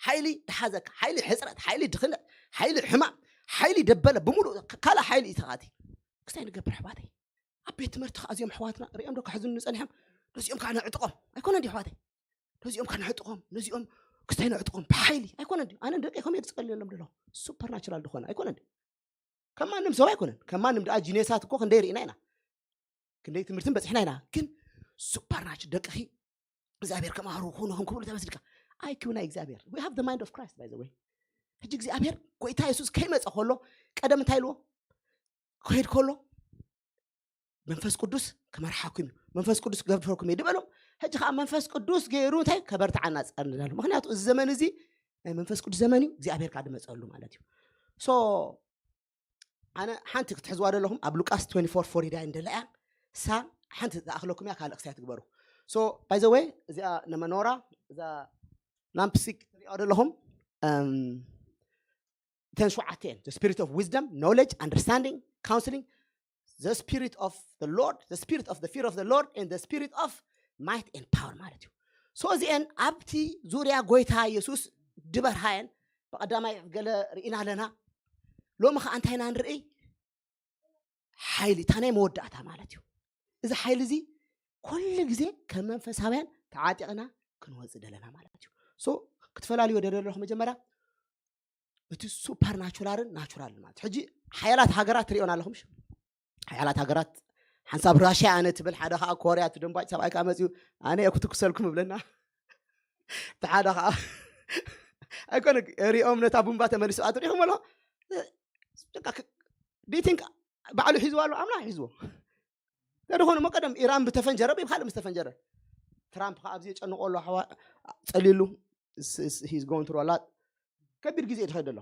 ሓይሊ ድሓዘካ ሓይሊ ሕፅረት ሓይሊ ድኽነት ሓይሊ ሕማም ሓይሊ ደበለ ብምሉእ ካልእ ሓይሊ እዩ ተኻቲ ክስታይ ንገብር ኣሕዋተይ ኣብ ቤት ትምህርቲ ከኣዝዮም ኣሕዋትና ሪኦም ዶ ክሕዝኑ ጸኒሖም ነዚኦም ከዓ ነዕጥቖም ኣይኮነ ድዩ ኣሕዋተይ? ነዚኦም ከዓ ነዕጥቖም፣ ነዚኦም ክስታይ ነዕጥቖም ብሓይሊ ኣይኮነ ድዩ? ኣነ ደቂ ከመይ ዝፀልየሎም ደለኹ ሱፐርናቹራል ዝኾነ ኣይኮነ ድዩ? ከም ማንም ሰብ ኣይኮነን። ከም ማንም ደኣ ጂኔሳት እኮ ክንደይ ርኢና ኢና፣ ክንደይ ትምህርትን በፂሕና ኢና። ግን ሱፐርናቹ ደቅኺ እግዚኣብሔር ከማህሩ ኩኑ ከም ክብሉ ተመስልካ። ኣይኪው ናይ እግዚኣብሔር we have the mind of Christ, by the way. ሕጂ እግዚኣብሔር ጎይታ የሱስ ከይመፀ ከሎ ቀደም እንታይ ኢልዎ? ክሄድ ከሎ መንፈስ ቅዱስ ክመርሓኩም እዩ፣ መንፈስ ቅዱስ ክገድፈኩም እዩ ድበሎም። ሕጂ ከዓ መንፈስ ቅዱስ ገይሩ እንታይ ከበርትዓና ጸንዳሉ። ምክንያቱ እዚ ዘመን እዚ ናይ መንፈስ ቅዱስ ዘመን እዩ፣ እግዚኣብሔር ከዓ ድመፀሉ ማለት እዩ። ሶ ኣነ ሓንቲ ክትሕዝዋ ዘለኹም ኣብ ሉቃስ twenty-four forty-nine እንደላ እያ። ሳ ሓንቲ ዝኣኽለኩም እያ፣ ካልእ ክሳይ ትግበሩ። So by the way እዚኣ ነመኖራ እዛ ላምፕስቲክ ትሪኦ ዘለኹም እም፣ እተን ሸውዓተ እየን። The spirit of wisdom, knowledge, understanding, counseling, the spirit of the Lord, the spirit of the fear of the Lord, and the spirit of might and power ማለት እዩ። So እዚአን ኣብቲ ዙርያ ጎይታ የሱስ ድበርሃየን ብቐዳማይ ገለ ርኢና ኣለና። ሎሚ ከዓ እንታይ ኢና ንርኢ? ሓይሊ እታ ናይ መወዳእታ ማለት እዩ። እዚ ሓይሊ እዚ ኩሉ ግዜ ከም መንፈሳውያን ተዓጢቕና ክንወፅእ ደለና ማለት እዩ። So ክትፈላልዮ ደለኹ መጀመርያ እቲ ሱፐርናቹራልን ናቹራልን ማለት ሕጂ ሓያላት ሃገራት ትሪኦን ኣለኹም። ሓያላት ሃገራት ሓንሳብ ራሽያ ኣነ ትብል፣ ሓደ ከዓ ኮርያ ትደንቧጭ ሰብኣይ ከዓ መፅኡ ኣነ እየ ክትኩሰልኩም እብለና። እቲ ሓደ ከዓ ኣይኮነ ሪኦም ነታ ቡምባ ተመሊሱ ኣትሪኹም ኣሎ። ዲቲንክ ባዕሉ ሒዝዋ ኣሎ ኣምና ሒዝዎ ተደኾነ ሞ ቀደም ኢራን ብተፈንጀረ ብካልእ ምስ ተፈንጀረ ትራምፕ ከዓ ኣብዚ የጨንቆ ኣሎ ሓዋ ፀሊሉ he's going through a lot። ከቢድ ግዜ እዩ ዝኸይድ ዘሎ።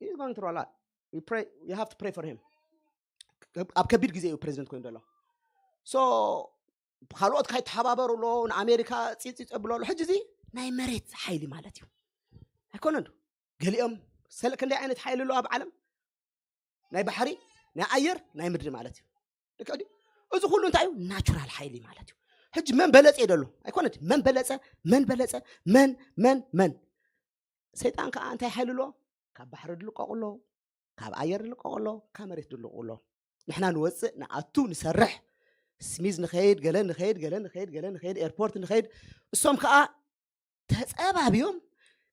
He's going through a lot. We pray, we have to pray for him. ኣብ ከቢድ ግዜ እዩ ፕሬዚደንት ኮይኑ ዘሎ። So ካልኦት ካይተሓባበሩ ኣሎ፣ ንኣሜሪካ ፂፂ ፀብሎ ኣሎ። ሕጂ እዚ ናይ መሬት ሓይሊ ማለት እዩ ኣይኮነን ዶ? ገሊኦም ሰለ ክንደይ ዓይነት ሓይሊ ኣሎ ኣብ ዓለም ናይ ባሕሪ፣ ናይ ኣየር፣ ናይ ምድሪ ማለት እዩ። ልክዕ ድዩ? እዚ ኩሉ እንታይ እዩ? ናቹራል ሓይሊ ማለት እዩ። ሕጂ መን በለፀ ይደሎ ኣይኮነት። መን በለፀ፣ መን በለፀ፣ መን መን መን ሰይጣን ከዓ እንታይ ሓይሊ ኣሎ? ካብ ባሕሪ ድልቀቑ ኣሎ፣ ካብ ኣየር ድልቀቑ ኣሎ፣ ካብ መሬት ድልቀቑ ኣሎ። ንሕና ንወፅእ ንኣቱ ንሰርሕ ስሚዝ ንኸይድ ገለ ንኸይድ ገለ ንኸይድ ገለ ንኸይድ ኤርፖርት ንኸይድ እሶም ከዓ ተፀባብዮም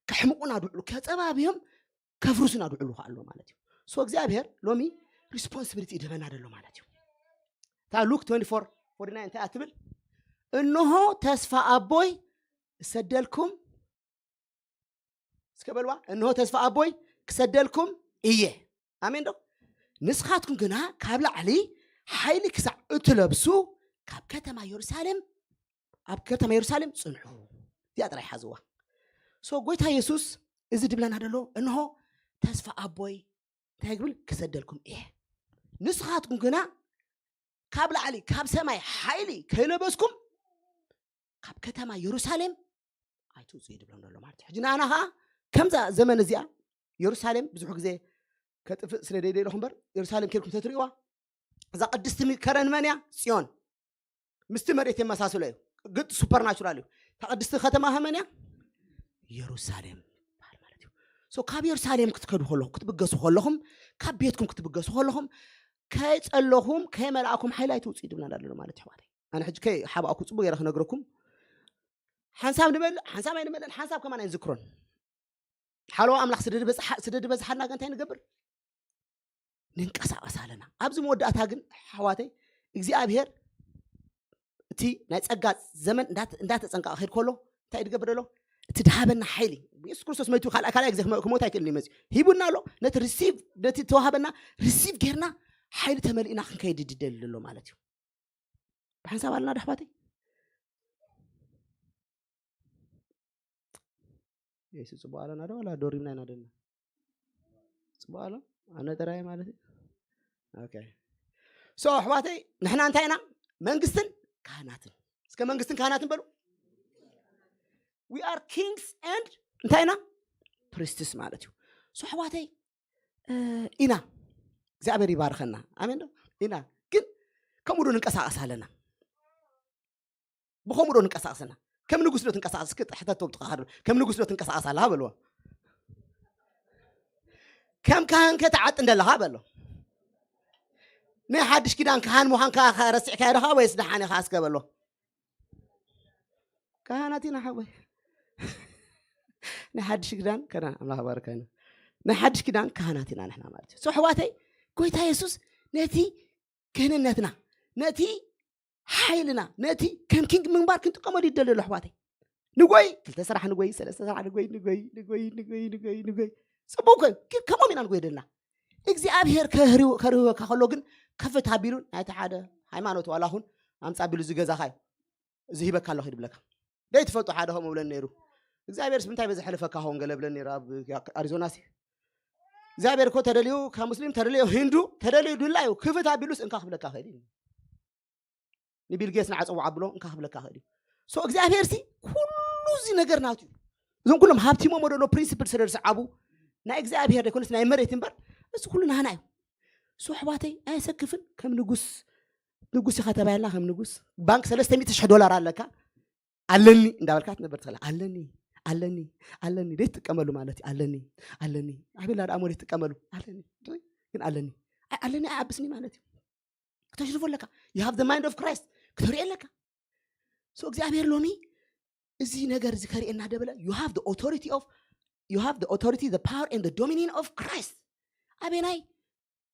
ከሕምቁና ድዕሉ ከፀባብዮም ከፍርሱና ድዕሉ ከዓ ኣሎ ማለት እዩ። So እግዚኣብሔር ሎሚ ሪስፖንሲቢሊቲ ይደበና ደሎ ማለት እዩ። እታ ሉክ twenty-four forty-nine እንታይ እያ ትብል? እንሆ ተስፋ ኣቦይ እሰደልኩም እስከ በልዋ፣ እንሆ ተስፋ ኣቦይ ክሰደልኩም እየ። ኣሜን ዶ? ንስኻትኩም ግና ካብ ላዕሊ ሓይሊ ክሳዕ እትለብሱ ካብ ከተማ የሩሳሌም ኣብ ከተማ የሩሳሌም ጽንሑ። እዚኣ ጥራይ ሓዝዋ። So ጎይታ የሱስ እዚ ድብለና ደሎ እንሆ ተስፋ ኣቦይ እንታይ ክብል ክሰደልኩም እየ። ንስኻትኩም ግና ካብ ላዕሊ ካብ ሰማይ ሓይሊ ከይለበስኩም ካብ ከተማ የሩሳሌም ኣይትውፅኡ እዩ ድብሎም ዘሎ ማለት እዩ። ሕጂ ንኣና ከዓ ከምዛ ዘመን እዚኣ የሩሳሌም ብዙሕ ግዜ ከጥፍእ ስለ ደይደለኹ እምበር የሩሳሌም ከድኩም ተትርእዋ እዛ ቅድስቲ ከረን መን እያ? ጽዮን። ምስቲ መሬት የመሳስሎ እዩ። ግጥ ሱፐርናቹራል እዩ። እታ ቅድስቲ ከተማ ከመን እያ? የሩሳሌም በሃል ማለት እዩ። So ካብ የሩሳሌም ክትከዱ ከለኹም ክትብገሱ ከለኹም ካብ ቤትኩም ክትብገሱ ከለኹም ከይፀለኹም ከይመልኣኩም ሓይሊ ኣይትውፅኡ ድብለና ኣለሎ ማለት እዩ። ኣነ ሕጂ ከይ ሓባእኩ ፅቡቅ ገይረ ክነግረኩም ሓንሳብ ንበልዕ ሓንሳብ ኣይንበልዕን ሓንሳብ ከማን ኣይንዝክሮን። ሓለዋ ኣምላኽ ስደድ በዝሓልና ግን እንታይ ንገብር? ንንቀሳቀስ ኣለና። ኣብዚ መወዳእታ ግን ሓዋተይ እግዚኣብሔር እቲ ናይ ፀጋ ዘመን እንዳተፀንቀቀ ክሄድ ከሎ እንታይ ድገብር ደሎ? እቲ ድሃበና ሓይሊ የሱስ ክርስቶስ መይቱ ካልኣይ ግዜ ክሞት ኣይክእልን እዩ መፅዩ ሂቡና ኣሎ። ነቲ ሪሲቭ ነቲ ተዋሃበና ሪሲቭ ጌርና ሓይሊ ተመሊእና ክንከይድ ይድደል ኣሎ ማለት እዩ። ብሓንሳብ ኣለና ዶ ኣሕዋተይ? የሱ ፅቡቅ ኣለና ዶ ዋላ ዶሪምና ኢና ደና? ፅቡቅ ኣሎ ኣነ ጥራይ ማለት እዩ። ኦኬ ሶ ኣሕዋተይ ንሕና እንታይ ኢና? መንግስትን ካህናትን። እስከ መንግስትን ካህናትን በሉ። We are kings and እንታይ ኢና? ፕሪስትስ ማለት እዩ። ሶ ኣሕዋተይ ኢና እግዚኣብሔር ይባርኸና። ኣሜን ዶ? ኢና ግን ከምኡ ዶ ንንቀሳቀስ ኣለና? ብኸምኡ ዶ ንንቀሳቀስ ኣለና? ከም ንጉስ ዶ ትንቀሳቀስ? እስኪ ሕተቶም ጥቃ ከም ንጉስ ዶ ትንቀሳቀስ ኣለካ በልዋ። ከም ካህን ከ ትዓጥን ደለካ በሎ። ናይ ሓድሽ ኪዳን ካህን ምዃንካ ረሲዕካ ደኻ ወይስ ደሓን ኢኻ እስከ በሎ። ካህናት ኢና ሓወይ። ናይ ሓድሽ ክዳን ከና ኣምላኽ ባርከና። ናይ ሓድሽ ክዳን ካህናት ኢና ንሕና ማለት እዩ። So ኣሕዋተይ፣ ጎይታ የሱስ ነቲ ክህንነትና፣ ነቲ ሓይልና፣ ነቲ ከም ኪንግ ምንባር ክንጥቀመሉ ይደልዮ ኣሕዋተይ። ንጎይ ክልተ ስራሕ ንጎይ ሰለስተ ስራሕ ንጎይ ንጎይ ንጎይ ንጎይ ንጎይ ንጎይ ጽቡቅ ኮይኑ ግን ከሞም ኢና ንጎይ ደልና። እግዚኣብሔር ከርህወካ ከሎ ግን ከፍት ኣቢሉ ናይቲ ሓደ ሃይማኖት ዋላ ኹን ኣምጻ ኣቢሉ ዝገዛኻ እዩ። እዚ ሂበካ ኣለኹ ይድብለካ። ደይ ትፈልጡ ሓደ ከምኡ ብለን ነይሩ። እግዚኣብሔር ስምንታይ በዚ ሕልፈካ ኸውን ገለ ብለን ነይሩ ኣብ ኣሪዞና ሲ እግዚኣብሔር እኮ ተደልዩ ካብ ሙስሊም ተደልዩ ሂንዱ ተደልዩ ድላ እዩ ክፍት ኣቢሉስ እንካ ክብለካ ኸእል እዩ። ንቢል ጌትስ ንዓፀው ኣብሎ እንካ ክብለካ ኽእል እዩ። So እግዚኣብሔር ሲ ኩሉ እዚ ነገር ናቱ እዩ። እዞም ኩሎም ሃብቲሞም ወደሎ ፕሪንሲፕል ስለ ዝሰዓቡ ናይ እግዚኣብሔር ደይኮነስ ናይ መሬት እምበር እዚ ኩሉ ናና እዩ። So ኣሕዋተይ ኣየሰክፍን። ከም ንጉስ ንጉስ ኢኻ ተባሂልና ከም ንጉስ ባንክ ሰለስተ ሚእቲ ሽሕ ዶላር ኣለካ ኣለኒ እንዳበልካ ትነበር ትኽእል ኣለኒ ኣለኒ ኣለኒ ደይ ትጥቀመሉ ማለት እዩ ኣለኒ ኣለኒ ኣቤላ ደኣ ሞዴ ትጥቀመሉ ኣለኒ ግን ኣለኒ ኣለኒ ኣያብስኒ ማለት እዩ። ክተሽርፎ ኣለካ። You have the mind of Christ ክተሪኦ ኣለካ። So እግዚኣብሔር ሎሚ እዚ ነገር እዚ ከሪኤና ደበለ you have the authority of you have the authority the power and the dominion of Christ። ኣበናይ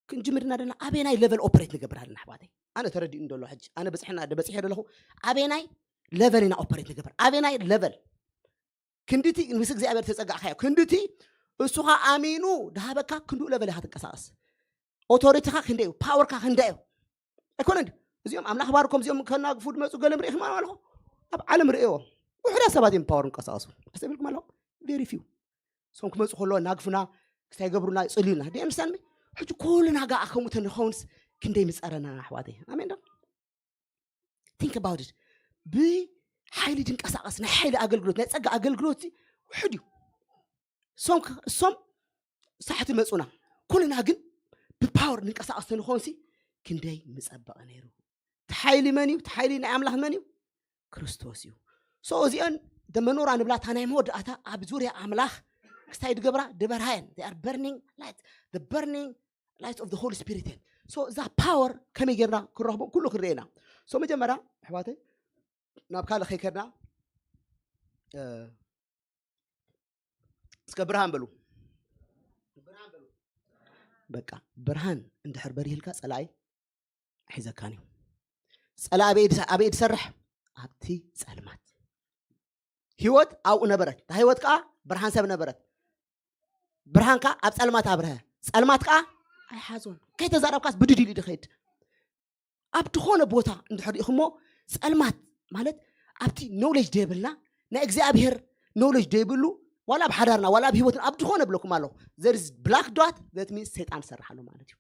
ክንጅምርና ደና ኣበናይ level operate ንገብር ኣለና ኣሕዋተይ። ኣነ ተረዲኡ እንደሎ ሕጂ ኣነ በፅሕና በፅሐ ደለኹ ኣበናይ level ኢና operate ንገብር ኣበናይ level ክንድቲ ምስ እግዚኣብሔር ተጸጋዕካዮ ክንድቲ እሱኻ ኣሚኑ ድሃበካ ክንድኡ level ኢኻ ትንቀሳቀስ። Authority ኻ ክንደዩ power ካ ክንደዩ ኣይኮነን። እዚኦም ኣምላኽ ባርኮም እዚኦም ከናግፉ ድመፁ ገለ ምርኢ ክማ ኣለኹ ኣብ ዓለም ርእዎ ውሕዳ ሰባት እዮም power እንቀሳቀሱ ኣስተብልኩም ኣለኹ very few። ሶም ክመፁ ከሎ ናግፉና ክስታይ ገብሩና ይፅልዩና ደምሳን ሕጂ ኩልና ጋኣ ከምኡ ተንኸውንስ ክንደይ ምፀረና ኣሕዋተይ ኣሜን ዶ think about it ብሓይሊ ድንቀሳቀስ ናይ ሓይሊ ኣገልግሎት ናይ ፀጋ ኣገልግሎት ውሕድ እዩ። እሶም እሶም ሳሕቲ መፁና ኩልና ግን ብፓወር ንንቀሳቀስ ተንኾንሲ ክንደይ ምፀበቐ ነይሩ። እቲ ሓይሊ መን እዩ? እቲ ሓይሊ ናይ ኣምላኽ መን እዩ? ክርስቶስ እዩ። So እዚአን መኖራ ንብላታ ናይ መወዳእታ ኣብ ዙርያ ኣምላኽ ክስታይ ድገብራ ድበርሃየን they are burning light the burning light of the Holy Spirit እየን። So እዛ ፓወር ከመይ ጌርና ክንረኽቦ ኩሉ ክንርእየና። So መጀመርያ ኣሕዋተይ ናብ ካልእ ከይከድና እስከ ብርሃን በሉ። በቃ ብርሃን እንድሕር በሪህልካ ጸላኢ ሒዘካን እዩ። ጸላኢ ኣበይ ድሰርሕ? ኣብቲ ጸልማት። ህይወት ኣብኡ ነበረት። እታ ህይወት ከዓ ብርሃን ሰብ ነበረት። ብርሃን ከዓ ኣብ ጸልማት ኣብርሀ። ጸልማት ከዓ ኣይሓዞን። ከይተዛረብካስ ብድድ ኢሉ ድኸይድ ኣብ ዝኾነ ቦታ እንድሕር ኢኹሞ ጸልማት ማለት ኣብቲ ኖውሌጅ ደይብልና ናይ እግዚኣብሔር ኖውሌጅ ደይብሉ ዋላ ኣብ ሓዳርና ዋላ ኣብ ህይወትና ኣብ ዝኾነ ብለኩም ኣለኹ ዘርዝ ብላክ ዳት ዘት ሚንስ ሰይጣን ዝሰርሓሉ ማለት እዩ።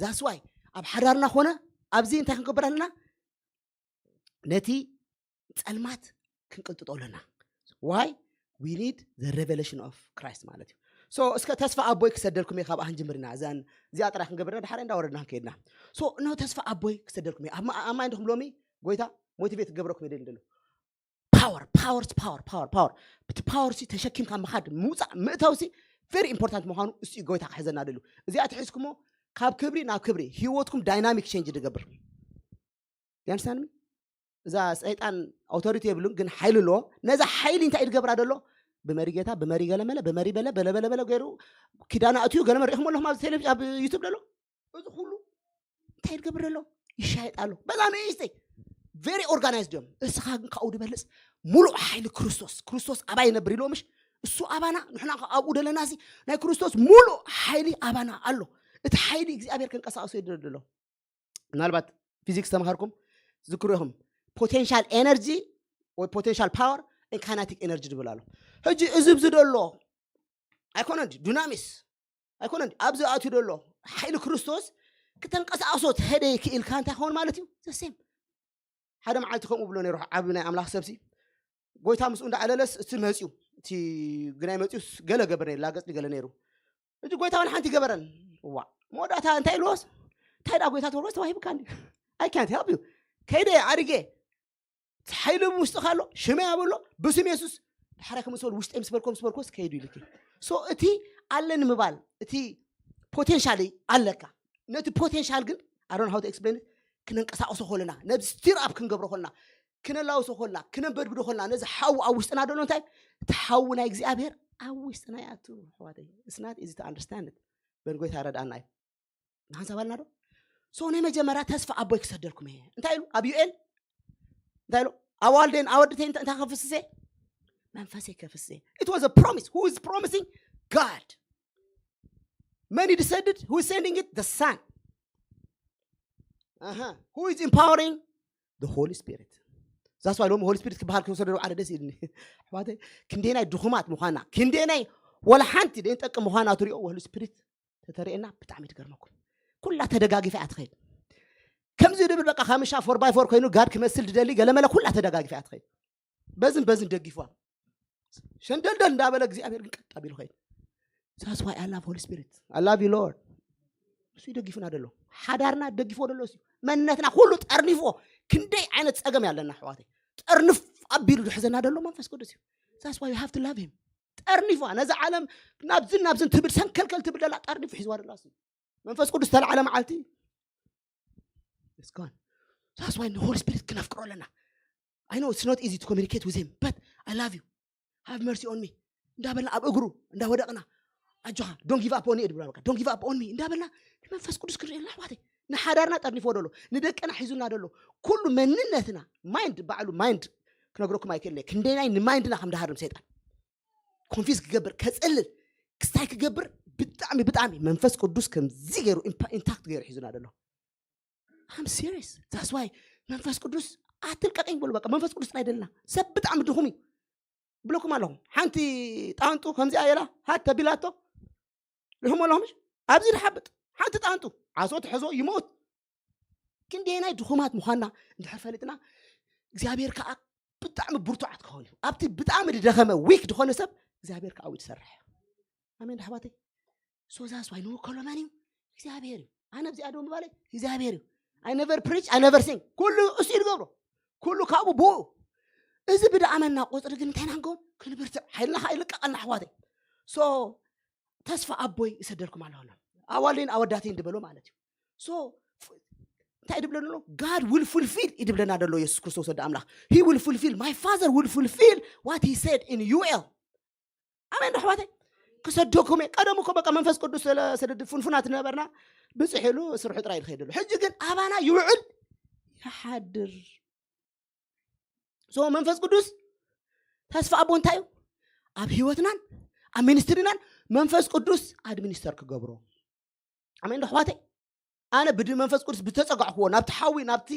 ዛስዋይ ኣብ ሓዳርና ኮነ ኣብዚ እንታይ ክንገብር ኣለና? ነቲ ጸልማት ክንቅልጥጦ ኣለና። Why we need the revelation of Christ ማለት እዩ። So እስከ ተስፋ ኣቦይ ክሰደልኩም እየ ካብ ኣህን ጅምርና እዛን እዚኣ ጥራይ ክንገብርና ድሓረ እንዳወረድና ከይድና so no ተስፋ ኣቦይ ክሰደልኩም እየ ኣብ ማይ እንድኹም ሎሚ ጎይታ ሞቲቬት ክገብረኩም ይደል እንደሎ power power power power power ብቲ power ሲ ተሸኪምካ ምኻድ ምውፃእ ምእታው ሲ very important ምዃኑ እሱ ጎይታ ክሕዘና ደሉ እዚኣ ትሒዝኩሞ ካብ ክብሪ ናብ ክብሪ ህይወትኩም ዳይናሚክ ቼንጅ ድገብር ያንሳንሚ እዛ ሰይጣን ኣውቶሪቲ የብሉን ግን ሓይሊ ኣለዎ። ነዛ ሓይሊ እንታይ ድገብራ ደሎ ብመሪ ጌታ ብመሪ ገለመለ ብመሪ በለ በለበለበለ ገይሩ ኪዳና ኣትዩ ገለመ ሪኢኹም ኣለኹም ኣብ ቴሌቪዥን ኣብ ዩቱብ ደሎ እዚ ኩሉ እንታይ ድገብር ደሎ ይሻየጥ ኣሎ በዛ ንእሽተይ very organized እዮም። እስኻ ግን ካብኡ ድበልፅ ሙሉእ ሓይሊ ክርስቶስ ክርስቶስ ኣባይ ነብር ኢልዎ ምሽ እሱ ኣባና ንሕና ኣብኡ ደለና ሲ ናይ ክርስቶስ ሙሉእ ሓይሊ ኣባና ኣሎ። እቲ ሓይሊ እግዚኣብሔር ከንቀሳቀሶ ይደሎ ምናልባት ፊዚክስ ተምሃርኩም ዝክሩ ኢኹም potential energy ወይ potential power and kinetic energy ድብል ኣሎ። ሕጂ እዚ ብዚ ደሎ ኣይኮነን ዱናሚስ ኣይኮነን ኣብዚ ኣትዩ ደሎ ሓይሊ ክርስቶስ ክተንቀሳቅሶ ትሄደ ክኢልካ እንታይ ክኸውን ማለት እዩ ዘሴም ሓደ መዓልቲ ከምኡ ብሎ ነይሩ ዓብ ናይ ኣምላኽ ሰብሲ ጎይታ ምስኡ እንዳዓለለስ እቲ መፅዩ እቲ ግናይ መፅዩ ገለ ገበር ነይሩ ላገፅ ገለ ነይሩ እጂ ጎይታ ውን ሓንቲ ገበረን ዋ መወዳእታ እንታይ ኢልዎስ እንታይ ዳ ጎይታ ትወርወስ ተዋሂብካ እንዲ I can't help you ከይደ ኣድጌ ሓይሊ ውስጥኻ ኣሎ ሽመ ያበሎ ብስም የሱስ ድሓረ ከም ዝበል ውሽጠ ምስ በልኮ ምስ በልኮስ ከይዱ ይልክ so እቲ ኣለኒ ምባል እቲ ፖቴንሻል ኣለካ ነቲ ፖቴንሻል ግን I don't know how to explain ክነንቀሳቀሶ ከለና ነዚ ስቲር ኣፕ ክንገብሮ ከለና ክነላውሶ ኮልና ክነንበድብዶ ኮልና ነዚ ሓዊ ኣብ ውሽጥና ደሎ እንታይ እቲ ሓዊ ናይ እግዚኣብሔር ኣብ ውሽጥና ይኣቱ። ኣሕዋተይ it's not easy to understand። በን ጎይታ ረድኣና እዩ። ንሓንሳብ ኣልና ዶ? So ናይ መጀመርያ ተስፋ ኣቦይ ክሰደልኩም እየ እንታይ ኢሉ ኣብ ዩኤል እንታይ ኢሉ ኣዋልደይን ኣወድተይ እንታይ ከፍስሰ መንፈሰይ ከፍስሰ። It was a promise. Who is promising? God. መን ይድሰድድ? Who is sending it? The Son. Uh-huh. Who is empowering? The Holy Spirit. That's why ሎም Holy Spirit ክበሃል ክወሰደ ዓደ ደስ ኢልኒ ኣሕዋተይ። ክንደናይ ድኹማት ምዃና ክንደናይ ወላ ሓንቲ ደንጠቅም ምዃና ትሪኦ Holy Spirit ተተሪኤና ብጣዕሚ ትገርመኩም። ኩላ ተደጋጊፋ እያ ትኸይድ። ከምዚ ድብል በቃ ካምሻ ፎር ባይ ፎር ኮይኑ ጋድ ክመስል ድደሊ ገለመለ ኩላ ተደጋጊፋ እያ ትኸይድ። በዝን በዝን ደግፏ ሸንደልደል እንዳበለ እግዚኣብሔር ግን ቀጥ ኣቢሉ ኸይድ። That's why I love Holy Spirit. I love you Lord. እሱ ይደግፉና ደሎ ሓዳርና ደግፎ ደሎ እሱ መንነትና ኩሉ ጠርኒፎ ክንደይ ዓይነት ፀገም ያለና ኣሕዋተይ ጠርንፍ ኣቢሉ ዝሕዘና ደሎ መንፈስ ቅዱስ እዩ። That's why you have to love him. ጠርኒፋ ነዛ ዓለም ናብዝን ናብዝን ትብል ሰንከልከል ትብል ደላ ጠርኒፉ ሒዝዋ ደላ እሱ መንፈስ ቅዱስ ተላዓለ መዓልቲ እስካን ሳስዋይ ንሆሊ ስፒሪት ክነፍቅሮ ኣለና። I know it's not easy to communicate with him but I love you, have mercy on me እንዳበልና ኣብ እግሩ እንዳወደቕና ኣጆኻ don't give up on me ድብላ በቃ don't give up on me እንዳበልና ንመንፈስ ቅዱስ ክንርኢ ኣለና ኣሕዋተይ። ንሓዳርና ጠርኒፎ ደሎ ንደቅና ሒዙና ደሎ ኩሉ መንነትና ማይንድ ባዕሉ ማይንድ ክነግረኩም ኣይክእልለ ክንደናይ ንማይንድና ከም ድሃርም ሰይጣን ኮንፊዝ ክገብር ከፅልል ክስታይ ክገብር ብጣዕሚ ብጣዕሚ መንፈስ ቅዱስ ከምዚ ገይሩ ኢንታክት ገይሩ ሒዙና ደሎ። I'm serious. That's why መንፈስ ቅዱስ ኣትልቀቀኝ በሉ በቃ መንፈስ ቅዱስ ጥራይ ደልና ሰብ ብጣዕሚ ድኹም እዩ ብለኩም ኣለኹም። ሓንቲ ጣንጡ ከምዚኣ የላ ሃት ተቢላቶ ልሕሞ ኣለኹም ኣብዚ ድሓብጥ ሓንቲ ጣንጡ ዓሶ ትሕዞ ይሞት። ክንደየናይ ድኹማት ምዃንና እንድሕር ፈሊጥና እግዚኣብሔር ከዓ ብጣዕሚ ብርቱዓት ክኸውን እዩ። ኣብቲ ብጣዕሚ ዝደኸመ ዊክ ዝኾነ ሰብ እግዚኣብሔር ከዓ ይሰርሕ። ኣሜን ኣሕዋተይ። ሶዛስ ዋይ ንውከሎ መን እዩ? እግዚኣብሔር እዩ። ኣነ ኣብዚኣ ደው ምባለይ እግዚኣብሔር እዩ። I never preach, I never sing. ኩሉ እሱ እዩ ዝገብሮ። ኩሉ ካብኡ ብኡ። እዚ ብድኣመና ቁፅሪ ግን እንታይ ኢና ንገብር? ክንብርትዕ ሓይልና ከዓ ይልቀቀልና ኣሕዋተይ። ሶ ተስፋ ኣቦይ ይሰደልኩም ኣለኹ ኣዋልደይን ኣወዳተይን ድበሎ ማለት እዩ። ሶ እንታይ ድብለና ኣሎ? God will fulfill ይድብለና ደሎ የሱስ ክርስቶስ ወዲ ኣምላኽ። He will fulfill, my father will fulfill what he said in ዩኤል። ኣሜን ኣሕዋተይ። ክሰደኩም እየ ቀደሙ እኮ በቃ መንፈስ ቅዱስ ስለስድድ ፍንፉናት ነበርና ብፅሕ ኢሉ ስርሑ ጥራይ ዝኸይደሉ ሕጂ ግን ኣባና ይውዕል ይሓድር። ሶ መንፈስ ቅዱስ ተስፋ ኣቦ እንታይ እዩ? ኣብ ህይወትናን ኣብ ሚኒስትሪናን መንፈስ ቅዱስ ኣድሚኒስተር ክገብሮ። ኣሜን ዶ ኣሕዋተይ? ኣነ ብመንፈስ ቅዱስ ብተፀጋዕኩዎ ናብቲ ሓዊ ናብቲ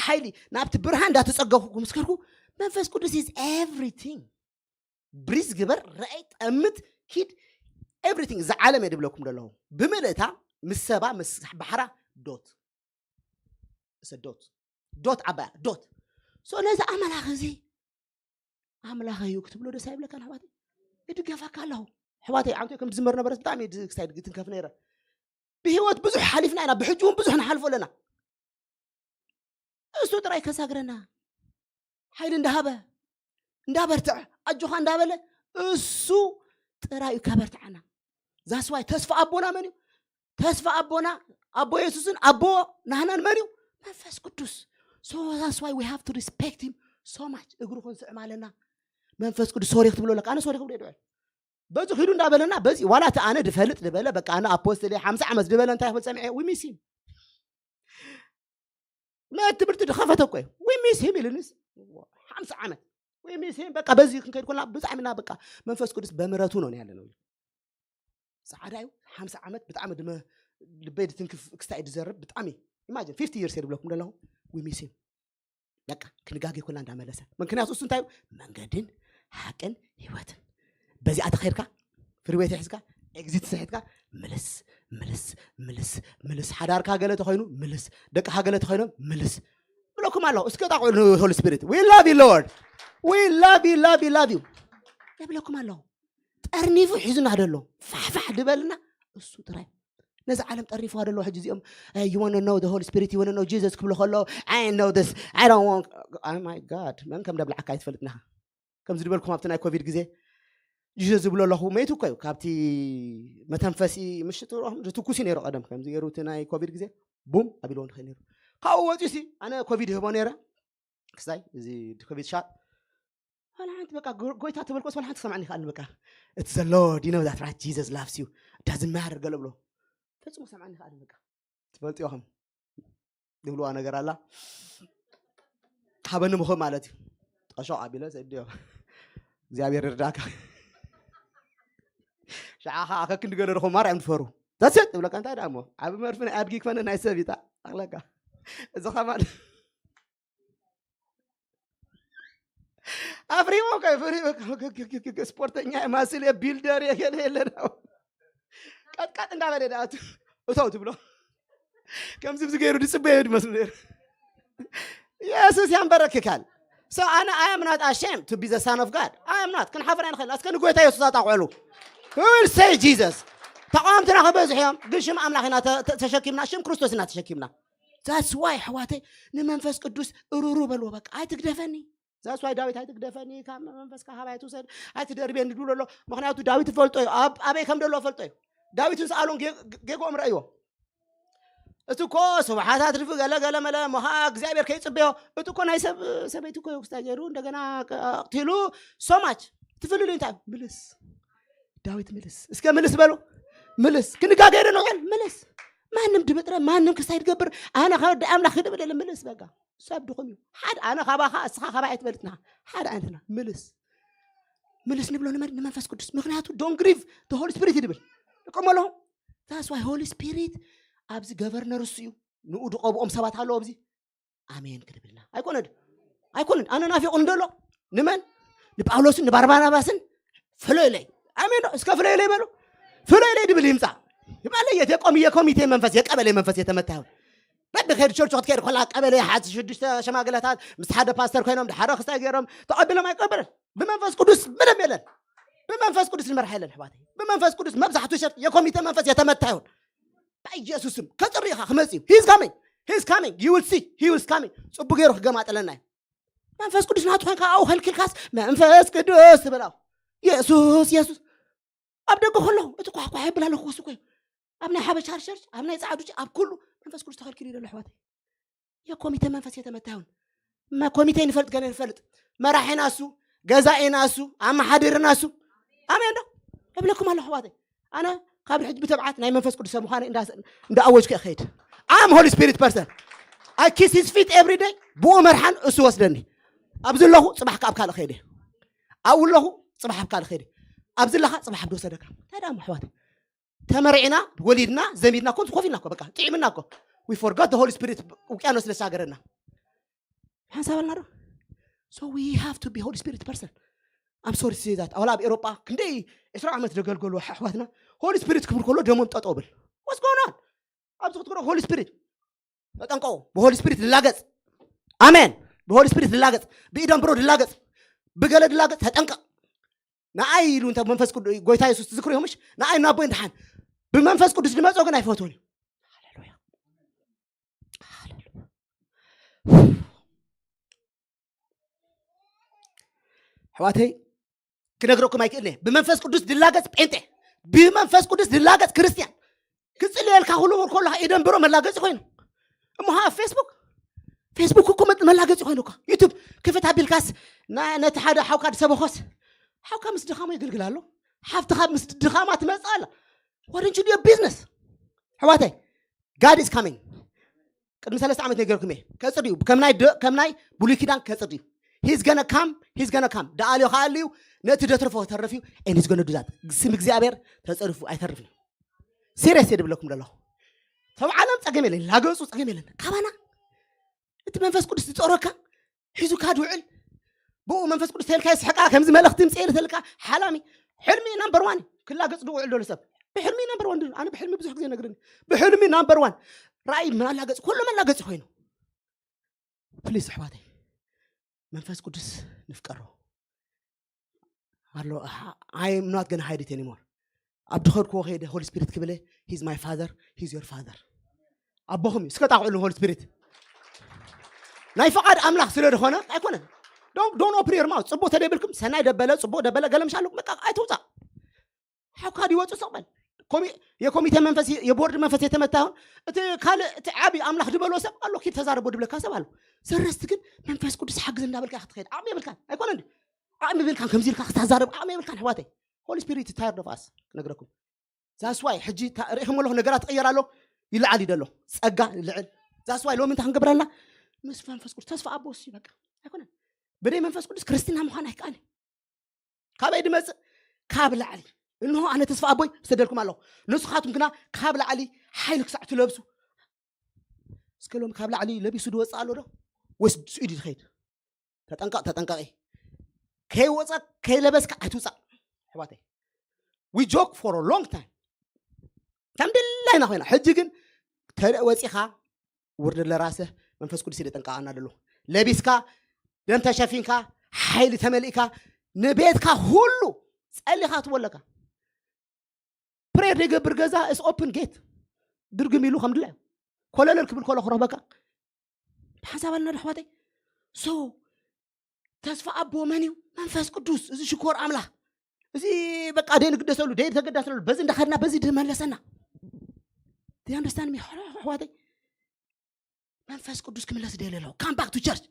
ሓይሊ ናብቲ ብርሃን እንዳተፀገኹ ምስ ከድኩ መንፈስ ቅዱስ is everything። ብሪዝ ግበር ርኣይ ጠምት ኪድ everything እዛ ዓለም እየ ድብለኩም ዘለኹ ብምልእታ ምስ ሰባ ምስ ባሕራ ዶት እሰ ዶት ዶት ዓባያ ዶት ሶ ነዚ ኣመላኽ እዚ ኣምላኽ እዩ ክትብሎ ደስ ኣይብለካን ኣሕዋተይ? እድገፈካ ኣለኹ ኣሕዋተይ። ዓንቶ ከም ዝመር ነበረት ብጣዕሚ ክሳይ ትንከፍ ነይረ። ብህይወት ብዙሕ ሓሊፍና ኢና ብሕጂ እውን ብዙሕ ንሓልፎ ኣለና። እሱ ጥራይ ከሳግረና ሓይሊ እንዳሃበ እንዳበርትዐ ኣጆኻ እንዳበለ እሱ ጥራይ እዩ ከበርትዓና። ዛስዋይ ተስፋ ኣቦና መን እዩ? ተስፋ ኣቦና ኣቦ የሱስን ኣቦ ናህናን መን እዩ? መንፈስ ቅዱስ። So that's why we have to respect him so much። እግሩ ክንስዕም ኣለና። መንፈስ ቅዱስ ሶሪ ክትብሎ ኣለካ። ኣነ ሶሪ ክብሎ ይድዕል በዚ ኪዱ እንዳበለና በዚ ዋላ እቲ ኣነ ድፈልጥ ዝበለ በቃ ኣነ ኣፖስትል ሓምሳ ዓመት ዝበለ እንታይ ክብል ሰሚዐ we miss him። መት ትምህርቲ ድኸፈተ እኮ እዩ we miss him ኢልንስ ሓምሳ ዓመት we miss him በቃ በዚ ክንከይድ ኮና ብጣዕሚ ኢና በቃ መንፈስ ቅዱስ በምረቱ ነው ያለ ነው። ፃዕዳ እዩ ሓምሳ ዓመት ብጣዕሚ ድመ ልበይ ድትንክፍ ክስታይ ድዘርብ ብጣዕሚ imagine fifty years እየ ድብለኩም ዘለኹ we miss him። በቃ ክንጋገ ኮና እንዳመለሰ ምክንያቱ እሱ እንታይ እዩ መንገድን ሓቅን ህይወትን በዚኣ ተኸይድካ ፍሪወይ ተሒዝካ ኤግዚት ስሒትካ ምልስ ምልስ ምልስ ምልስ ሓዳርካ ገለ ተኾይኑ ምልስ ደቅኻ ገለ ተኾይኖም ምልስ ብለኩም ኣለኹ። እስከ ጣቕዑ ንሆሊ ስፒሪት we love you Lord, we love you, love you, love you የብለኩም ኣለኹ። ጠርኒፉ ሒዙና ደሎ ፋሕፋሕ ድበልና እሱ ጥራይ ነዚ ዓለም ጠርኒፍዋ ደሎ ሕጂ እዚኦም you wanna know the Holy Spirit, you wanna know Jesus ክብሉ ከሎ I know this, I don't want, oh my God መን ከም ደብላዓካ ኣይትፈልጥናኻ። ከምዚ ዝበልኩም ኣብቲ ናይ ኮቪድ ግዜ ጂሰስ ዝብሎ ኣለኹ መይቱ እኮ እዩ ካብቲ መተንፈሲ ምሽጥሮም ትኩሲ ነይሩ ቀደም ከምዚ ገይሩ እቲ ናይ ኮቪድ ግዜ ቡም ኣቢልዎ ንኽእል ነይሩ። ካብኡ ወፂኡ ሲ ኣነ ኮቪድ ይህቦ ነይረ ክሳይ እዚ ክቢት ሻጥ ዋላ ሓንቲ በቃ ጎይታ ተበልኮስ ዋላ ሓንቲ ሰማዕኒ ይኽኣል በቃ። It's the Lord, you know that, right? Jesus loves you, doesn't matter ገለ ብሎ ፈጽሞ ሰማዕኒ ይኽኣል በቃ። ትፈልጥዮ ኸም ዝብልዋ ነገር ኣላ። ሃበኒ ምኹ ማለት እዩ። ጠሾ ኣቢለ ሰድዮ እግዚኣብሔር ይርዳካ። ሸዓ ከዓ ከክንዲ ገለ ረኹም ማርያም ትፈሩ። That's it እብለካ። እንታይ ደኣ እሞ ዓቢ መርፊ ናይ ኣድጊ ክፈነ ናይ ሰብ ይታ ኣኽለካ። እዚ ኸማን ኣፍሪሞ ከ ፍሪ ስፖርተኛ ማስል ቢልደር የገለ የለን። ቀጥቀጥ እንዳበለ ደኣ እተው ትብሎ። ከምዚ ብዚ ገይሩ ድጽበዮ ድመስሉ ነይሩ። የሱስ ያንበረክካል። So ኣነ I am not ashamed to be the son of God. I am not። ክንሓፍር ኣይንኽእል። እስከ ንጎይታ የሱስ ኣጣቕዕሉ። Who will say Jesus? ተቃወምትና ክበዝሑ እዮም፣ ግን ሽም ኣምላኽ ኢና ተሸኪምና፣ ሽም ክርስቶስ ኢና ተሸኪምና። That's why ኣሕዋተይ ንመንፈስ ቅዱስ እሩሩ በልዎ። በቃ ኣይትግደፈኒ። That's why ዳዊት ኣይትግደፈኒ፣ ካብ መንፈስካ ካባይ ኣይትውሰድ፣ ኣይትደርብየኒ ድብሎ ኣሎ። ምኽንያቱ ዳዊት ይፈልጦ እዩ፣ ኣበይ ከም ደሎ ፈልጦ እዩ። ዳዊትን ሰኣሎን ጌጎኦም ረእይዎ። እቲ እኮ ስብሓት ኣትሪፉ ገለ ገለ መለ እሞ ከዓ እግዚኣብሔር ከይፅበዮ። እቲ እኮ ናይ ሰብ ሰበይቲ እኮ ክስታይ ገይሩ እንደገና ኣቕቲሉ። So much ትፍልሉ እንታይ ምልስ። ዳዊት ምልስ እስከ ምልስ በሉ። ምልስ ክንጋገ ዶ ንውዕል ምልስ። ማንም ድብጥረ ማንም ክስታይ ትገብር ኣነ ከወዲ ኣምላኽ ክድብል የለ ምልስ በቃ። ሰብ ድኹም እዩ። ሓደ ኣነ ካባኻ እስኻ ካባይ ኣይትበልጥና ሓደ ኣይነትና ምልስ። ምልስ ንብሎ ንመን ንመንፈስ ቅዱስ። ምክንያቱ don't grieve the Holy Spirit ይድብል እቆመ ኣለኹ። That's why Holy Spirit ኣብዚ ገቨርነር እሱ እዩ። ንኡ ድቐብኦም ሰባት ኣለዎ ኣብዚ ኣሜን ክድብልና ኣይኮነ። ኣይኮነን ኣነ ናፊቑ እንደሎ ንመን ንጳውሎስን ንባርባናባስን ፍለዩለይ ኣሜን ዶ እስከ ፍለዩለይ በሉ። ፍለዩለይ ድብል ይምፃ ይባለ የት የቆም የኮሚቴ መንፈስ የቀበሌ መንፈስ የተመታ ይሁን። በብከድ ቸርች ክትከድ ኮላ ቀበሌ ሓዚ ሽዱሽተ ሸማግለታት ምስ ሓደ ፓስተር ኮይኖም ሓደ ክስታይ ገይሮም ተቐቢሎም ኣይቀበለን። ብመንፈስ ቅዱስ ምንም የለን። ብመንፈስ ቅዱስ ንመርሓ የለን ኣሕዋተይ። ብመንፈስ ቅዱስ መብዛሕቱ ሸርች የኮሚቴ መንፈስ የተመታ ይሁን። በኢየሱስም ከጥሪ ኢኻ ክመጽእ እዩ። He's coming. He's coming. You will see. He is coming. ጽቡቅ ገይሩ ክገማጠለና እዩ። መንፈስ ቅዱስ ናቱ ኮንካ ኣብኡ ከልኪልካስ መንፈስ ቅዱስ ትብል ኣብኡ። የሱስ የሱስ ኣብ ደገ ከለኹ እቲ ኳሕኳሕ የብል ኣለኹ ክወስድ ኮዩ ኣብ ናይ ሓበሻ ቸርች ኣብ ናይ ጻዕዱ ኣብ ኩሉ መንፈስ ቅዱስ ተኸልኪሉ ይደሎ ኣሕዋተይ። የኮሚቴ መንፈስ የተመታ ይሁን። ኮሚቴ ንፈልጥ ገለ ንፈልጥ መራሒና እሱ ገዛኢና እሱ ኣመሓድርና እሱ ኣሜን ዶ እብለኩም ኣለኹ ኣሕዋተይ። ኣነ ካብ ሕጂ ብተብዓት ናይ መንፈስ ቅዱስ ሰብ ምዃነ እንዳኣወጅኩ እየ ክኸይድ። I'm Holy Spirit person. I kiss his feet every day. ብኡ መርሓን እሱ ወስደኒ። ኣብዚ ኣለኹ ጽባሕ ካብ ካልእ ከይደ ኣብኡ ኣለኹ ጽባሕ ኣብ ካልእ ከይደ ኣብዚ ኣለኻ ጽባሕ ኣብ ዝወሰደካ እንታይ ደኣ ኣሕዋተይ። ተመርዒና ወሊድና ዘሚድና ኮ ኮፍ ኢልና ኮ በቃ ጥዒምና ኮ we forgot the Holy Spirit ውቅያኖስ ለሳገረና ሓንሳብ ኣልና ዶ? So we have to be Holy Spirit person. I'm sorry to say that. ኣዋላ ኣብ ኤሮጳ ክንደይ ዕስራ ዓመት ዘገልገሉ ኣሕዋትና Holy Spirit ክብር ከሎ ደሞም ጠጠው ብል። What's going on? ኣብዚ ክትክሮ Holy Spirit ተጠንቀቁ። ብ Holy Spirit ድላገጽ ኣሜን። ብ Holy Spirit ድላገጽ ብኢደን ብሮ ድላገጽ ብገለ ድላገጽ ተጠንቀቅ። ንኣይ ኢሉ እንተ መንፈስ ቅዱስ ጎይታ የሱስ ትዝክሩ እዮም ምሽ ንኣይ ናቦይ እንደሓን ብመንፈስ ቅዱስ ዝመጾ ግን ኣይፈትዎን እዩ። ሃሌሉያ። ኣሕዋተይ ክነግረኩም ኣይክእልን እየ። ብመንፈስ ቅዱስ ድላገጽ ጴንጤ፣ ብመንፈስ ቅዱስ ድላገጽ ክርስትያን ክጽልየልካ ክሉ ከለኻ ኢደንብሮ መላገጺ ኮይኑ እሞ ኸዓ ፌስቡክ ፌስቡክ እኮ መላገጺ ኮይኑ እኮ ዩቱብ ክፍት ኣቢልካስ ነቲ ሓደ ሓውካ ዝሰበኾስ ሓውካ ምስ ድኻሙ የገልግል ኣሎ። ሓፍትኻ ምስ ድኻማ ትመጽእ ኣላ። Why don't you do your business? ኣሕዋተይ God is coming. ቅድሚ ሰለስተ ዓመት ነገርኩም እየ። ከጽር እዩ። ከም ናይ ደ- ከም ናይ ብሉይ ኪዳን ከጽር እዩ። He's gonna come, he's gonna come. ደኣልዮ ከኣልዩ ነቲ ደትርፎ ተርፍ እዩ። And he's gonna do that. ስም እግዚኣብሔር ተጸርፉ ኣይተርፍን እዩ። ሲሪየስ እየ ድብለኩም ዘለኹ። ተባዕሎም ጸገም የለን፣ ላገጹ ጸገም የለን። ካባና እቲ መንፈስ ቅዱስ ዝጾረካ ሒዙካ ድውዕል ብኡ መንፈስ ቅዱስ ተልካ ይስሕቃ ከምዚ መልእኽቲ ምጽኤ ተልካ ሓላሚ ሕልሚ ናምበር ዋን ክላገጽ ድውዕል ደሎ ሰብ ብሕልሚ ናምበር ዋን ድብል ኣነ ብሕልሚ ብዙሕ ግዜ ነግርኒ ብሕልሚ ናምበር ዋን ራእይ መላገጽ ኩሉ መላገጽ ኮይኑ ፕሊስ ኣሕዋተይ መንፈስ ቅዱስ ንፍቀሮ ኣሎ I am not gonna hide it anymore ኣብ ድኸድክዎ ከይደ Holy Spirit ክብለ he's my father he's your father ኣቦኹም እዩ እስከ ጣቕዕሉ Holy Spirit ናይ ፍቓድ ኣምላኽ ስለ ዝኾነ ኣይኮነን don't open your mouth ጽቡቕ ተደብልኩም ሰናይ ደበለ ጽቡቕ ደበለ ገለምሻሉ በቃ ኣይትውፃእ ሓውካ ድወፁ ሰቕ በል የኮሚቴ መንፈስ፣ የቦርድ መንፈስ የተመታ ይሆን? እቲ ካልእ እቲ ዓቢ ኣምላኽ ዝበሎ ሰብ ኣሎ፣ ኪድ ተዛረቦ ድብለካ ሰብ ኣሎ። ዘረስት ግን መንፈስ ቅዱስ ሓግዝ እንዳበልካ ክትኸይድ ዓቕሚ የብልካን። ኣይኮነ እንዲ ዓቕሚ የብልካን፣ ከምዚ ኢልካ ክታዛረብ ዓቕሚ የብልካን ኣሕዋተይ። ሆሊ ስፒሪት ታየርድ ኦፍ ኣስ ክነግረኩም። ዛስዋይ ሕጂ ሪኢኹም ኣለኹ፣ ነገራት ትቕየር ኣሎ፣ ይለዓል ይደሎ፣ ጸጋ ይልዕል። ዛስዋይ ሎሚ እንታይ ክንገብር ኣለና? ምስ መንፈስ ቅዱስ ተስፋ ኣቦ ሲ በቃ ኣይኮነን። ብደይ መንፈስ ቅዱስ ክርስትና ምዃን ኣይከኣልን። ካበይ ድመጽእ? ካብ ላዕሊ። እንሆ ኣነ ተስፋ ኣቦይ ሰደልኩም ኣለኹ፣ ንስኻትኩም ግና ካብ ላዕሊ ሓይሊ ክሳዕ ትለብሱ። እስከ ሎም ካብ ላዕሊ ለቢሱ ድወፅእ ኣሎ ዶ? ወይስ ስኢዱ ዝኸይድ? ተጠንቀቕ፣ ተጠንቀቒ። ከይወፀ ከይለበስካ ኣይትውፃእ ኣሕዋተይ። We joke for a long time። ከም ድላይና ኮይና፣ ሕጂ ግን ተለ ወፂኻ ውርድ ለራስህ መንፈስ ቅዱስ ይጠንቀቃና ደሎ። ለቢስካ፣ ደም ተሸፊንካ፣ ሓይሊ ተመሊእካ፣ ንቤትካ ሁሉ ጸሊኻ ትወለካ። ፕሬር ዘይገብር ገዛ እስ ኦፕን ጌት። ድርግም ኢሉ ከም ድላዩ ኮለለል ክብል ከሎ ክረኽበካ። ብሓንሳብ ኣለና ዶ ኣሕዋተይ? ሶ ተስፋ ኣቦ መን እዩ? መንፈስ ቅዱስ። እዚ ሽኮር ኣምላኽ፣ እዚ በቃ ደይ ንግደሰሉ፣ ደይ ተገዳሰሉ፣ በዚ እንዳኸድና በዚ ድመለሰና። Do you understand me ኣሕዋተይ? መንፈስ ቅዱስ ክምለስ ደሊ ኣለዎ። Come back to church.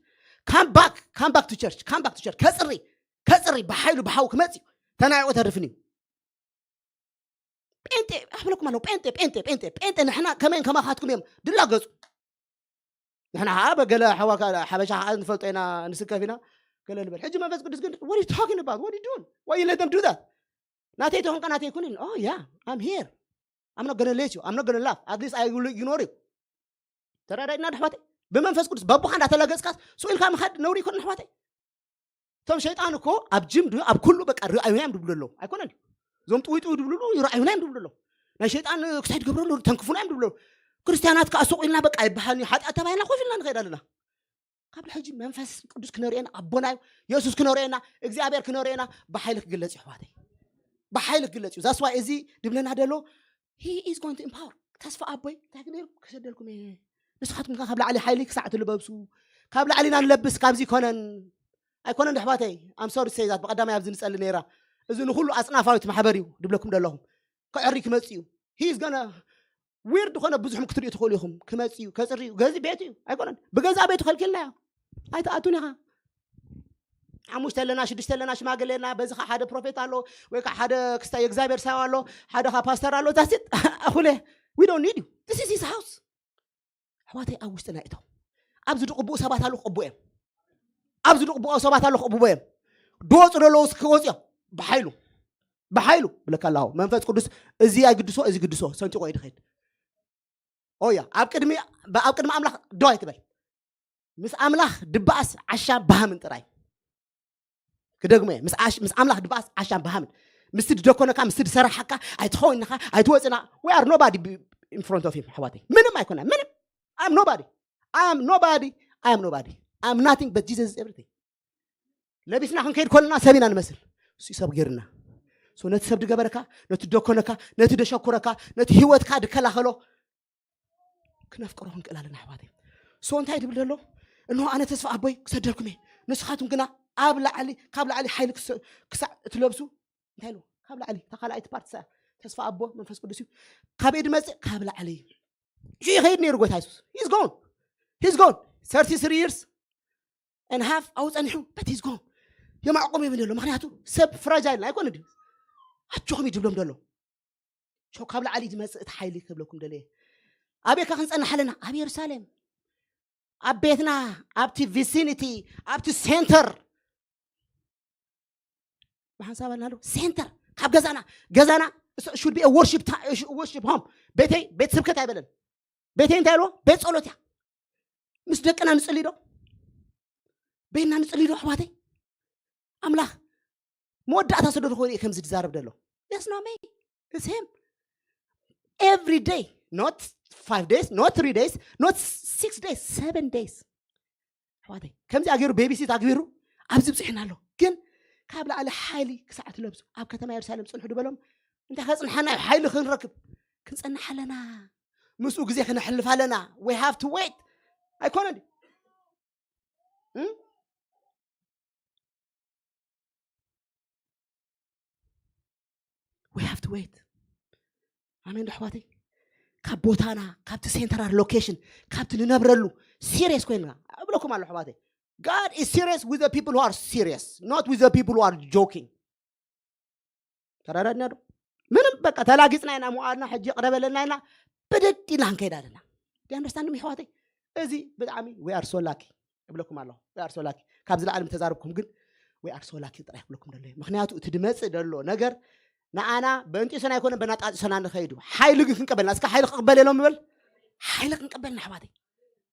Come back, come back to church. Come back to church. ከጽሪ፣ ከጽሪ፣ ብሓይሉ ብሓው ክመጽእ እዩ። ተናይቆ ተርፍን እዩ። ጴንጤ ኣሕብለኩም ኣለዉ። ጴንጤ፣ ጴንጤ፣ ጴንጤ፣ ጴንጤ። ንሕና ከመይን ከማኻትኩም እዮም ድላገጹ። ንሕና ኸዓ በገለ ሓዋ-፣ ሓበሻ ኸዓ ንፈልጦ ኢና፣ ንስከፍ ኢና፣ ገለ ንበል። ሕጂ መንፈስ ቅዱስ ግን፣ what are you talking about? What are you doing? Why you let them do that? ናተይ ተኾንካ ናተይ ኩን። Oh yeah, I'm here. I'm not gonna let you. I'm not gonna laugh. At least I will ignore you. ተረዳእና ኣሕዋተይ? ብመንፈስ ቅዱስ በቦኻ እንዳተላገጽካስ ስቕ ኢልካ ምኻድ ነውሪ ይኮን ኣሕዋተይ? እቶም ሸይጣን እኮ ኣብ ጅም ድዩ ኣብ ኩሉ በቃ ርኣዩና እዮም ድብሉ ኣለዉ። ኣይኮነን ድዩ? እዞም ጥውይ ጥውይ ድብሉ ኣለዉ፣ ርኣዩና እዮም ድብሉ ኣለዉ። ናይ ሸይጣን ክሳይ ትገብሩ ኣለዉ፣ ተንክፉና እዮም ድብሉ ኣለዉ። ክርስትያናት ከኣ ስቕ ኢልና በቃ ኣይበሃልን እዩ፣ ሓጢኣት ተባሂልና ኮፍ ኢልና ንኸይድ ኣለና። ካብ ሕጂ መንፈስ ቅዱስ ክነርእየና ኣቦና እዩ፣ የሱስ ክነርእየና፣ እግዚኣብሔር ክነርእየና ብሓይሊ ክግለጽ እዩ ኣሕዋተይ። ብሓይሊ ክግለጽ እዩ። That's why እዚ ድብለና ደሎ he is going to empower። ተስፋ ኣቦይ እንታይ ክነይሩ ክሰደልኩም እየ። ንስኻትኩም ከ ካብ ላዕሊ ሓይሊ ክሳዕ ትልበብሱ። ካብ ላዕሊ ኢና ንለብስ፣ ካብዚ ይኮነን። ኣይኮነን ኣሕዋተይ። I'm sorry to say that። ብቐዳማይ ኣብዚ ንጸሊ ነይራ። እዚ ንኹሉ ኣጽናፋዊት ማሕበር እዩ ድብለኩም ደለኹም። ከዕሪ ክመጽእ እዩ። He is gonna weird ዝኾነ ብዙሕም ክትርእዩ ትኽእሉ ኢኹም። ክመጽእ እዩ፣ ከጽሪ እዩ። ገዚ ቤት እዩ። ኣይኮነን። ብገዛ ቤቱ ከልኪልናዮ። ኣይትኣቱን ኢኻ። ሓሙሽተ ኣለና፣ ሽዱሽተ ኣለና፣ ሽማግሌ ኣለና። በዚ ኸዓ ሓደ ፕሮፌት ኣሎ፣ ወይ ከዓ ሓደ ክስታይ እግዚኣብሔር ሰብ ኣሎ፣ ሓደ ኸዓ ፓስተር ኣሎ። That's it። ኣኹለ፣ we don't need you። This is his house። ኣሕዋተይ ኣብ ውሽጥና ይእተው። ኣብዚ ድቕብኡ ሰባት ኣለዉ ክቕብኡ እዮም። ኣብዚ ድቕብኡ ሰባት ኣለዉ ክቕብኡ እዮም። ድወፁ ዘለዉ እስኪ ክወፁ እዮም። ብሓይሉ፣ ብሓይሉ ብለካ ኣለኹ። መንፈስ ቅዱስ እዚ ኣይግድሶ፣ እዚ ግድሶ፣ ሰንጢቆ እዩ ድኸይድ። ኦያ፣ ኣብ ቅድሚ፣ ኣብ ቅድሚ ኣምላኽ ደው ኣይትበል። ምስ ኣምላኽ ድበኣስ ዓሻ በሃምን ጥራይ። ክደግሞ እየ። ምስ ዓሽ-፣ ምስ ኣምላኽ ድበኣስ ዓሻ በሃምን። ምስቲ ድደኮነካ፣ ምስቲ ድሰራሓካ፣ ኣይትኸውን ኢኻ፣ ኣይትወፅና። We are nobody be-, in front of him፣ ኣሕዋተይ። ምንም ኣይኮነ፣ ምንም። I am nobody. I am nobody. I am nobody. I am nothing, but Jesus is everything። ለቢስና ክንከይድ ከለና ሰብ ኢና ንመስል። እሱ ሰብ ገይርና። So ነቲ ሰብ ድገበረካ፣ ነቲ ደኮነካ፣ ነቲ ደሸኩረካ፣ ነቲ ህይወትካ ድከላኸሎ ክነፍቅሮ ክንክእል ኣለና ኣሕዋተይ። So እንታይ ድብል ዘሎ? እንሆ ኣነ ተስፋ ኣቦይ ክሰደልኩም እየ። ንስኻትኩም ግና ኣብ ላዕሊ፣ ካብ ላዕሊ ሓይሊ ክስ-፣ ክሳዕ እትለብሱ፣ እንታይ ኢሉ? ካብ ላዕሊ፣ እታ ካልኣይቲ ፓርት ሰ-፣ ተስፋ ኣቦ መንፈስ ቅዱስ እዩ። ካበይ ድመጽእ? ካብ ላዕሊ። ሽዑ ይኸይድ ነይሩ ጎይታ የሱስ። He's gone. He's gone. Thirty-three years and half ኣብኡ ጸኒሑ፣ but he's gone። የማዕቆም የብን ዘሎ። ምኽንያቱ ሰብ ፍራጃይል ኣይኮነ ድዩ? ኣጆኹም እዩ ድብሎም ዘሎ። ሾ ካብ ላዕሊ ዝመጽእ እቲ ሓይሊ ክብለኩም ደልየ። ኣበይ ከ ክንጸንሕ ኣለና? ኣብ የሩሳሌም። ኣብ ቤትና፣ ኣብቲ ቪሲኒቲ፣ ኣብቲ ሴንተር። ብሓንሳብ ኣለና ዶ? ሴንተር። ካብ ገዛና፣ ገዛና should be a worship ta-, worship home። ቤተይ፣ ቤት ስብከት ኣይበለን። ቤተይ እንታይ ኣለዎ? ቤት ጸሎት እያ። ምስ ደቅና ንጽሊ ዶ? ቤትና ንጽሊ ዶ ኣሕዋተይ? ኣምላኽ መወዳእታ ስለ ዝኾነ እዩ ከምዚ ዝዛረብ ዘሎ። That's not me. It's him. Every day, not five days, not three days, not six days, seven days። ኣሕዋተይ፣ ከምዚ ኣገይሩ ቤቢሲት ኣግቢሩ ኣብዚ ብፅሕና ኣሎ። ግን ካብ ላዕሊ ሓይሊ ክሳዕ ትለብሱ ኣብ ከተማ የሩሳሌም ጽንሑ ድበሎም። እንታይ ከጽንሓና እዩ? ሓይሊ ክንረክብ ክንጸንሕ ኣለና። ምስኡ ግዜ ክነሕልፍ ኣለና። We have to wait። ኣይኮነን ድዩ? እም? We have to wait። ኣሜን ዶ ኣሕዋተይ? ካብ ቦታና፣ ካብቲ ሴንተራል ሎኬሽን፣ ካብቲ ንነብረሉ ሲሪየስ ኮይንና እብለኩም ኣለኹ ኣሕዋተይ። God is serious with the people who are serious, not with the people who are joking. ተረዳድና ዶ? ምንም በቃ ተላጊጽና ኢና፣ መዋልና ሕጂ ቅረበለና ኢና፣ ብድድ ኢልና ክንከይድ ኣለና። Do you understand me ኣሕዋተይ? እዚ ብጣዕሚ we are so lucky እብለኩም ኣለኹ። We are so lucky። ካብ ዝለዓለ ምተዛረብኩም ግን we are so lucky ጥራይ ክብለኩም ደሎ። ምክንያቱ እቲ ድመጽእ ደሎ ነገር ንኣና በንጢሶና ኣይኮነን በናጣጢሶና ንኸይዱ። ሓይሊ ግን ክንቀበልና። እስከ ሓይሊ ክቕበል የሎም ምበል። ሓይሊ ክንቀበልና ኣሕዋተይ።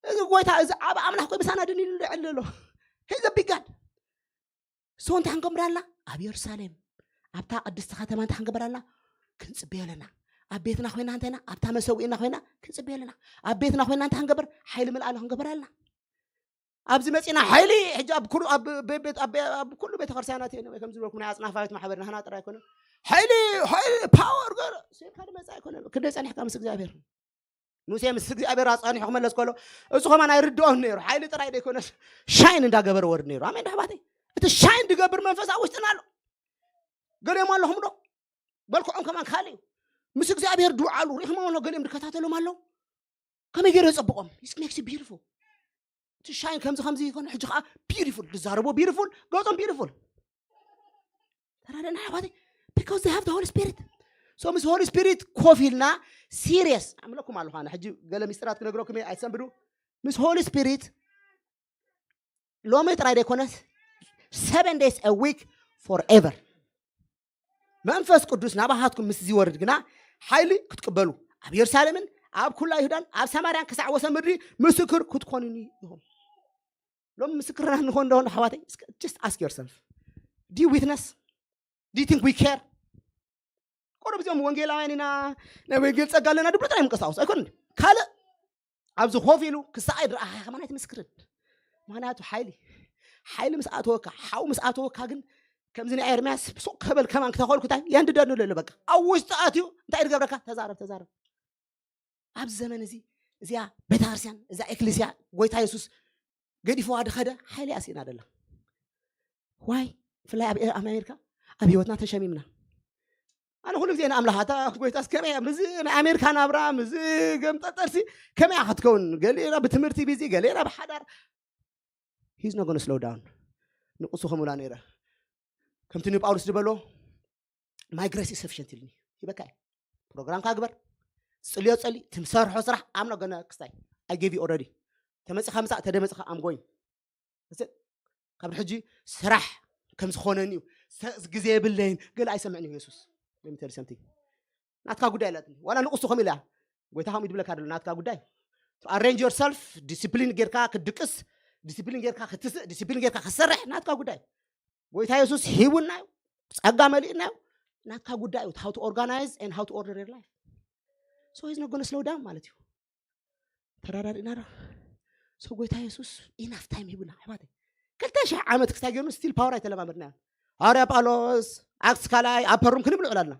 እዚ ጎይታ እዚ ኣብ ኣምላኽ ኮይ ምሳና ድን ኢሉ ልዕል ኣሎ። He's a big God። So እንታይ ክንገብር ኣለና? ኣብ የሩሳሌም ኣብታ ቅድስቲ ከተማ እንታይ ክንገብር ኣለና? ክንጽበዮ ኣለና። ኣብ ቤትና ኮይና እንተና ኣብታ መሰዊእና ኮይና ክንጽበዮ ኣለና። ኣብ ቤትና ኮይና እንታይ ክንገብር? ሓይሊ ምልኣለ ክንገብር ኣለና። ኣብዚ መጺና ሓይሊ ሕጂ ኣብ ኩሉ ኣብ ቤ- ቤት ኣብ ኣብ ኩሉ ቤተክርስትያናት እየ ወይ ከም ዝበልኩም ናይ ኣጽናፋዊት ማሕበር ናህና ጥራይ ኣይኮነ። ሓይሊ ሓይሊ ፓወር ገረ ሴካ ድመጽእ ኣይኮነ። ክንደይ ጸኒሕካ ምስ እግዚኣብሔር? ሙሴ ምስ እግዚኣብሔር ኣጸኒሑ ክመለስ ከሎ እሱ ከማን ኣይርድኦን ነይሩ። ሓይሊ ጥራይ ደይኮነስ ሻይን እንዳገበረ ወርድ ነይሩ። ኣሜን ዶ ኣሕዋተይ? እቲ ሻይን ድገብር መንፈስ ኣብ ውሽጥና ኣሎ። ገሊኦም ኣለኹም ዶ? በልክዖም ከማን ካልእ እዩ። ምስ እግዚኣብሔር ድውዓሉ ሪኢኹም ኣሎ። ገሊኦም ድከታተሎም ኣለዉ። ከመይ ገይሩ የጸብቖም? It makes you beautiful። እቲ ሻይን ከምዚ ከምዚ ይኮነ ሕጂ ከዓ ቢዩቲፉል ዝዛረቦ ቢዩቲፉል ገጾም ቢዩቲፉል። ተራደና ኣሕዋተይ? Because they have the Holy Spirit። So ምስ ሆሊ ስፒሪት ኮፍ ኢልና ሲሪየስ ኣምለኩም ኣለኹ። ኣነ ሕጂ ገለ ሚስጥራት ክነግረኩም እየ ኣይትሰንብዱ። ምስ ሆሊ ስፒሪት ሎሚ ጥራይ ደይኮነስ seven days a week forever መንፈስ ቅዱስ ናባኻትኩም ምስ ዝወርድ ግና ሓይሊ ክትቅበሉ ኣብ የሩሳሌምን ኣብ ኩላ ይሁዳን ኣብ ሰማርያን ክሳዕ ወሰን ምድሪ ምስክር ክትኮኑኒ ኢኹም። ሎም ምስክርና ንኾን እንደሆን ኣሕዋተይ just ask yourself, do you witness? Do you think we care? ቁሩብ እዚኦም ወንጌላውያን ኢና፣ ናይ ወንጌል ጸጋ ኣለና ድብሉ ጥራይ ምንቀሳቀሱ ኣይኮን ካልእ ኣብዚ ኮፍ ኢሉ ክሳይ ድረኣኻ ከማን ኣይትምስክርን። ምክንያቱ ሓይሊ ሓይሊ ምስ ኣተወካ ሓው ምስ ኣተወካ ግን ከምዚ ናይ ኤርምያስ ሱቅ ከበል ከማን ክተኸልኩ እንታይ የንድደኑ ለሎ በቃ ኣብ ውሽጢ ኣትዩ እንታይ ዝገብረካ ተዛረብ ተዛረብ። ኣብዚ ዘመን እዚ እዚኣ ቤተክርስትያን እዛ ኤክሌስያ ጎይታ የሱስ ገዲፍዋ ድኸደ ሓይሊ ኣስኢና ደላ ዋይ ብፍላይ ኣብ ኣሜሪካ ኣብ ህይወትና ተሸሚምና። ኣነ ኩሉ ግዜ ንኣምላኽ ኣታ ጎይታስ ከመይ እያ ምዚ ናይ ኣሜሪካ ናብራ ምዚ ገምጠጠርሲ ከመይ እያ ክትከውን ገሌና ብትምህርቲ ቢዚ ገሌና ብሓዳር he's not gonna slow down ንቁሱ ከምኡላ ነይረ ከምቲ ንጳውሎስ ዝበሎ my grace is sufficient ኢልኒ ይበካ እዩ ፕሮግራምካ ግበር ጽልዮ ጸሊ ትምሰርሖ ስራሕ ኣምኖ ገነ ክስታይ I gave you already ተመጽኻ ምጻእ ተደመጽኻ I'm going ካብ ሕጂ ስራሕ ከም ዝኾነኒ እዩ ግዜ የብለይን ገለ ኣይሰምዕን እዩ የሱስ ለሚተል ሰምቲንግ ናትካ ጉዳይ ኣለትኒ ዋላ ንቁሱ ከም ኢላ ጎይታ ከም ይድብለካ ደሎ ናትካ ጉዳይ ኣሬንጅ ዮር ሰልፍ ዲስፕሊን ጌርካ ክድቅስ ዲስፕሊን ጌርካ ክትስእ ዲስፕሊን ጌርካ ክሰርሕ ናትካ ጉዳይ ጎይታ የሱስ ሂቡና እዩ ጸጋ መሊእና እዩ ናትካ ጉዳይ እዩ how to organize and how to order your life so he's not gonna slow down ማለት እዩ ተራዳድእና ዶ so ጎይታ የሱስ ኢናፍ ታይም ሂቡና ኣሕዋተይ ክልተ ሺሕ ዓመት ክስታይ ገይሩ ስቲል ፓወር ኣይተለማመድና ሃዋርያ ጳውሎስ ኣክስ ካልኣይ ኣፐሩም ክንብል ንውዕል ኣለና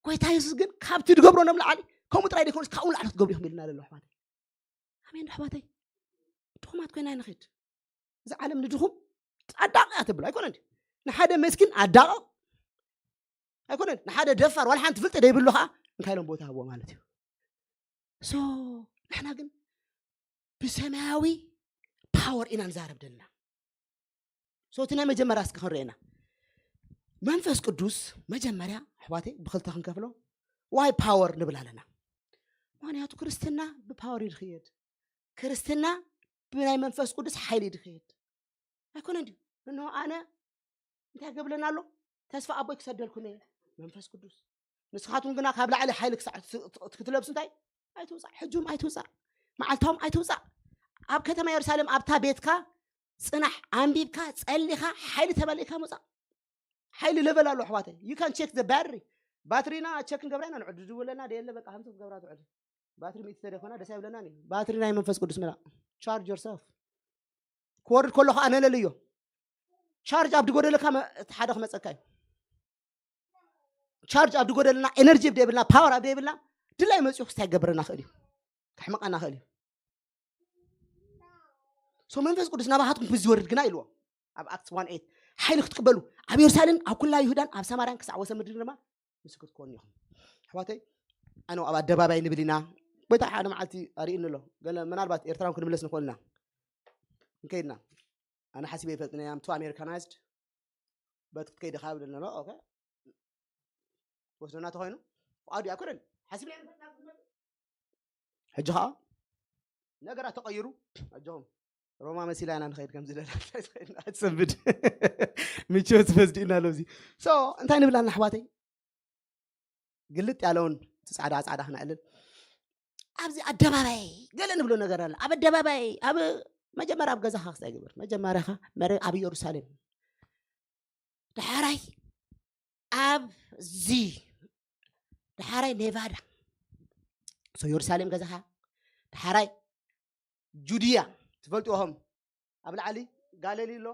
ጎይታ የሱስ ግን ካብቲ ዝገብሮ ነብላዓሊ ከምኡ ጥራይ ደይኮነስ ካብኡ ላዕሊ ክትገብሩ ኢኹም ኢልና ዘሎ ኣሕዋተይ ኣሜን ዶ ኣሕዋተይ ድኹማት ኮይና ንኽድ እዛ ዓለም ንድኹም ኣዳቕ እያ ትብሎ ኣይኮነን ንሓደ መስኪን ኣዳቕ ኣይኮነን ንሓደ ደፋር ዋላ ሓንቲ ፍልጠ ደይብሉ ከዓ እንታይ ኢሎም ቦታ ሃብዎ ማለት እዩ so ንሕና ግን ብሰማያዊ ፓወር ኢና ንዛረብ ዘለና so እቲ ናይ መጀመርያ እስኪ ክንርኤና መንፈስ ቅዱስ መጀመርያ ኣሕዋተይ ብክልተ ክንከፍሎ ዋይ ፓወር ንብል ኣለና ምክንያቱ ክርስትና ብፓወር እዩ ዝኽየድ ክርስትና ብናይ መንፈስ ቅዱስ ሓይሊ እዩ ዝኽየድ ኣይኮነ እንድዩ እንሆ ኣነ እንታይ ገብለና ኣሎ ተስፋ ኣቦይ ክሰደልኩም እየ መንፈስ ቅዱስ ንስኻትኩም ግና ካብ ላዕሊ ሓይሊ ክሳዕ ክትለብሱ እንታይ ኣይትውፃእ ሕጁም ኣይትውፃእ መዓልታዎም ኣይትውፃእ ኣብ ከተማ የሩሳሌም ኣብታ ቤትካ ፅናሕ ኣንቢብካ ጸሊኻ ሓይሊ ተመሊእካ ምውፃእ ሓይሊ ለቨል ኣሎ ኣሕዋተይ you can check the battery ባትሪና ቸክ ንገብራ ኢና ንዕዱ ዝውለና ደየለ በቃ ከምዚ ክትገብራ ትዕዱ ባትሪ ሚእቲ ተደኮና ደስ ኣይብለናን እዩ ባትሪ ናይ መንፈስ ቅዱስ ምላእ charge yourself ክወርድ ከሎ ከዓ ነለልዮ ቻርጅ ኣብ ድጎደለካ እቲ ሓደ ክመፀካ እዩ ቻርጅ ኣብ ድጎደልና ኤነርጂ ኣብ ደየብልና ፓወር ኣብ ደየብልና ድላይ መፅኡ ክስታይ ክገብረና ክእል እዩ ከሕምቐና ክእል እዩ ሶ መንፈስ ቅዱስ ናባኻትኩም ምስ ዝወርድ ግና ኢልዎ ኣብ ኣክት ዋን ኤት ሓይሊ ክትቅበሉ ኣብ የሩሳሌም ኣብ ኩላ ይሁዳን ኣብ ሰማርያን ክሳዕ ወሰን ምድሪ ድማ ምስክር ትኮኑ ኢኹም ኣሕዋተይ፣ ኣነ ኣብ ኣደባባይ ንብል ኢና። ወይ ታ ሓደ መዓልቲ ኣርእዩኒ ኣሎ። ገለ ምናልባት ኤርትራውን ክንምለስ ንኽእል ኢና። እንከይድና። ኣነ ሓሲበ ይፈልጥን እየ። I'm too Americanized። በት ክትከይድ ኢኻ ይብለኒ ኣሎ። ኦኬ። ወስደና ተኾይኑ ፍቓዱ ኣይኮነን። ሓሲብና ኣይንፈልጥን። ሕጂ ኸዓ ነገራት ተቐይሩ። ኣጆኹም። ሮማ መሲላ ኢና ንኸይድ ከም ዝደላ። ኣይትሰንብድ። ምቾት ፈስዲእና ኣሎ እዚ። So፣ እንታይ ንብል ኣለና ኣሕዋተይ? ግልጥ ያለውን እቲ ጻዕዳ ጻዕዳ ክነዕልል። ኣብዚ ኣደባባይ ገለ ንብሎ ነገር ኣለ። ኣብ ኣደባባይ፣ ኣብ መጀመርያ ኣብ ገዛኻ ክስታይ ግበር። መጀመርያኻ መረ-፣ ኣብ ኢየሩሳሌም። ዳሕራይ ኣብዚ፣ ዳሕራይ ኔቫዳ። So፣ ኢየሩሳሌም ገዛኻ። ዳሕራይ ጁድያ፣ ትፈልጥዎም። ኣብ ላዕሊ ጋለሊ ኣሎ፣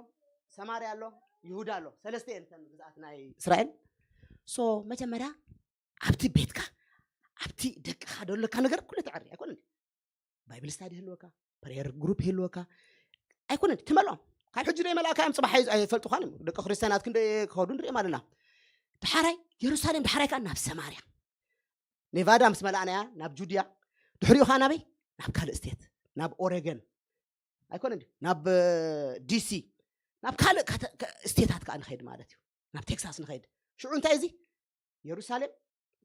ሰማርያ ኣሎ፣ ይሁዳ ኣሎ። ሰለስተ እየን እተን ግዝኣት ናይ እስራኤል። So፣ መጀመርያ ኣብቲ ቤትካ፣ ኣብቲ ደቅኻ ደለካ ነገር ኩሉ ተዕሪ። ኣይኮነን ድዩ? ባይብል ስታዲ ይህልወካ፣ ፕሬየር ግሩፕ ይህልወካ። ኣይኮነን ድዩ? ትመልኦም። ካብ ሕጂ ደይ መልኣካ እዮም፣ ጽባሕ ኣይ-፣ ኣይፈልጡኻን እዮም። ደቂ ክርስትያናት ክንደይ ክኸዱ ንሪኦም ኣለና። ዳሕራይ የሩሳሌም፣ ዳሕራይ ከኣ ናብ ሰማርያ። ኔቫዳ ምስ መላእናያ ናብ ጁድያ፣ ድሕሪኡ ኸዓ ናበይ? ናብ ካልእ ስቴት፣ ናብ ኦሬገን። ኣይኮነን ድዩ? ናብ፣ እ፣ ዲሲ፣ ናብ ካልእ ካተ-፣ ከ-፣ ስቴታት ከኣ ንኸይድ ማለት እዩ። ናብ ቴክሳስ ንኸይድ። ሽዑ እንታይ እዚ? የሩሳሌም፣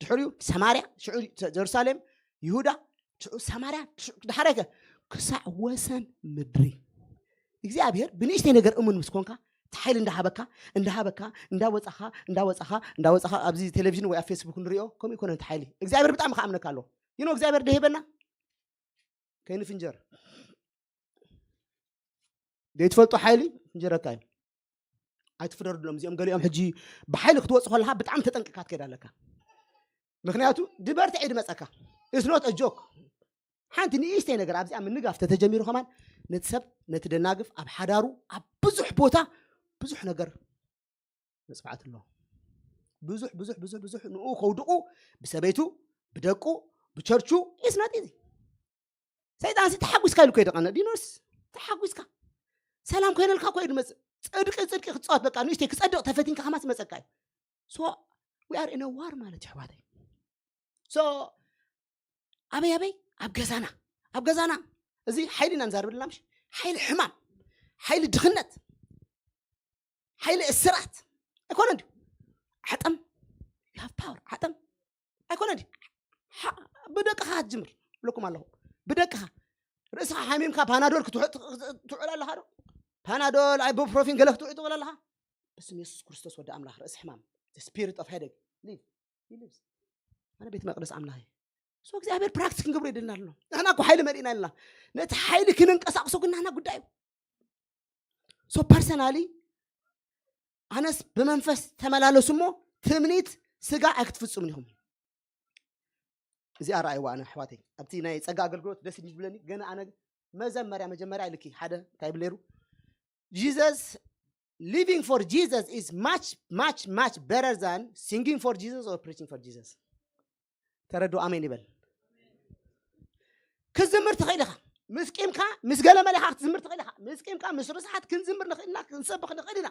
ድሕሪኡ ሰማርያ፣ ሽዑ ተ-፣ የሩሳሌም፣ ይሁዳ፣ ሽዑ ሰማርያ፣ ሽዑ ዳሕራይ ከ ክሳዕ ወሰን ምድሪ። እግዚኣብሔር ብንእሽተይ ነገር እሙን ምስ ኮንካ፣ እቲ ሓይሊ እንዳሃበካ፣ እንዳሃበካ፣ እንዳወጻኻ፣ እንዳወጻኻ፣ እንዳወጻኻ፣ ኣብዚ ቴሌቪዥን ወይ ኣብ ፌስቡክ ንሪኦ፣ ከምኡ ይኮነ እቲ ሓይሊ። እግዚኣብሔር ብጣዕሚ ከኣምነካ ኣለዎ። You know እግዚኣብሔር ደሂበና? ከይንፍንጀር። ዘይትፈልጦ ሓይሊ ፍንጀረካ እዩ። ኣይትፍረድሎም። እዚኦም ገሊኦም ሕጂ ብሓይሊ ክትወጽእ ከለኻ ብጣዕሚ ተጠንቂቕካ ትከይድ ኣለካ። ምኽንያቱ ድበርትዕ እዩ ድመጸካ። It's not a joke። ሓንቲ ንእሽተይ ነገር ኣብዚኣ ምንጋፍ ተተጀሚሩ ከማን ነቲ ሰብ፣ ነቲ ደናግፍ ኣብ ሓዳሩ፣ ኣብ ብዙሕ ቦታ ብዙሕ ነገር መጽዋዕቲ ኣለዎ። ብዙሕ፣ ብዙሕ፣ ብዙሕ፣ ብዙሕ ንኡ ከውድቑ ብሰበይቱ፣ ብደቁ፣ ብቸርቹ፣ it's not easy። ሰይጣን ሲ ተሓጒስካ ኢሉ እኮ ይደቐነ። ዲኖስ ተሓጒስካ። ሰላም ኮይነልካ እኮ እዩ ድመጽእ። ጽድቂ፣ ጽድቂ ክትጻወት በቃ ንእሽተይ ክጸድቕ ተፈቲንካ ከማስ ይመጸካ እዩ። So, we are in a war ማለት እዩ ኣሕዋተይ። So፣ ኣበይ፣ ኣበይ? ኣብ ገዛና። ኣብ ገዛና። እዚ ሓይሊ ኢና ንዛረበልና ምሽ? ሓይሊ ሕማም፣ ሓይሊ ድኽነት፣ ሓይሊ እስራት። ኣይኮነን ድዩ? ዓጠም። You have power። ዓጠም። ኣይኮነን ድዩ? ሓ-፣ ብደቅኻ ክትጅምር። እብለኩም ኣለኹ። ብደቅኻ። ርእስኻ ሓሚምካ ፓናዶል ክትውዕ-፣ ትውዕል ኣለኻ ዶ? ፓናዶል፣ ኣይቡፕሮፊን ገለ ክትውዕ ትውዕል ኣለኻ? ብስም የሱስ ክርስቶስ ወዲ ኣምላኽ ርእሲ ሕማም። The spirit of headache. Leave. He lives. ኣነ ቤት መቅደስ ኣምላኽ እየ። So እግዚኣብሔር ፕራክቲስ ክንገብሮ ይደልና ኣሎ። ንሕና እኮ ሓይሊ መሊእና ኣለና። ነቲ ሓይሊ ክንንቀሳቅሶ ግን ናህና ጉዳይ እዩ። So personally ኣነስ ብመንፈስ ተመላለሱ እሞ ትምኒት ስጋ ኣይክትፍጽሙን ኢኹም። እዚኣ ረኣይዋ ኣነ ኣሕዋተይ። ኣብቲ ናይ ጸጋ ኣገልግሎት ደስ እዩ ዝብለኒ። ገና ኣነ መዘመርያ መጀመርያ ኢልኪ ሓደ እንታይ ይብል ነይሩ? Jesus, living for Jesus is much, much, much better than singing for Jesus or preaching for Jesus። ተረድኡ ኣሜን ይበል። ክትዝምር ትኽእል ኢኻ። ምስ ቂምካ፣ ምስ ገለ መለ ኢኻ ክትዝምር ትኽእል ኢኻ። ምስ ቂምካ፣ ምስ ርስሓት ክንዝምር ንኽእል ኢና፣ ክንሰብኽ ንኽእል ኢና።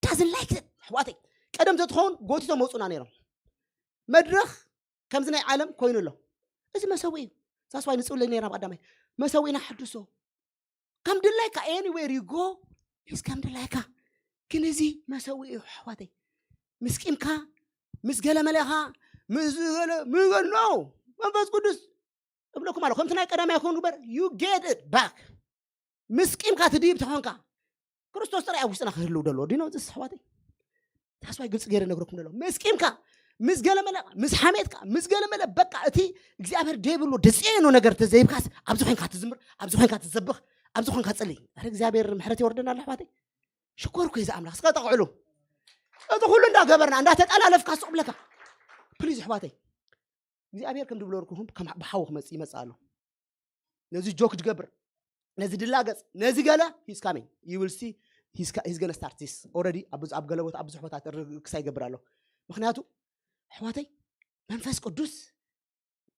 Doesn't like it ኣሕዋተይ። ቀደም ተትኸውን ጎቲቶም መውጹና ነይሮም። መድረኽ ከምዚ ናይ ዓለም ኮይኑ ኣሎ። እዚ መሰዊ እዩ። That's why ንጽውለይ ነይርና ብቀዳማይ። መሰዊና ሕድሶ። ከም ድላይካ anywhere you go is ከም ድላይካ። ግን እዚ መሰዊ እዩ ኣሕዋተይ። ምስ ቂምካ፣ ምስ ገለ መለኻ፣ ምስ ገለ፣ ምስ ገለ፣ no። መንፈስ ቅዱስ እብለኩም ኣለኹ። ከምቲ ናይ ቀዳማይ ክኸውን ግበር፣ you get it back። ምስ ቂምካ ትድይብ ተኾንካ፣ ክርስቶስ ጥራይ ኣብ ውሽጥና ክህልው ደሎ። Do you know this ኣሕዋተይ? That's why ግልጺ ገይረ ነግረኩም ደሎ። ምስ ቂምካ፣ ምስ ገለ መለ፣ ምስ ሓሜትካ፣ ምስ ገለ መለ፣ በቃ እቲ እግዚኣብሔር ደይብሉ ደጽየኖ ነገር ተዘይብካስ፣ ኣብዚ ኮይንካ ትዝምር፣ ኣብዚ ኮይንካ ትዘብኽ፣ ኣብዚ ኮይንካ ትጽሊ። ኣረ እግዚኣብሔር ምሕረት የወርደና ኣሎ ኣሕዋተይ። ሽኮር እኮ እዩ እዚ ኣምላኽ። እስከ ጠቕዕሉ። እዚ ኩሉ እንዳገበርና፣ እንዳተጠላለፍካ ስቕ ብለካ። ፕሊዝ ኣሕዋተይ። እግዚኣብሔር ከም ድብለርኩኹም ከም ብሓዊ ክመጽእ ይመጽእ ኣሎ። ነዚ ጆክ ዝገብር፣ ነዚ ድላገጽ፣ ነዚ ገለ፣ he's coming። You will see he's co-፣ he's gonna start this already። ኣብ ብዙ-፣ ኣብ ገለ ቦታ፣ ኣብ ብዙሕ ቦታ ርክሳ ይገብር ኣሎ። ምኽንያቱ ኣሕዋተይ መንፈስ ቅዱስ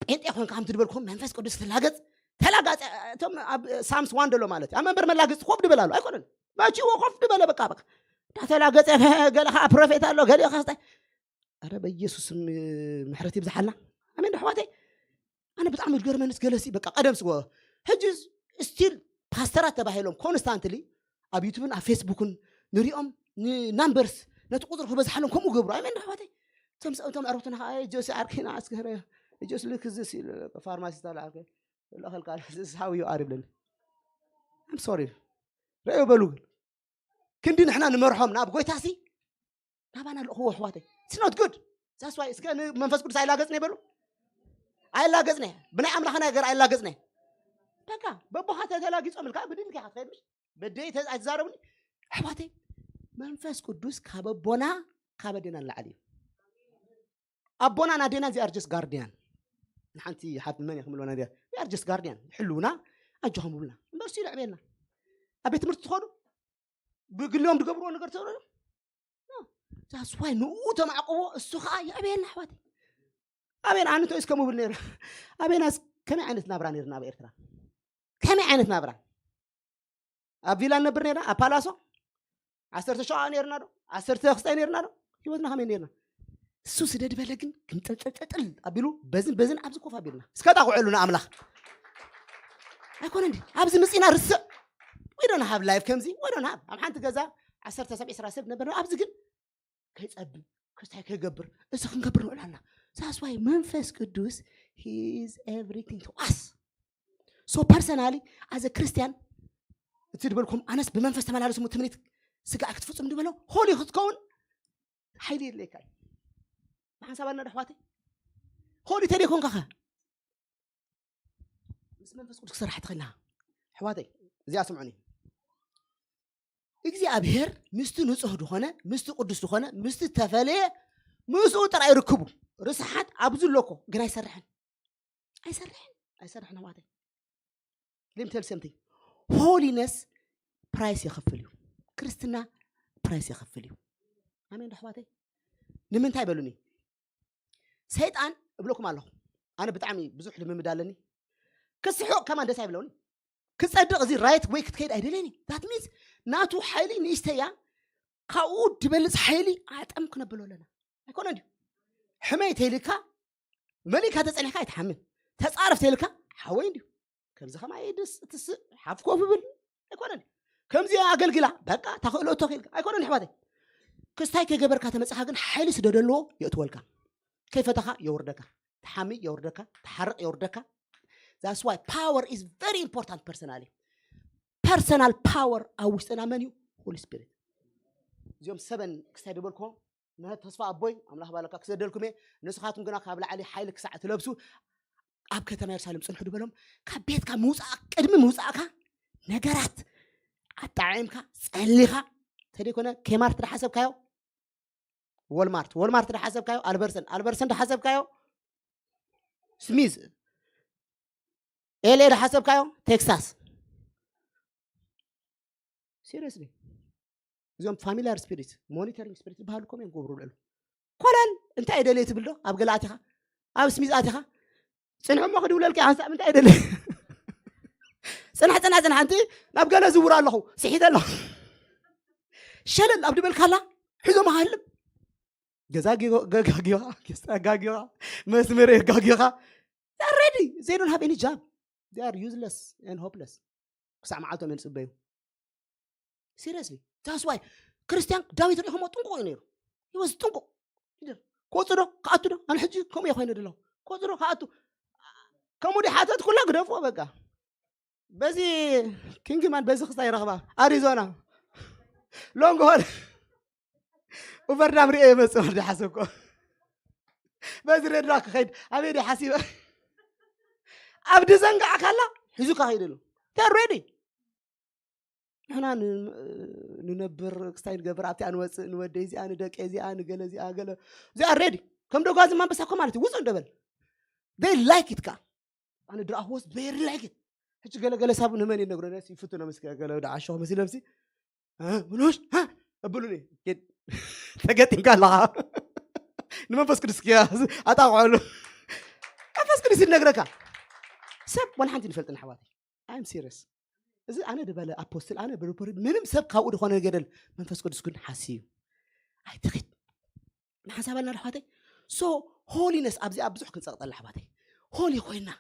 ጴንጤ ኮንካ ከም ትድበልኩም መንፈስ ቅዱስ ትላገጽ፣ ተላጋጸ፣ እቶም ኣብ ሳምስ ዋን ደሎ ማለት እዩ። ኣብ መንበር መላገጽ ኮፍ ድበል ኣሎ። ኣይኮነን። መቺዎ ኮፍ ድበለ በቃ፣ በቃ። እንዳተላገጸ ገለ ኸዓ ፕሮፌት ኣሎ፣ ገለ ኸዓ ኣረ በኢየሱስ ስም ምሕረት ይብዝሓልና። ኣሜን ዶ ኣሕዋተይ? ኣነ ብጣዕሚ ዝገርመንስ ገለሲ በቃ ቀደም ስጎ ሕጂ ስቲል ፓስተራት ተባሂሎም ኮንስታንትሊ ኣብ ዩቱብን ኣብ ፌስቡክን ንሪኦም ናምበርስ ነቲ ቁፅሪ ክበዝሓሎም ከምኡ ገብሩ። ኣሜን ዶ ኣሕዋተይ? እቶም ኣሮትና ከዓ ጆሲ ዓርኪና ኣስገረ ጆስ ልክ ዝስ ፋርማሲስት ኣለ ዓርከይ ለኸልካ ዝስሓው እዩ ኣር ይብለኒ። ኣም ሶሪ ረዮ በሉ ግን ክንዲ ንሕና ንመርሖም ናብ ጎይታሲ ናባና ልእኽዎ ኣሕዋተይ። It's not good. That's why እስከ መንፈስ ቅዱስ ኣይላገጽነ ይበሉ። ኣይላገጽነ ብናይ ኣምላኽ ነገር ኣይላገጽነ። በቃ በቦኻ ተተላጊጾም ኢልካ ብድልካ ክትኸይድ ምሽ በደይ ኣይትዛረቡኒ ኣሕዋተይ። መንፈስ ቅዱስ ካብ ኣቦና ካብ ኣዴና ንላዕሊ እዩ። ኣቦናን ኣዴናን they are just guardian። ንሓንቲ ሓፍ መን እየ ክምልወና ዲያ they are just guardian። ሕልውና ኣጆኹም ብሉና እምበር እሱ ይልዕበየና። ኣብ ቤት ትምህርቲ ትኸዱ ብግሊኦም ዝገብርዎ ነገር ተብሎ that's why ንኡ ተማዕቅቦ እሱ ከዓ የዕበየና ኣሕዋት። ኣቤን ኣንቶ እስከ ምብል ነይሩ ኣቤናስ ከመይ ዓይነት ናብራ ነይርና ኣብ ኤርትራ? ከመይ ዓይነት ናብራ ኣብ ቪላ ነብር ነይርና ኣብ ፓላሶ ዓሰርተ ሸውዓተ ነይርና ዶ ዓሰርተ ክስታይ ነይርና ዶ? ህይወትና ከመይ ነይርና? እሱ ስደድ በለ ግን ግምጠልጠልጠልጠል ኣቢሉ በዝን በዝን ኣብዚ ኮፍ ኣቢልና እስከ ጣቑዐሉ ንኣምላኽ። ኣይኮነ እንዲ ኣብዚ ምፅና ርስዕ ወይ ዶን ሃብ ላይፍ ከምዚ ወይ ዶን ሃብ ኣብ ሓንቲ ገዛ ዓሰርተ ሰብ ዒስራ ሰብ ነበር ኣብዚ ግን ከይፀብብ ክስታይ ከይገብር እዚ ክንገብር ንውዕል ኣለና። That's why መንፈስ ቅዱስ he is everything to us. So personally as a Christian እቲ ዝበልኩም ኣነስ ብመንፈስ ተመላለሱ ትምኒት ስጋዕ ክትፍፅም ዝበሎ ሆሊ ክትከውን ሓይሊ የድለየካ እዩ። ብሓንሳብ ኣና ኣሕዋተይ ሆሊ ተደይኮንካ ኸ ምስ መንፈስ ቅዱስ ክሰርሕ ትኽእልና ኣሕዋተይ። እዚኣ ስምዑኒ እግዚኣብሔር ምስቲ ንጹህ ዝኾነ ምስቲ ቅዱስ ዝኾነ ምስቲ ተፈለየ ምስኡ ጥራይ ርክቡ። ርስሓት ኣብዚ ኣለኮ ግን ኣይሰርሕን ኣይሰርሕን ኣይሰርሕን ኣሕዋተይ። Let me tell something. Holiness price የኸፍል እዩ። ክርስትና price የኸፍል እዩ። ኣሜን ኣሕዋተይ። ንምንታይ በሉኒ? ሰይጣን እብለኩም ኣለኹ ኣነ ብጣዕሚ ብዙሕ ልምምድ ኣለኒ። ክስሕቕ ከማን ደስ ኣይብለውኒ። ክጸድቕ እዚ right way ክትከይድ ኣይደለኒ። That means ናቱ ሓይሊ ንእሽተያ ካብኡ ድበልጽ ሓይሊ ኣጠም ክነብሎ ኣለና። ኣይኮነ እንዲ ሕመይ ተይልካ መሊእካ ተጸኒሕካ ኣይትሓምን። ተጻረፍ ተይልካ ሓወይ እንዲ ከምዚ ከማይ ድስ ትስእ ሓፍ ኮፍ ብል ኣይኮነን። ከምዚ ኣገልግላ በቃ ታኽእሎ እቶ ኺልካ ኣይኮነን ኣሕዋተይ። ክስታይ ከይገበርካ ተመጽኻ ግን ሓይሊ ስደደልዎ የእትወልካ። ከይፈተኻ የውርደካ። ትሓሚ የውርደካ። ትሓርቕ የውርደካ። That's why power is very important personally. Personal power ኣብ ውሽጥና መን እዩ? Holy Spirit። እዚኦም ሰበን ክስታይ ዝበልክዎ ንህብ ተስፋ ኣቦይ ኣምላኽ ባለካ ክሰደልኩም እየ። ንስኻትኩም ግና ካብ ላዕሊ ሓይሊ ክሳዕ ትለብሱ ኣብ ከተማ የሩሳሌም ጽንሑ ዝበሎም። ካብ ቤትካ ምውጻእ ቅድሚ ምውጻእካ ነገራት ኣጣዒምካ ጸሊኻ ተደይኮነ ኬማርት ድሓሰብካዮ ወልማርት ወልማርት ድሓሰብካዮ ኣልበርሰን ኣልበርሰን ድሓሰብካዮ ስሚዝ ኤልኤ ድሓሰብካዮ ቴክሳስ። Seriously እዚኦም familiar spirit monitoring spirit ዝበሃሉ ከምኡ እዮም ክገብሩ ልዕሉ ኮለል እንታይ ደልየ ትብል ዶ ኣብ ገለ ኣቲኻ ኣብ ስሚዝ ኣቲኻ ጽንሑ እሞ ክድውለልካ ሓንሳብ እንታይ ደልየ ጽናሕ ጽናሕ ጽናሕ ኣንቲ ናብ ገለ ዝውር ኣለኹ ስሒተ ኣለኹ ሸለል ኣብ ድበልካላ ሒዞ መሃልም ገዛ ጋጊኻ ጌስታ ጋጊኻ መስመር ጋጊኻ already they don't have any job. They are useless and hopeless. ክሳዕ መዓልቶም እዮም ዝፅበዩ። Seriously that's why ክርስቲያን ዳዊት ሪኢኹሞ ጥንቁቕ እዩ ነይሩ። He was ጥንቁቕ ክወፁ ዶ ክኣቱ ዶ ኣነ ሕጂ ከምኡ እየ ኮይነ ደለኹ ክወፁ ዶ ክኣቱ ከምኡ ዲ ሓተት ኩላ ግደፍዎ በቃ በዚ ኪንግማን በዚ ክስታይ ረኽባ ኣሪዞና ሎንግ ሆል ኡበርዳም ሪኦ የመፅእ ወርዲ ሓሰብኮ በዚ ሬድራ ክኸይድ ኣበይ ዲ ሓሲበ ኣብ ድዘንጋዕ ካላ ሒዙካ ከይድ ኣሎ ተረዲ ንሕና ንነብር ክስታይ ንገብር ኣብቲኣ ንወፅእ ንወደይ እዚኣ ንደቂ እዚኣ ንገለ እዚኣ ገለ እዚኣ ሬዲ ከም ደጓዚ ማንበሳ እኮ ማለት እዩ ውፁ እንደበል they like it ካ ኣነ ድረኣኽዎስ very like it ሕጂ ገለ ገለ ሳብ ንመን ይነግሮ ነስ ይፍትኖ ምስ ገለ ደዓሾ መሲለምሲ ምኖሽ እብሉኒ ተገጢምካ ኣለኻ ንመንፈስ ቅዱስ ኣጣቕዐሉ መንፈስ ቅዱስ ይነግረካ ሰብ ዋላ ሓንቲ ንፈልጥን ኣሕዋተይ I'm serious እዚ ኣነ ድበለ ኣፖስትል ኣነ ብርብር ምንም ሰብ ካብኡ ዝኾነ ገደል መንፈስ ቅዱስ ግን ሓሲ እዩ ኣይትኺድ ንሓሳብ ኣለና ኣሕዋተይ። So holiness ኣብዚኣ ብዙሕ ክንፀቕጠላ ኣሕዋተይ። Holy ኮይና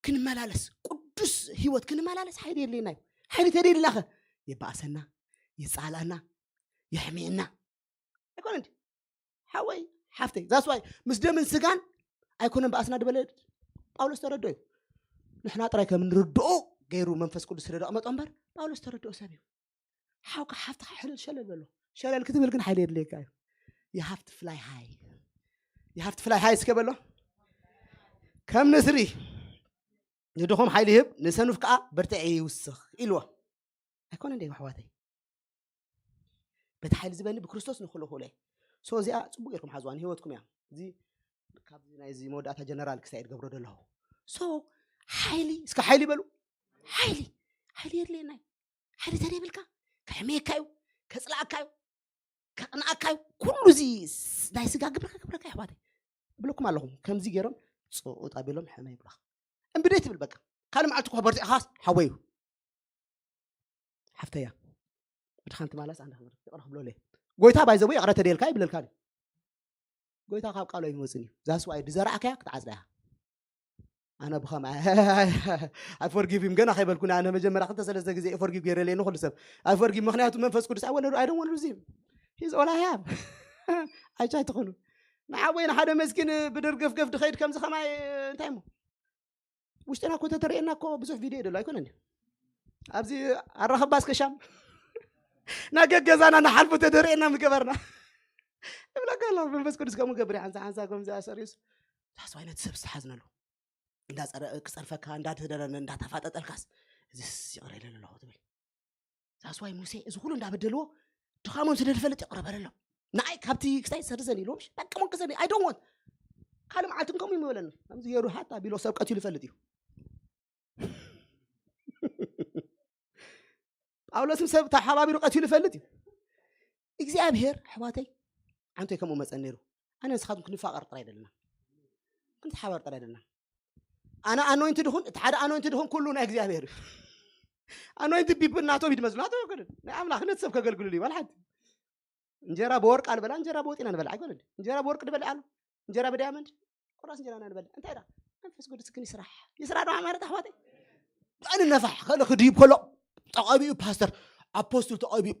ክንመላለስ፣ ቅዱስ ህይወት ክንመላለስ ሓይሊ የድልየና እዩ። ሓይሊ ተደልናኸ የባእሰና፣ የፃላና፣ የሕምየና ኣይኮነ እንዲ ሓወይ ሓፍተይ። That's why ምስ ደምን ስጋን ኣይኮነን በኣስና ዝበለ ጳውሎስ ተረድኦ እዩ። ንሕና ጥራይ ከም ንርድኦ ገይሩ መንፈስ ቅዱስ ስለ ደቐመጦ እምበር ጳውሎስ ተረድኦ ሰብ እዩ። ሓውካ ሓፍትኻ ሕልል ሸለል በሎ። ሸለል ክትብል ግን ሓይሊ የድልየካ እዩ። You have to fly high. You have to fly high እስከ በሎ። ከም ንስሪ ንድኹም ሓይሊ ይህብ፣ ንሰኑፍ ከዓ ብርትዒ ይውስኽ ኢልዎ። ኣይኮነ እንደ ኣሕዋተይ፣ በቲ ሓይሊ ዝበኒ ብክርስቶስ ንኽእሎ ክእሎ እየ። So እዚኣ ፅቡቅ ጌርኩም ሓዝዋ፣ ንህይወትኩም እያ። እዚ ካብዚ ናይዚ መወዳእታ ጀነራል ክሳይ ትገብሮ ዘለኹ። So ሓይሊ፣ እስከ ሓይሊ በሉ። ሓይሊ፣ ሓይሊ የድልየና እዩ። ሓይሊ ተደይብልካ ከሕምየካ እዩ፣ ከፅላእካ እዩ፣ ከቕንኣካ እዩ። ኩሉ እዚ ስ-፣ ናይ ስጋ ግብሪ ከግብረካ እዩ ኣሕዋተይ። እብለኩም ኣለኹም፣ ከምዚ ገይሮም ፅቕጥ ኣቢሎም ሕመ ይብሉኻ። እምቢ ደይ ትብል በቃ። ካልእ መዓልቲ እኮ በርቲዕኻስ ሓወዩ ሓፍተያ። መድሓንቲ ማለስ ኣንዳ ክብር ይቕረ ክብሎ ለይ። ጎይታ ባይዘቦ ይቕረ ተደልካ ይብለልካ ድዩ? ጎይታ ካብ ቃሉ ኣይመፅን እዩ። That's why ድዘራእካያ ክትዓፅዳ እያ። ኣነ ብኸም I forgive him ገና ከይበልኩ ኣነ መጀመርያ ክልተ ሰለስተ ግዜ forgive ገይረለይ ንኹሉ ሰብ። I forgive ምኽንያቱ መንፈስ ቅዱስ ኣይወለዱ I don't want to lose him. He's all I have. ኣይቻይ ትኾኑ። ንዓወይ ንሓደ መስኪን ብደርገፍገፍ ድኸይድ ከምዚ ከማይ እንታይ እሞ? ውሽጥና እኮ ተተርእየና እኮ ብዙሕ ቪድዮ ይደሎ ኣይኮነን። ኣብዚ ኣራኸባ እስከ ሻም ናገ ገዛና ንሓልፉ ተደርእየና ምገበርና። እብለካ ኣለኹ መንፈስ ቅዱስ ከምኡ ገብር ሓንሳ ሓንሳ ከምዚ ኣሰሪዩስ ታስዋይ ነቲ ሰብ ዝተሓዝነሉ እንዳፀረ ክፀርፈካ እንዳተደረነ እንዳተፋጠጠልካስ እዚስ ይቕረ ኢለ ኣለኹ ትብል። ታስዋይ ሙሴ እዚ ኩሉ እንዳበደልዎ ድኻሞም ስለ ዝፈልጥ ይቕረ በለሎም። ንዓይ ካብቲ ክሳይ ሰርዘን ኢልዎም በቃ መንቀሰኒ I don't want ካልእ መዓልቲ ከምኡ ይመበለኒ ከምዚ ገይሩ ሓታ ቢሎ ሰብ ቀቲሉ ይፈልጥ እዩ። ጳውሎስም ሰብ ተሓባቢሩ ቀቲሉ ይፈልጥ እዩ። እግዚኣብሔር ኣሕዋተይ ዓንቶይ ከምኡ መፀን ነይሩ። ኣነ ንስኻትኩም ክንፋቐር ጥራይ ደለና፣ ክንተሓባበር ጥራይ ደለና። ኣነ ኣኖይንትድ ይኹን እቲ ሓደ ኣኖይንትድ ይኹን ኩሉ ናይ እግዚኣብሔር እዩ። ኣኖይንትድ ፒፕል ናቶም ይድመዝሉ ናቶም ኣይኮነን ናይ ኣምላኽ ነቲ ሰብ ከገልግሉሉ እዩ። ባል ሓንቲ እንጀራ ብወርቅ ኣልበላ እንጀራ ብወጢና ንበልዓ ኣይኮነን እንጀራ ብወርቅ ንበልዓሉ እንጀራ ብዳያመንድ ቁራስ እንጀራ ኢና ንበልዕ እንታይ ዳ መንፈስ ቅዱስ ግን ይስራሕ ይስራሕ ዶ ማለት ኣሕዋተይ። ኣነ ነፋሕ ከለ ክድይብ ከሎ ተቐቢኡ ፓስተር ኣፖስትል ተቐቢኡ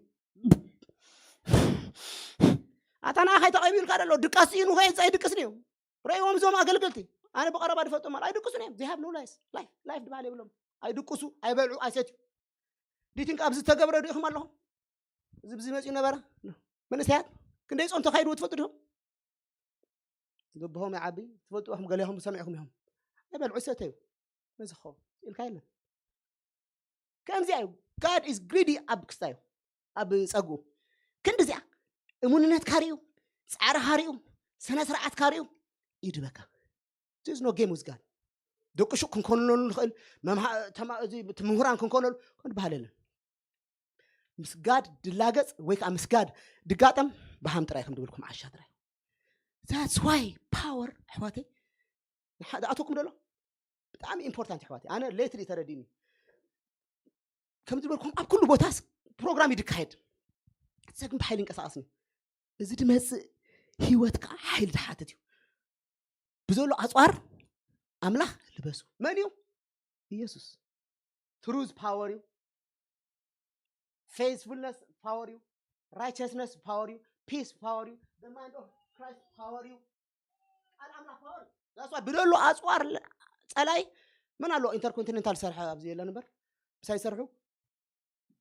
ኣታ ንኣኸይ ተቐቢኡልካ ደሎ ድቃስ እዩ ንኸ ዘይድቅስ ድዩ? ረእይዎም እዞም ኣገልገልቲ ኣነ ብቐረባ ድፈልጦም ኣለ ኣይድቅሱን እዮም። They have no life. Life, life ድባል የብሎም። ኣይድቅሱ ኣይበልዑ ኣይሰትዩ። Do you think ኣብዚ ዝተገብረ ርኢኹም ኣለኹም? እዚ ብዚ መፅኡ ነበረ መንእሰያት ክንደይ ፆም ተኻይድዎ ትፈልጡ ዲኹም? ልብሆም ይዓቢ ትፈልጡ ኢኹም ገሊኹም ሰሚዕኹም ኢኹም። ኣይበልዑ ይሰተዩ ነዚ ክኸውን ኢልካ የለን። ከምዚኣ እዩ God is greedy ኣብ ክስታዩ ኣብ ፀጉኡ ክንዲ እዚኣ እሙንነትካ ርዩ ፃዕርኻ ርዩ ስነ ስርዓትካ ርዩ ይድበካ። There's no game with God። ደቂ ሹቅ ክንኮንነሉ ንኽእል መምሃ- ተማ- እዚ እቲ ምሁራን ክንኮነሉ ክንበሃል የለን። ምስ God ድላገፅ ወይ ከዓ ምስ God ድጋጠም ብሃም ጥራይ ከም ድብልኩም ዓሻ ጥራይ። That's why power ኣሕዋተይ ንሓ- ዝኣተኩም ደሎ ብጣዕሚ ኢምፖርታንት ኣሕዋተይ ኣነ ሌትሊ ተረዲኒ። ከም ዝበልኩም ኣብ ኩሉ ቦታስ ፕሮግራም እዩ ድካየድ። ዘግን ብሓይሊ ይንቀሳቀስኒ እዚ ድመፅእ ህይወት ከዓ ሓይሊ ድሓትት እዩ። ብዘሎ ኣፅዋር ኣምላኽ ልበሱ። መን እዩ? ኢየሱስ። Truth power እዩ። Faithfulness power እዩ። Righteousness power እዩ። Peace power እዩ። The mind of Christ power እዩ። ቃል ኣምላኽ power እዩ። That's why ብደሎ ኣፅዋር ለ- ፀላይ መን ኣሎ ኢንተርኮንቲኔንታል ዝሰርሐ ኣብዚ የለን እምበር ምሳይ ይሰርሑ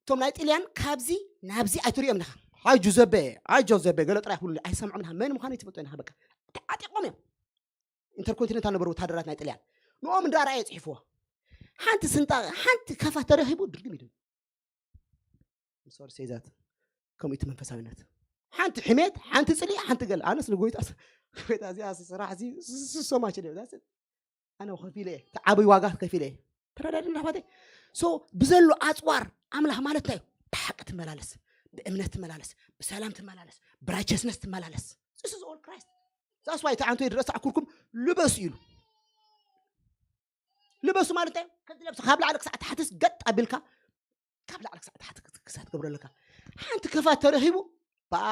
እቶም ናይ ጥልያን ካብዚ ናብዚ ኣይትሪኦም ኢኻ። ኣይ ጁዘቤ ኣይ ጆዘቤ ገለ ጥራይ ክብሉ ኣይሰምዖም ኢኻ። መን ምዃኑ ይትፈልጦ ኢኻ። በቃ ተዓጢቖም እዮም። ኢንተርኮንቲኔንታል ነበሩ ወታደራት ናይ ጥልያን ንኦም እንዳረኣየ ፅሒፍዎ። ሓንቲ ስንጣ ሓንቲ ከፋ ተረኺቡ ድርግም ይድም ሶሪ ሴዛት ከምኡ እቲ መንፈሳዊነት ሓንቲ ሕሜት ሓንቲ ፅልኢ ሓንቲ ገለ ኣነስ ንጎይታ ጎይታ እዚኣ ስራሕ ሲ ሶማች ደ ኣነ ከፊለ እየ ተዓበይ ዋጋ ከፊለ እየ ተረዳድና ኣሕዋተይ። So ብዘሎ ኣፅዋር ኣምላኽ ማለት እንታይ እዩ? ብሓቂ ትመላለስ፣ ብእምነት ትመላለስ፣ ብሰላም ትመላለስ፣ ብራይቸስነስ ትመላለስ። This is all Christ። That's why ተዓንቶ ድረስ ኣኩርኩም ልበሱ ኢሉ ልበሱ ማለት እንታይ? ከምቲ ለብሰ ካብ ላዕሊ ክሳዕ ታሕትስ ገጥ ኣቢልካ ካብ ላዕሊ ክሳዕ ታሕቲ ክሳዕ ትገብሮ ኣለካ። ሓንቲ ክፋት ተረኺቡ ብኣ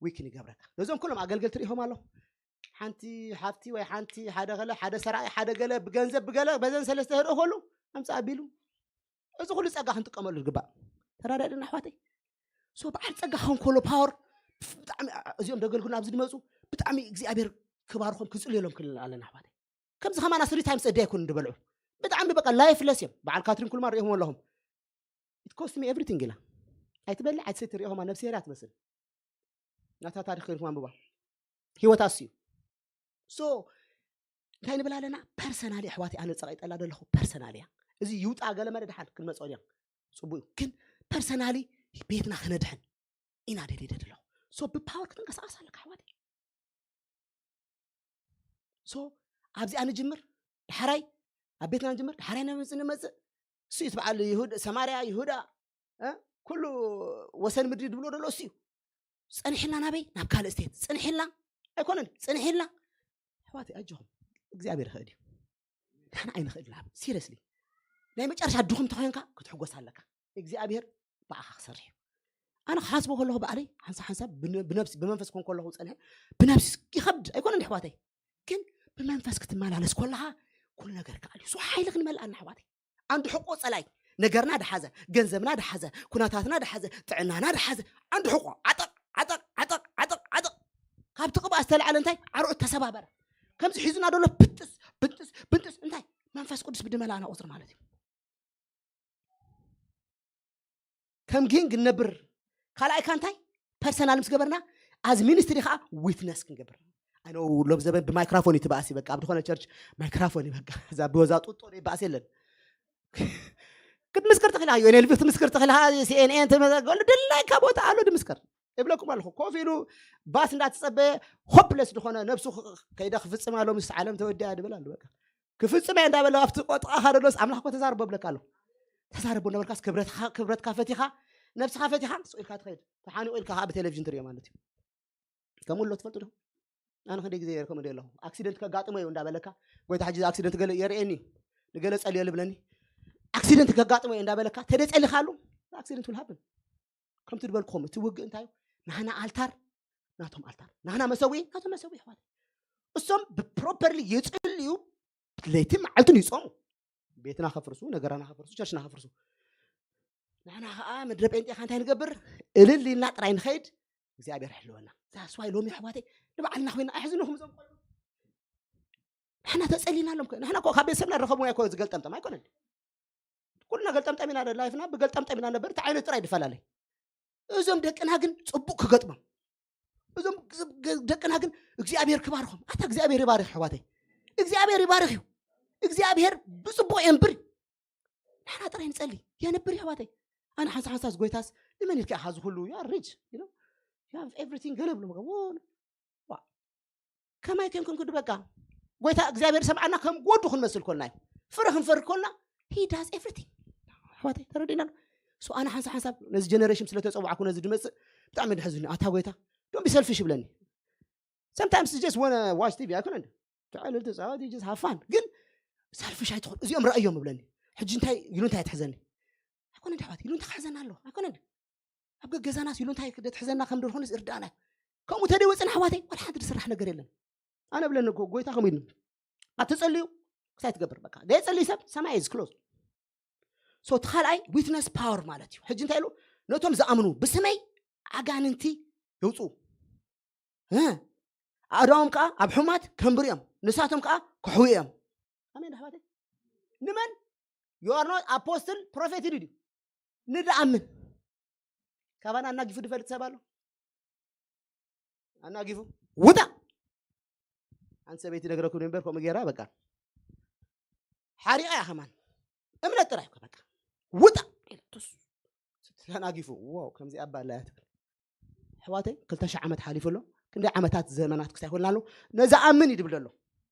ዊክን ይገብረካ። ነዞም ኩሎም ኣገልገልቲ ርኢኹም ኣለኹም። ሓንቲ ሓፍቲ ወይ ሓንቲ ሓደ ገለ ሓደ ሰራይ ሓደ ገለ ብገንዘብ ብገለ በዘን ሰለስተ ህርእ ከሉ ኣምፃ ኣቢሉ እዚ ኩሉ ፀጋ ክንጥቀመሉ ዝግባእ ተራዳድና ኣሕዋተይ። ሶ በዓል ፀጋ ክኸውን ከሎ ፓወር ብጣዕሚ እዚኦም ደገልግሉ ኣብዚ ዝመፁ ብጣዕሚ እግዚኣብሔር ክባርኾም ክፅልየሎም ክልና ኣለና ኣሕዋተይ። ከምዚ ከማና ስሪ ታይምስ እደ ኣይኮኑ ዝበልዑ ብጣዕሚ በቃ ላይፍለስ እዮም። በዓል ካትሪን ኩልማን ሪኢኹም ኣለኹም። ኢት ኮስት ሚ ኤቭሪቲንግ ኢላ ኣይትበልዕ ኣይትሰቲ ሪኢኹማ ነብሲ ሄርያ ትመስል ናታ ታሪክ ሪኢኹም ኣንብባ። ህይወት ኣስዩ ሶ እንታይ ንብል ኣለና ፐርሰናሊ ኣሕዋተይ ኣነ ፀቒጠላ ዘለኹ ፐርሰናሊ እያ። እዚ ይውጣ ገለ መለ ድሓን ክንመፅኦ ድያ ፅቡቅ እዩ ግን ፐርሰናሊ ቤትና ክነድሕን ኢና ደሊደ ዘለኹ። ሶ ብፓወር ክትንቀሳቀስ ኣለካ ኣሕዋተይ። ሶ ኣብዚኣ ንጅምር ዳሕራይ ኣብ ቤትና ንጅምር ዳሕራይ ነምፅእ ንመፅእ እሱ እዩ በዓል ይሁድ ሰማርያ ይሁዳ እ? ኩሉ ወሰን ምድሪ ድብሎ ደሎ እሱ እዩ። ፀኒሕልና ናበይ ናብ ካልእ ስቴት ፅንሕልና ኣይኮነን ፅንሕልና ኣሕዋተይ ኣጆኹም እግዚኣብሔር ይኽእል እዩ። ንሕና ኣይንኽእል ናብ ሲሪየስሊ ናይ መጨረሻ ድኹም ተኾይንካ ክትሕጎስ ኣለካ። እግዚኣብሔር ብዓኻ ክሰርሕ እዩ። ኣነ ክሓስቦ ከለኹ ባዕለይ ሓንሳብ ሓንሳብ ብነ- ብነብሲ ብመንፈስ ኮን ከለኹ ፀንሐ ብነብሲ ይኸብድ ኣይኮነን ኣሕዋተይ ግን ብመንፈስ ክትመላለስ ከለኻ ኩሉ ነገር ከኣል እዩ። ሶ ሓይሊ ክንመልኣና ኣሕዋተይ። ኣንድ ሕቆ ፀላይ ነገርና ድሓዘ ገንዘብና ድሓዘ ኩነታትና ድሓዘ ጥዕናና ድሓዘ ኣንድ ሕቆ ዓጠቕ ዓጠቕ ዓጠቕ ዓጠቕ ዓጠቕ ካብቲ ቅብኣ ዝተላዓለ እንታይ ዓርዑት ተሰባበረ። ከምዚ ሒዙና ደሎ ብጥስ ብጥስ ብጥስ እንታይ መንፈስ ቅዱስ ብድመላና ቁፅሪ ማለት እዩ። ከም ጊን ክንነብር ካልኣይካ እንታይ ፐርሰናል ምስ ገበርና ኣዝ ሚኒስትሪ ከዓ ዊትነስ ክንገብር ኣይነው ሎም ዘበን ብማይክራፎን እዩ ትበኣሲ በቃ ኣብ ዝኾነ ቸርች ማይክራፎን እዩ በቃ እዛ ብወዛ ጡጦ ይበኣስ የለን ክትምስክር ትኽእል ኢኻ ዩኤንኤልቪ ክትምስክር ትኽእል ኢኻ ሲኤንኤን ትመዘገሉ ድላይካ ቦታ ኣሎ ድምስከር እብለኩም ኣለኹ ኮፍ ኢሉ ባስ እንዳተፀበየ ሆፕለስ ዝኾነ ነብሱ ከይደ ክፍፅም ኣሎ ምስ ዓለም ተወዲያ ድብል ኣሎ በቃ ክፍፅም እየ እንዳበለ ኣብቲ ቆጥቓኻ ደሎስ ኣምላኽ እኮ ተዛርቦ ብለካ ኣሎ ተዛርቦ ነበርካስ ክብረትካ ፈቲኻ ነብስኻ ፈቲኻ ስቕ ኢልካ ትኸይድ ተሓኒቑ ኢልካ ከዓ ብቴሌቪዥን ትሪኦ ማለት እዩ ከምኡ ኣሎ ትፈልጡ ዶ ኣነ ክንደይ ግዜ ገይረ ከምኡ ኣለኹ ኣክሲደንት ከጋጥሞ እዩ እንዳበለካ ጎይታ ሕጂ ኣክሲደንት ገለ የርእየኒ ንገለ ጸልየሉ ብለኒ ኣክሲደንት ከጋጥሞ እዩ እንዳበለካ ተደጸሊኻሉ ኣክሲደንት ውልሃብን ከምቲ ዝበልኩኹም እቲ ውግእ እንታይ እዩ ናህና ኣልታር ናቶም ኣልታር ናህና መሰዊ ናቶም መሰዊ ይሕዋት እሶም ብፕሮፐርሊ ይጽልዩ ለይትን መዓልትን ይጾሙ ቤትና ከፍርሱ ነገራና ከፍርሱ ቸርችና ከፍርሱ ንሕና ከዓ ምድረ ጴንጤኻ እንታይ ንገብር እልል ኢልና ጥራይ ንኸይድ እግዚኣብሔር ይሕልወና ዛስዋይ ሎሚ ኣሕዋተይ ንባዕልና ኮይና ኣሕዝንኹም እዞም ቆልዑ ንሕና ተፀሊና ኣሎም ንሕና እኮ ካብ ቤተሰብና ረኸብና ይኮ ዝገልጠምጠም ኣይኮነን ኩልና ገልጠምጠም ኢና ላይፍና ብገልጠምጠም ኢና ነበር እቲ ዓይነት ጥራይ ድፈላለይ እዞም ደቅና ግን ፅቡቅ ክገጥሞም እዞም ደቅና ግን እግዚኣብሔር ክባርኾም ኣታ እግዚኣብሔር ይባርኽ ኣሕዋተይ እግዚኣብሔር ይባርኽ እዩ እግዚኣብሔር ብፅቡቅ የንብር ንሕና ጥራይ ንጸሊ የንብር ኣሕዋተይ ኣነ ሓንሳ ሓንሳስ ጎይታስ ንመን ኢልካ ኢኻ ዝኩሉ you are rich you know you have everything ገለ ብሎ ከማይ ኮንኩም ክዱ በቃ ጎይታ እግዚኣብሔር ሰምዓና ከም ጎዱ ክንመስል ኮልና እዩ ፍረ ክንፈርድ ኮልና he does everything ኣሕዋተይ ተረዲና ሶ ኣነ ሓንሳ ሓንሳብ ነዚ ጀነሬሽን ስለ ተፀዋዕኩ ነዚ ድመፅእ ብጣዕሚ ድሕዝኒ ኣታ ጎይታ don't be selfish ይብለኒ sometimes just wanna watch ቲቪ ኣይኮነን ትዕልል ትፃወት just have fun ግን ሰልፍሽ ኣይትኾን እዚኦም ረኣዮም ይብለኒ ሕጂ እንታይ ይሉንታ የትሕዘኒ ኣይኮነ ድሕዋት ይሉንታ ክሕዘና ኣሎ ኣይኮነ ኣብ ገገዛናስ ይሉንታ ደትሕዘና ከም ድርኾንስ እርዳእና ከምኡ ተደይ ወፅን ኣሕዋተይ ወላ ሓንቲ ዝስራሕ ነገር የለን ኣነ ብለኒ እኮ ጎይታ ከምኡ ኢሉ ኣትፀልዩ ክሳይ ትገብር በቃ ደይ ፀልዩ ሰብ ሰማይ is close so እቲ ካልኣይ ዊትነስ ፓወር ማለት እዩ ሕጂ እንታይ ኢሉ ነቶም ዝኣምኑ ብስመይ ኣጋንንቲ የውፅኡ ኣእዳዎም ከዓ ኣብ ሕማት ከንብር እዮም ንሳቶም ከዓ ክሕው እዮም ኣሜን ኣሕዋተይ ንመን you are not apostle prophet ድዩ ንድኣምን ካባና ኣናጊፉ ድፈልጥ ሰብ ኣሎ ኣናጊፉ ውጣ ኣንቲ ሰበይቲ ነግረኩም ነበር ከምኡ ገይራ በቃ ሓሪቓ እያ ከማን እምነት ጥራይ በቃ ውጣ ተናጊፉ ዋው ከምዚ ኣባ ኣላያ ትብል ኣሕዋተይ ክልተ ሺሕ ዓመት ሓሊፉ ኣሎ ክንደይ ዓመታት ዘመናት ክሳይ ኮይንና ኣሎ ነዚ ኣምን እዩ ድብል ዘሎ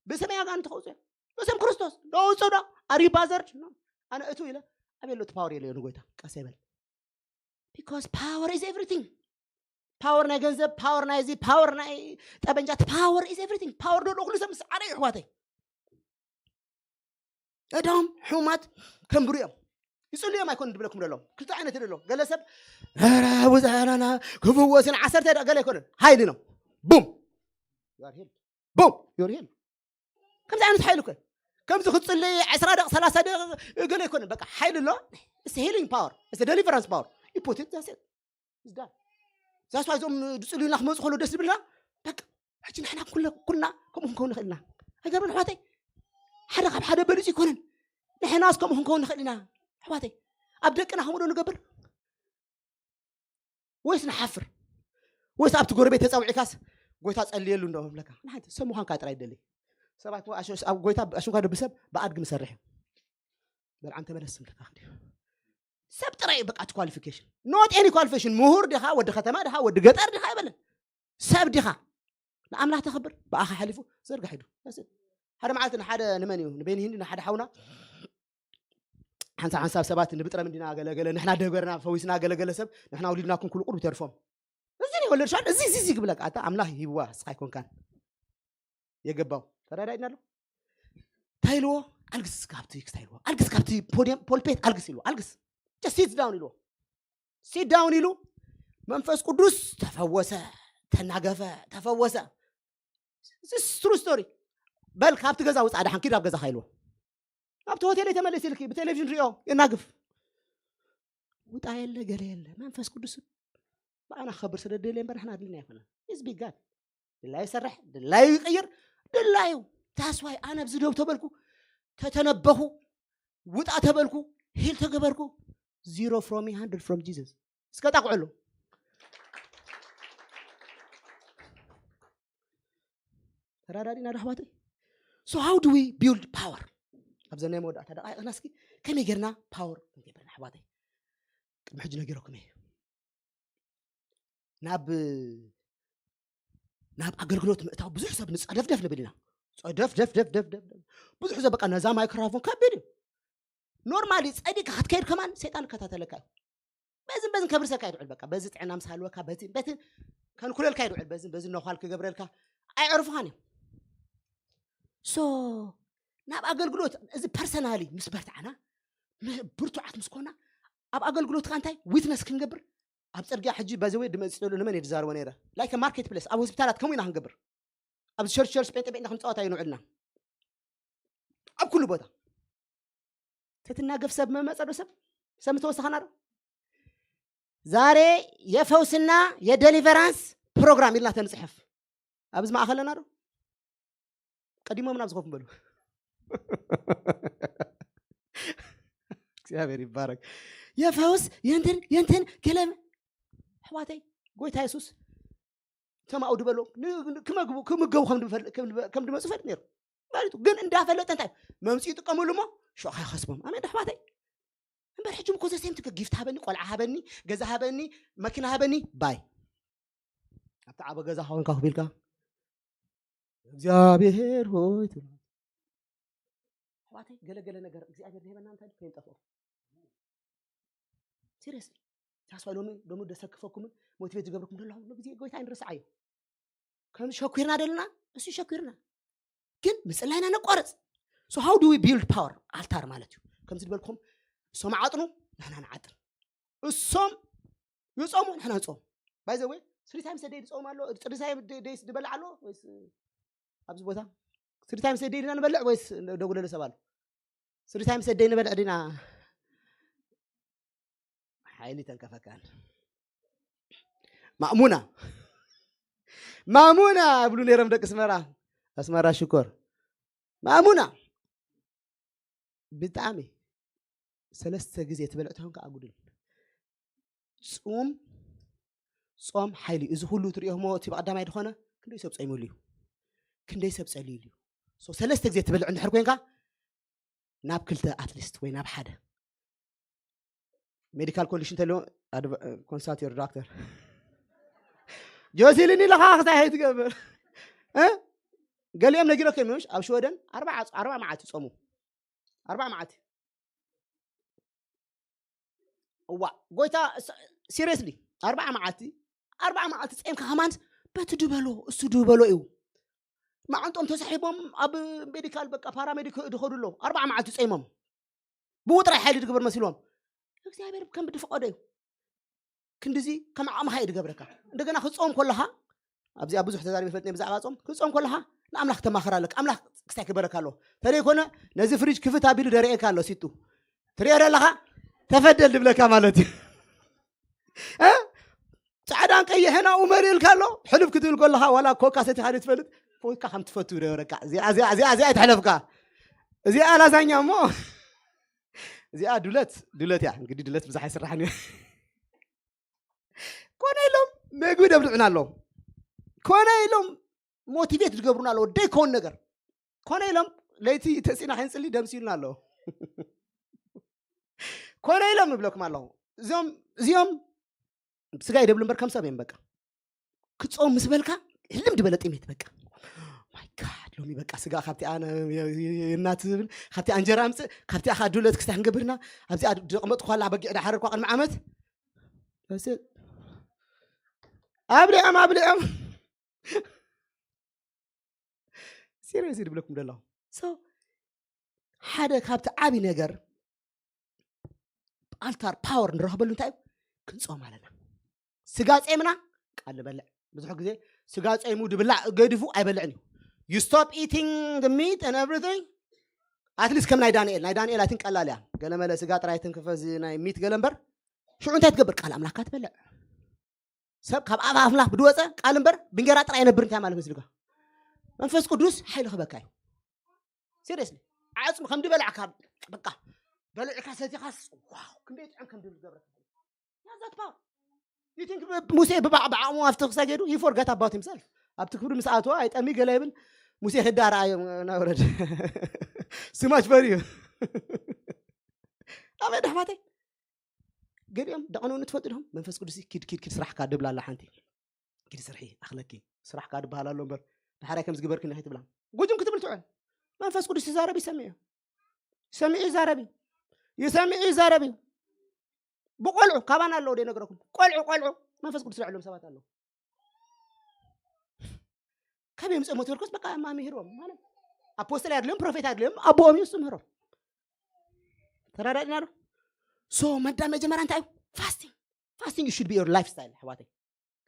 ብሰማይ ኣጋንንቲ ከውፅኦ እዞም ክርስቶስ ደውፁ ዶ ኣር ዩ ባዘርድ ኣነ እቱ ኢለ ኣበይ ኣሎ እቲ ፓወር የለዮ ንጎይታ ቀስ ይበል because power is everything power ናይ ገንዘብ power ናይ እዚ power ናይ ጠበንጃ power is everything power ዶ ኩሉ ሰብ ምስ ዓረ ይሕዋተይ እዶም ሕሙማት ከንብሩ እዮም ይጽልዮም ኣይኮን ድብለኩም ደሎ ክልተ ዓይነት ደሎ ገለ ሰብ ራ ብዙሕናና ክፍወስን ዓሰርተ ደቂ ገለ ኣይኮነን ሓይሊ ነው። ቡም ቡም ዮር ሄል ከምዚ ዓይነት ሓይሊ እኮ ከምዚ ክትጽልይ ዕስራ ደቂ ሰላሳ ደቂ ገለ ኣይኮነን። በቃ ሓይሊ ኣሎ። It's healing power, it's deliverance power. You put it, that's it. It's done. That's why እዞም ዝጽልዩና ክመፁ ከሎ ደስ ዝብልና በቃ ሕጂ ንሕና ኩለ ኩልና ከምኡ ክንከውን ንኽእል ኢና። ኣይገርምን ኣሕዋተይ? ሓደ ካብ ሓደ በሊፁ ይኮነን። ንሕናስ ከምኡ ክንከውን ንኽእል ኢና ኣሕዋተይ። ኣብ ደቅና ከምኡ ዶ ንገብር? ወይስ ንሓፍር? ወይስ ኣብቲ ጎረቤት ተፀውዒካስ ጎይታ ጸልየሉ እንዶ ምብለካ? ንሓንቲ ሰብ ምዃንካ ጥራይ ይደሊ። ሰባት እኮ ኣሸ- ኣብ ጎይታ ኣሽንኳ ደብሰብ ብኣድጊ ምሰርሕ እዩ። በልዓም ተመለስ ምልካ ክዲ ሰብ ጥራይ እዩ በቃ እቲ ኳሊፊኬሽን። Not any qualification። ምሁር ድኻ፣ ወዲ ከተማ ድኻ፣ ወዲ ገጠር ድኻ ኣይበለን። ሰብ ድኻ ንኣምላኽ ተኽብር ብኣኻ ሓሊፉ ዘርጋሕ ኢዱ። That's it። ሓደ መዓልቲ ንሓደ ንመን እዩ ንቤን ሂንዲ ንሓደ ሓውና ሓንሳብ ሓንሳብ ሰባት ንብጥረም እንዲና ገለገለ ንሕና ደገርና ፈዊስና ገለገለ ሰብ ንሕና ውሊድናኩም ኩሉ ቁሩብ ተርፎም እዚ ነው የወለድሻል እዚ እዚ እዚ ግብለካ ኣታ ኣምላኽ ይህዋ ስኻ ኣይኮንካን የገባው ተረዳኢና ኣሎ እንታይ ኢልዎ ኣልግስ ካብቲ ክስታ ኢልዎ ኣልግስ ካብቲ ፖዲየም ፖልፔት ኣልግስ ኢልዎ ኣልግስ just sit down ኢልዎ sit down ኢሉ መንፈስ ቅዱስ ተፈወሰ ተናገፈ ተፈወሰ This is true story በል ካብቲ ገዛ ውፃእ ደሓን ኪድ ኣብ ገዛኻ ኢልዎ ኣብቲ ሆቴል ተመለስ ኢልኪ ብቴሌቪዥን ሪኦ የናግፍ ውጣ የለ ገለ የለ መንፈስ ቅዱስ ብኣና ክኸብር ስለ ደልየ እምበር ንሕና ኣድልና ኣይኮነን ህዝቢ ጋድ ድላዩ ይሰርሕ ድላዩ ይቅይር ድላዩ ታስዋይ ኣነ ኣብዚ ደው ተበልኩ ተተነበኹ ውጣ ተበልኩ ሂል ተገበርኩ zero from me hundred from Jesus እስከ ጣቅዕሉ ተራዳዲና ዶ ኣሕዋተይ so how do we build power ኣብዘ ናይ መወዳእታ ደቃይቅና እስኪ ከመይ ጌርና ፓወር ክንገብር ኣሕዋተይ ቅድሚ ሕጂ ነጊረኩም እየ ናብ ናብ ኣገልግሎት ምእታው ብዙሕ ሰብ ንፀደፍደፍ ንብል ኢና ፀደፍደፍደፍደፍደፍ ብዙሕ ሰብ በቃ ነዛ ማይክራፎን ከቢድ እዩ ኖርማሊ ፀዲቅካ ክትከይድ ከማን ሰይጣን ይከታተለካ እዩ በዝን በዝን ከብርሰካ ይድዕል በቃ በዚ ጥዕና ምስ ሃልወካ በዚ በቲ ከንኩለልካ ይድዕል በዝን በዚ ነኳል ክገብረልካ ኣይዕርፉኻን እዮም so ናብ ኣገልግሎት እዚ ፐርሰናሊ ምስ በርትዓና ብርቱዓት ምስ ኮና ኣብ ኣገልግሎትካ እንታይ ዊትነስ ክንገብር ኣብ ፅርግያ ሕጂ ባይዘወይ ድመፅሉ ንመን እየ ዝዛረቦ ነይረ like ማርኬት ፕሌስ ኣብ ሆስፒታላት ከምኡ ኢና ክንገብር ኣብዚ ቸርች ቸርች ጴንጠ ጴንጠ ክንፃወት ኣይንውዕልና ኣብ ኩሉ ቦታ ትትና ገፍ ሰብ መመፀ ዶ ሰብ ሰብ ምተወሰኸና ዶ ዛሬ የፈውስና የደሊቨራንስ ፕሮግራም ኢልና ተንፅሕፍ ኣብዚ ማእኸል ኣለና ዶ ቀዲሞምና ኣብ ዝኾፍን በሉ እግዚኣብሔር ይባረክ የፈውስ የንትን የንትን ገለ ኣሕዋተይ ጎይታ የሱስ ተማኡ ድበሎ ክመግቡ ክምገቡ ከም ድመፁ ፈልጥ ነይሩ ማለት ግን እንዳፈለጠ እንታይ መምፅኡ ይጥቀመሉ እሞ ሸኻ ይኸስቦም ኣሜን ኣሕዋተይ እምበር ሕጂ እኮ ዘሴም ትከ ጊፍት ሃበኒ ቆልዓ ሃበኒ ገዛ ሃበኒ መኪና ሃበኒ ባይ ኣብቲ ዓበ ገዛ ከውን ኮፍ ኢልካ እግዚኣብሔር ሆይ ትብል ኣሕዋተይ ገለገለ ነገር እግዚኣብሔር ዝህበና እንታይ ከይንጠፍኦ ሲሪየስሊ ታስፋ ሎሚ ሎሚ ደሰክፈኩምን ሞቲቬት ዝገብርኩም ዘለኹም ግዜ ጎይታ ኣይንረስዓዮ ከም ሸኩርና ደልና እሱ ሸኩርና ግን ምፅላይና ነቋርፅ so how do we build power altar ማለት እዩ ከምዚ ዝበልኩም እሶም ዓጥኑ ንሕና ንዓጥን እሶም ይፆሙ ንሕና ንፆም by the way three times a day ዝፆም ኣሎ three times a day ዝበልዕ ኣሎ ወይስ ኣብዚ ቦታ three times a day ዲና ንበልዕ ወይስ ደጉለለ ሰብ ኣሎ three times a day ንበልዕ ዲና ሓይሊ ተንከፈካን ማእሙና ማእሙና ብሉ ነይሮም ደቂ ስመራ ኣስመራ ሽኮር ማእሙና ብጣዕሚ ሰለስተ ግዜ ትበልዕ ተኾንካ ኣጉድል ፁም ፆም ሓይሊ እዩ እዚ ኩሉ ትሪኦ ሞ እቲ ብቀዳማይ ዝኾነ ክንደይ ሰብ ፀይሙሉ እዩ ክንደይ ሰብ ፀልዩሉ እዩ ሰለስተ ግዜ ትበልዕ እንድሕር ኮንካ ናብ ክልተ ኣትሊስት ወይ ናብ ሓደ ሜዲካል ኮንዲሽን ተሎ consult your doctor ጆሲልኒ ለኻ ክሳይ ኣይትገብር ገሊኦም ነጊረኩም ምሽ ኣብ ሽወደን ኣርባ መዓልቲ ጾሙ ኣርባ መዓልቲ እዋ ጎይታ ሲሪየስሊ ኣርባ መዓልቲ ኣርባ መዓልቲ ጸምካ ከማን በቲ ድበሎ እሱ ድበሎ እዩ ማዓንጦም ተሳሒቦም ኣብ ሜዲካል በቃ ፓራሜዲክ ድኸዱ ኣለዉ ኣርባ መዓልቲ ጸይሞም ብኡ ጥራይ ሓይሊ ድግበር መሲልዎም እግዚኣብሔር ከም ብድፍቐዶ እዩ። ክንድዚ ከም ዓቕምኻ እዩ ዝገብረካ። እንደገና ክጾም ከለኻ ኣብዚኣ ብዙሕ ተዛሪበ ይፈልጥ ብዛዕባ ጾም። ክጾም ከለኻ ንኣምላኽ ተማኽር ኣለካ። ኣምላኽ ክስታይ ክበረካ ኣለዎ። ተለይኮነ ነዚ ፍሪጅ ክፍት ኣቢሉ ደርእየካ ኣሎ። ሲጡ ትሪኦ ኣለኻ፣ ተፈደል ዝብለካ ማለት እዩ። እ? ጻዕዳን ቀይሕን ኣብኡ መሊእልካ ኣሎ። ሕልፍ ክትብል ከለኻ ዋላ ኮካ ሰቲኻ ትፈልጥ፣ ኮካ ከም ትፈቱ ይረበረካ። እዚኣ እዚኣ እዚኣ እዚኣ ይትሕለፍካ። እዚኣ ላዛኛ እሞ እዚኣ ዱለት ዱለት እያ። እንግዲህ ዱለት ብዙሕ ኣይስራሕን እዩ። ኮነ ኢሎም መግቢ ደብልዑና ኣለዉ። ኮነ ኢሎም ሞቲቬት ዝገብሩና ኣለዉ። ደይኮን ነገር ኮነ ኢሎም ለይቲ ተሲና ከይንጽሊ ደምሲሉና ኣለዉ። ኮነ ኢሎም ይብለኩም ኣለዉ። እዚኦም እዚኦም ስጋ ይደብሉ እምበር ከም ሰብ እዮም። በቃ ክጾም ምስ በልካ ህልም ዝበለ ጥሜት በቃ ማይ ጋድ ሎሚ በቃ ስጋ ካብቲ ኣነ እናት ዝብል ካብቲ እንጀራ ምጽእ ካብቲ ኣኻ ዱለት ክስታይ ክንገብርና ኣብዚኣ ደቕመጥኳላ በጊዕ ዳሓረድኳ ቅድሚ ዓመት በስ ኣብሊዖም ኣብሊዖም ሲሪየስ ድብለኩም ደለኹ። So ሓደ ካብቲ ዓቢ ነገር ኣልታር ፓወር ንረኽበሉ እንታይ እዩ? ክንጾም ኣለና። ስጋ ጼምና ቃል ንበልዕ። ብዙሕ ግዜ ስጋ ጼሙ ድብላዕ ገዲፉ ኣይበልዕን እዩ። You stop eating the meat and everything. At least ከም ናይ ዳንኤል ናይ ዳንኤል ኣይትን ቀላል እያ። ገለመለ ስጋ ጥራይ ትንክፈ እዚ ናይ ሚት ገለ እምበር ሽዑ እንታይ ትገብር? ቃል ኣምላኽካ ትበልዕ። ሰብ ካብ ኣፍ ኣምላኽ ብድወፀ ቃል እምበር ብእንጀራ ጥራይ የነብር እንታይ ማለት መስልካ? መንፈስ ቅዱስ ሓይሊ ክበካ እዩ። ሲሪየስሊ ዓፅሚ ከም ድበላዕካ በቃ በልዕካ ሰቲኻስ ዋው ክንደይ ጥዑም ከም ድብል ገብረካ ያዛት ፓወር You think ሙሴ ብባዕ ብዓቕሙ ኣብቲ ክሳጌዱ he forgot about himself ኣብቲ ክብሪ ምስ ኣትዋ ኣይጠሚ ገለ ይብል ሙሴ ክዳ ረኣዮም ናውረድ ስማች ፈሪዩ ኣበይ ዳሕባተይ ገሊኦም ደቐንኡ ንትፈልጡ ዲኹም መንፈስ ቅዱስ ኪድ ኪድ ኪድ ስራሕካ ድብላ ኣላ ሓንቲ ኪድ ስርሒ ኣኽለኪ ስራሕካ ድበሃል ኣሎ እምበር ድሓራይ ከም ዝግበርክኒ ከይትብላ ጉጅም ክትብል ትውዕል መንፈስ ቅዱስ ይዛረብ ይሰምዕ እዩ ሰሚዑ ይዛረብ እዩ ይሰምዑ ይዛረብ እዩ ብቆልዑ ካባና ኣለዉ ዶ ነግረኩም ቆልዑ ቆልዑ መንፈስ ቅዱስ ዝልዕሎም ሰባት ኣለዉ ካብ የምፅእ ሞትበልኮስ በቃ ማሚ ሂርዎም ማለት ኣፖስተል ኣድልዮም ፕሮፌት ኣድልዮም ኣቦኦም እዩ እሱ ምህሮም ተረዳድና ዶ so መዳ መጀመርያ እንታይ እዩ fasting fasting should be your lifestyle ኣሕዋተይ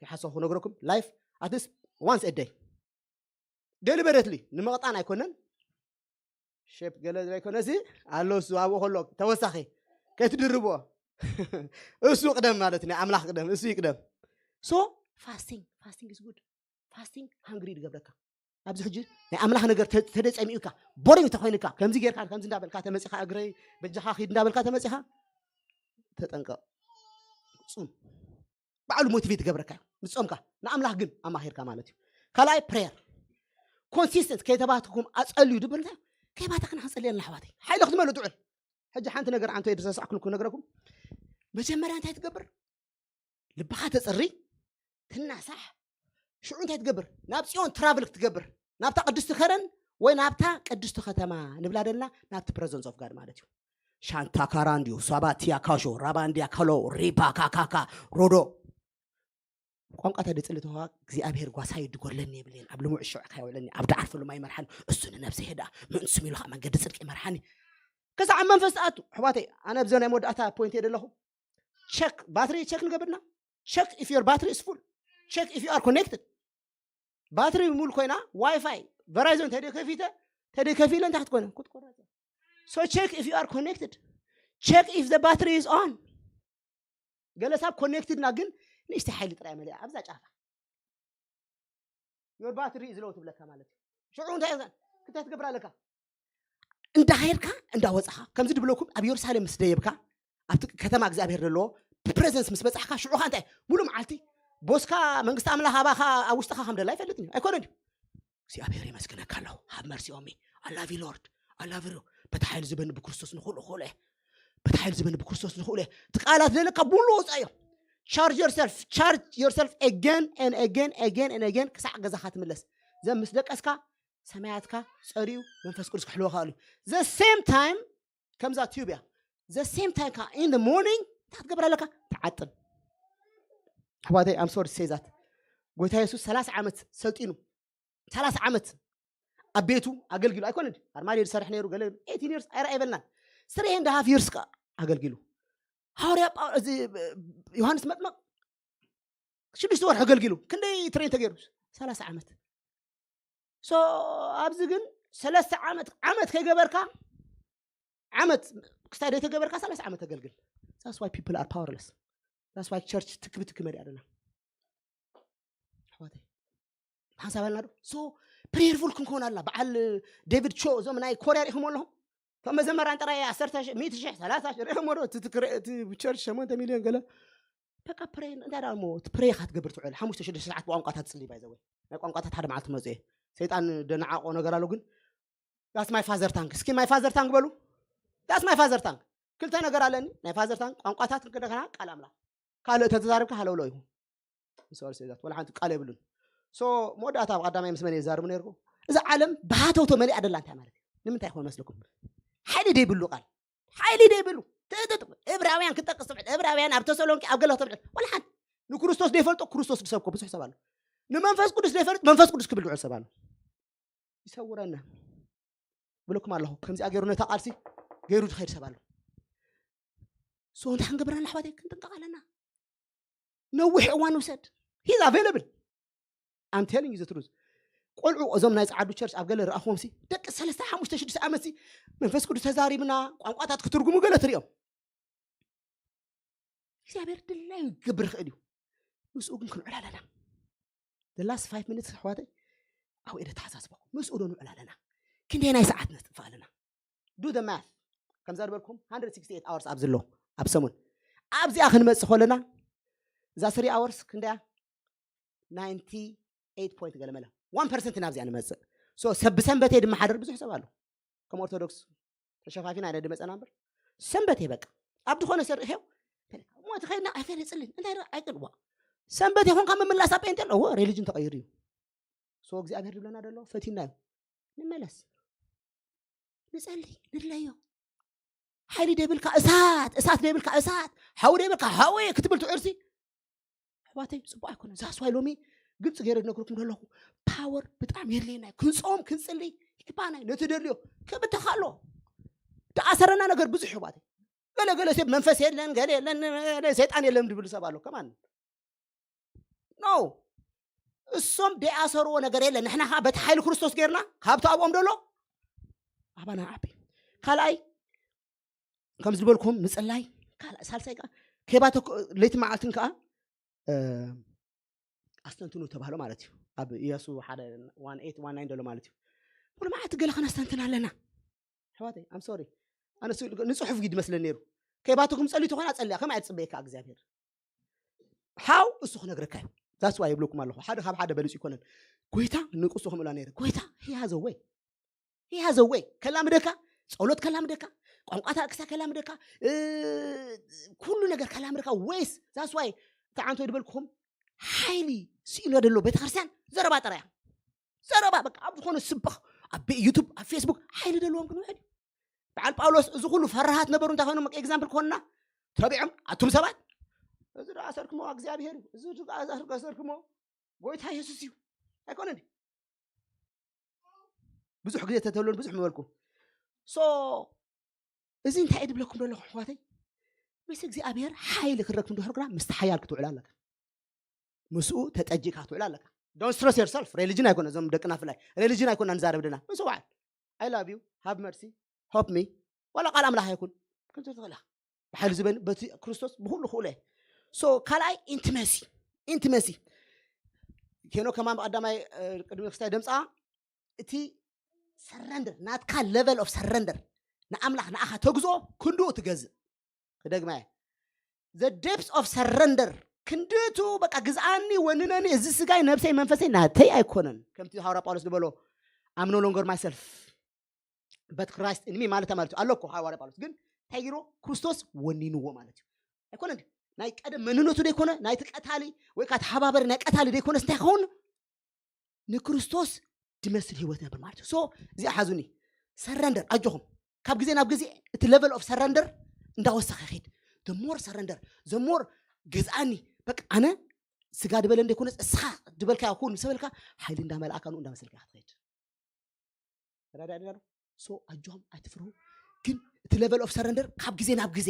ከይሓሰኹ ክነግረኩም life at least once a day deliberately ንምቕጣን ኣይኮነን ሼፕ ገለ ዘይኮነሲ ኣሎ እሱ ኣብኡ ከሎ ተወሳኺ ከይትድርብዎ እሱ ቅደም ማለት ናይ ኣምላኽ ቅደም እሱ ይቅደም so fasting fasting is good fasting hungry ድገብረካ ኣብዚ ሕጂ ናይ ኣምላኽ ነገር ተደፀሚኡካ ቦሪንግ ተኮይንካ ከምዚ ጌርካ ከምዚ እንዳበልካ ተመፂኻ እግረይ በጃኻ ኪድ እንዳበልካ ተመፂኻ ተጠንቀቕ ፁም ባዕሉ ሞቲቬት ይገብረካ እዩ ምፅፆምካ ንኣምላኽ ግን ኣማኺርካ ማለት እዩ ካልኣይ ፕሬየር ኮንሲስተንት ከይተባህትኩም ኣፀልዩ ድብል እንታይ ከይባታክና ክንፀልየልና ኣሕዋተይ ሓይሊ ክትመሉ ትውዕል ሕጂ ሓንቲ ነገር ዓንቶ የድረሳዕኩልኩም ነግረኩም መጀመርያ እንታይ ትገብር ልብኻ ተፅሪ ትናሳሕ ሽዑ እንታይ ትገብር ናብ ፅዮን ትራቭል ክትገብር ናብታ ቅድስቲ ከረን ወይ ናብታ ቅድስቲ ከተማ ንብላ ደልና ናብቲ ፕረዘንስ ኦፍ ጋድ ማለት እዩ ሻንታ ካራንዲዮ ሳባቲያ ካሾ ራባንዲያ ከሎ ሪባ ካካካ ሮዶ ቋንቋ ተደፅሊ ተዋ እግዚኣብሔር ጓሳይ ድጎድለኒ የብልን ኣብ ልሙዕ ሽዑ ካየውዕለኒ ኣብ ዳዓርፈሉ ማይ መርሓን እሱ ንነብሲ ሄዳ ምእንሱ ሚሉ ከዓ መንገዲ ፅድቂ መርሓኒ ከዛ ኣብ መንፈስ ተኣቱ ኣሕዋተይ ኣነ ብዘ ናይ መወዳእታ ፖይንት እየ ደለኹ ቸክ ባትሪ ቸክ ንገብርና check if your battery is full check if you are connected ባትሪ ሙሉ ኮይና ዋይፋይ ቨራይዞን ተደይ ከፊተ ተደይ ከፊለ እንታይ ክትኮነ ክትቆረፀ so check if you are connected check if the battery is on ገለ ሳብ ኮኔክትድና ግን ንእሽተይ ሓይሊ ጥራይ መሊኣ ኣብዛ ጫፋ your battery is low ትብለካ ማለት እዩ ሽዑ እንታይ እንታይ ትገብር ኣለካ እንዳሃይርካ እንዳወፅኻ ከምዚ ድብለኩም ኣብ የሩሳሌም ምስ ደየብካ ኣብቲ ከተማ እግዚኣብሔር ዘለዎ ፕሬዘንስ ምስ በፃሕካ ሽዑኻ እንታይ ሙሉ መዓልቲ ቦስካ መንግስቲ ኣምላኽ ኣባኻ ኣብ ውሽጥኻ ከም ደላ ይፈልጥ እዩ ኣይኮነን እዩ እግዚኣብሔር የመስግነካ ኣለኹ have mercy on me I love you Lord I love you በቲ ሓይሊ ዝበኒ ብክርስቶስ ንኽእሉ ክእሉ እየ በቲ ሓይሊ ዝበኒ ብክርስቶስ ንኽእሉ እየ እቲ ቃላት ዘለካ ብሙሉ ወፃዮ charge yourself charge yourself again and again again and again ክሳዕ ገዛኻ ትምለስ ዘም ምስ ደቀስካ ሰማያትካ ፀሪዩ መንፈስ ቅዱስ ክሕልወካ እዩ the same time ከምዛ ቲዩብ እያ the same time ካ in the morning እንታይ ክትገብር ኣለካ ትዓጥን ኣሕዋተይ I'm sorry to say that ጎይታ የሱስ ሰላሳ ዓመት ሰልጢኑ ሰላሳ ዓመት ኣብ ቤቱ ኣገልጊሉ ኣይኮነን ኣርማድዮ ዝሰርሕ ነይሩ ገለ eighteen years ኣይረኣ ይበልናን three and half years ኣገልጊሉ ሃዋርያ ጳው- እዚ ዮሃንስ መጥመቕ ሽዱሽተ ወርሒ ኣገልጊሉ ክንደይ ትሬን ተገይሩ? ሰላሳ ዓመት። ሶ ኣብዚ ግን ሰለስተ ዓመት ዓመት ከይገበርካ ዓመት ክስታይ ደይተገበርካ ሰላሳ ዓመት ተገልግል። That's why people are powerless. That's why church ትክብ ትክ መሪያ ኣለና። ኣሕዋተይ ሓሳብ ኣለና ዶ? ሶ ፕሬየርፉል ክንኮን ኣላ። በዓል ዴቪድ ቾ እዞም ናይ ኮርያ ሪእኹም ኣለኹም? ከም መዘመራን ጥራይ ዓሰርተ ሺሕ፣ ሚእቲ ሺሕ፣ ሰላሳ ሺሕ ሪእኹም ዶ? እቲ ትክረ- እቲ ቸርች ሸሞንተ ሚልዮን ገለ በቃ ፕሬ እንታይ ደኣ እሞ እቲ ፕሬ ኢኻ ትገብር ትውዕል ሓሙሽተ ሽዱሽተ ሰዓት ብቋንቋታት ትጽሊ ባይ ዘወይ ናይ ቋንቋታት ሓደ መዓልቲ መጽእ ሰይጣን ደነዓቆ ነገር ኣሎ ግን that's my father tongue እስኪ my father tongue በሉ that's my father tongue ክልተ ነገር ኣለኒ ናይ father tongue ቋንቋታት ክደኸና ቃል ኣምላኽ ካልእ ተተዛረብካ ሃለውሎ እዩ ምስ ኦል ሴዛት ወላ ሓንቲ ቃል የብሉን ሶ መወዳእታ ኣብ ቀዳማይ ምስ መን የዛርቡ ነርኩ እዛ ዓለም ብሃተውቶ መሊኣ ደላ እንታይ ማለት እዩ ንምንታይ ይኾን መስልኩም ሓይሊ ደይብሉ ቃል ሓይሊ ደይብሉ ትእጥጥ ዕብራውያን ክጠቅስ ትብዕል ዕብራውያን ኣብ ተሰሎንቂ ኣብ ገለ ትብዕል ወላ ሓንቲ ንክርስቶስ ደይፈልጦ ክርስቶስ ክሰብኮ ብዙሕ ሰብ ኣሎ ንመንፈስ ቅዱስ ደይፈልጥ መንፈስ ቅዱስ ክብል ዝውዕል ሰብ ኣሎ ይሰውረና ብለኩም ኣለኹ ከምዚኣ ገይሩ ነታ ቃልሲ ገይሩ ዝኸይድ ሰብ ኣሎ ሶ እንታይ ክንገብር ኣለና ኣሕዋተይ ክንጥንቀቕ ኣለና ነዊሕ እዋን ውሰድ he's available I'm telling you the truth ቆልዑ እዞም ናይ ጸዓዱ ቸርች ኣብ ገለ ረኣኹዎም ሲ ደቂ ሰለስተ ሓሙሽተ ሽዱሽተ ዓመት ሲ መንፈስ ቅዱስ ተዛሪብና ቋንቋታት ክትርጉሙ ገለ ትሪኦም እግዚኣብሔር ድላዩ ክገብር ይኽእል እዩ ምስኡ ግን ክንዕል ኣለና the last five minutes ኣሕዋተይ ኣብ ኢደ ተሓሳስበኹም ምስኡ ዶ ንዕል ኣለና ክንደይ ናይ ሰዓት ነጥፍ ኣለና do the math ከምዛ ዝበልኩም one hundred sixty eight hours ኣብ ዘሎ ኣብ ሰሙን ኣብዚኣ ክንመጽእ ከለና እዛ three hours ክንደያ ninety eight point ገለመለ one percent ናብዚኣ ንመጽእ so ሰብ ብሰንበቴ ድማ ሓደር ብዙሕ ሰብ ኣሎ ከም ኦርቶዶክስ ተሸፋፊና ኢና ድመጸና እምበር ሰንበቴ በቃ ኣብ ዝኾነ ሰብ ርኢኸው እሞ እቲ ከይድና ኣይፈለ ይጽልን እንታይ ደ ኣይቅልዋ ሰንበት ይኹን ካብ ምምላሳ ጴንጤ ኣለዎ ሬሊጅን ተቐይሩ እዩ so እግዚኣብሔር ዝብለና ደሎ ፈቲና እዩ ንመለስ ንጸሊ ንድለዮ ሓይሊ ደብልካ እሳት እሳት ደብልካ እሳት ሓዊ ደብልካ ሓዊ ክትብል ትዕርሲ ኣሕዋተይ ጽቡቅ ኣይኮነ ዛስዋይ ሎሚ ግልፂ ገይረ ዝነግርኩም ዘለኹ ፓወር ብጣዕሚ የድልየና እዩ ክንፆም ክንፅሊ ይግባና እዩ ነቲ ደልዮ ክብተኻሎ ተኣሰረና ነገር ብዙሕ ኣሕዋተይ ገለገለ ሰብ መንፈስ የለን ገለ የለን ሰይጣን የለን ዝብል ሰብ ኣሎ ከማን ኖ እሶም ደይኣሰርዎ ነገር የለን ንሕና ከዓ በቲ ሓይሊ ክርስቶስ ገይርና ካብቲ ኣብኦም ደሎ ኣባና ዓቢ ካልኣይ ከም ዝበልኩም ምፅላይ ሳልሳይ ከዓ ከይባተ ለይቲ መዓልትን ከዓ ኣስተንትኑ ተባህሎ ማለት እዩ ኣብ ኢያሱ ሓደ ዋን ኤይት ዋን ናይን ዘሎ ማለት እዩ ሙሉ መዓልቲ ገለ ከነስተንትን ኣለና ኣሕዋተይ ኣም ሶሪ ኣነ ንፅሑፍ ግድ መስለን ነይሩ ከይባትኩም ፀሊቱ ኾና ፀሊያ ከም ኣይትፅበየካ እግዚኣብሔር ሓው እሱ ክነግረካ እዩ that's why ይብለኩም ኣለኹ ሓደ ካብ ሓደ በልፅ ይኮነን ጎይታ ንቅሱ ከምእላ ነይረ ጎይታ he has a way he has a way ከላምደካ ጸሎት ከላምደካ ቋንቋ ታክሳ ከላምደካ ኩሉ ነገር ከላምደካ ways that's why ተዓንቶ ይድበልኩኹም ሓይሊ ስኢኖ ደሎ ቤተክርስትያን ዘረባ ጥራያ ዘረባ በቃ ኣብ ዝኾነ ስብኽ ኣብ ዩቱብ ኣብ ፌስቡክ ሓይሊ ደለዎም ክንውዕል እዩ በዓል ጳውሎስ እዚ ኩሉ ፈራሃት ነበሩ እንታይ ኮይኖም example ኮንና ተቢዖም ኣቱም ሰባት እዚ ደኣ ኣሰርክሞ እግዚኣብሔር እዩ እዚ ደኣ ኣሰርክሞ ጎይታ የሱስ እዩ ኣይኮነን ብዙሕ ግዜ ተተብሎን ብዙሕ ምበልኩ so እዚ እንታይ ድብለኩም ዘለኹ ኣሕዋተይ ምስ እግዚኣብሔር ሓይሊ ክረክብ እንድሕር ግና ምስቲ ሓያል ክትውዕል ኣለካ ምስኡ ተጠጂእካ ክትውዕል ኣለካ don't stress yourself religion ኣይኮነ እዞም ደቅና ፍላይ religion ኣይኮና ንዛረብ ደና ምስ በዓል I love you have mercy help me ዋላ ቃል ኣምላኽ ኣይኩን ከምዚ ትኽእላ ብሓይሊ ዝበኒ በቲ ክርስቶስ ብኩሉ ክእለ so ካልኣይ intimacy intimacy ኬኖ ከማን ብቀዳማይ ቅድሚ ክስታይ ደምፃ እቲ surrender ናትካ level of surrender ንኣምላኽ ንኣኻ ተግዝኦ ክንድኡ ትገዝእ ክደግማ the depth of surrender ክንድቱ በቃ ግዝኣኒ ወንነኒ እዚ ስጋይ ነብሰይ መንፈሰይ ናተይ ኣይኮነን ከምቲ ሃዋርያ ጳውሎስ ዝበሎ I'm no longer myself but Christ in me ማለት ማለት ኣሎ እኮ ሃዋርያ ጳውሎስ ግን እንታይ ገይሮ ክርስቶስ ወኒንዎ ማለት እዩ ኣይኮነ ናይ ቀደም መንነቱ ደይኮነ ናይቲ ቀታሊ ወይ ከዓ ተሓባበሪ ናይ ቀታሊ ደይኮነስ እንታይ ክኸውን ንክርስቶስ ድመስል ህይወት ነብር ማለት እዩ so እዚኣ ሓዙኒ surrender ኣጆኹም ካብ ግዜ ናብ ግዜ እቲ level of surrender እንዳወሰኸ ኸይድ the more surrender the more ገዝኣኒ በቃ ኣነ ስጋ ድበለ እንደይኮነስ እስኻ ድበልካ ኩን ምስ በልካ ሓይሊ እንዳመልኣካ ንኡ እንዳመሰልካ ክትኸይድ ተረዳእና so ኣጆኹም ኣይትፍርሁ ግን እቲ level of surrender ካብ ግዜ ናብ ግዜ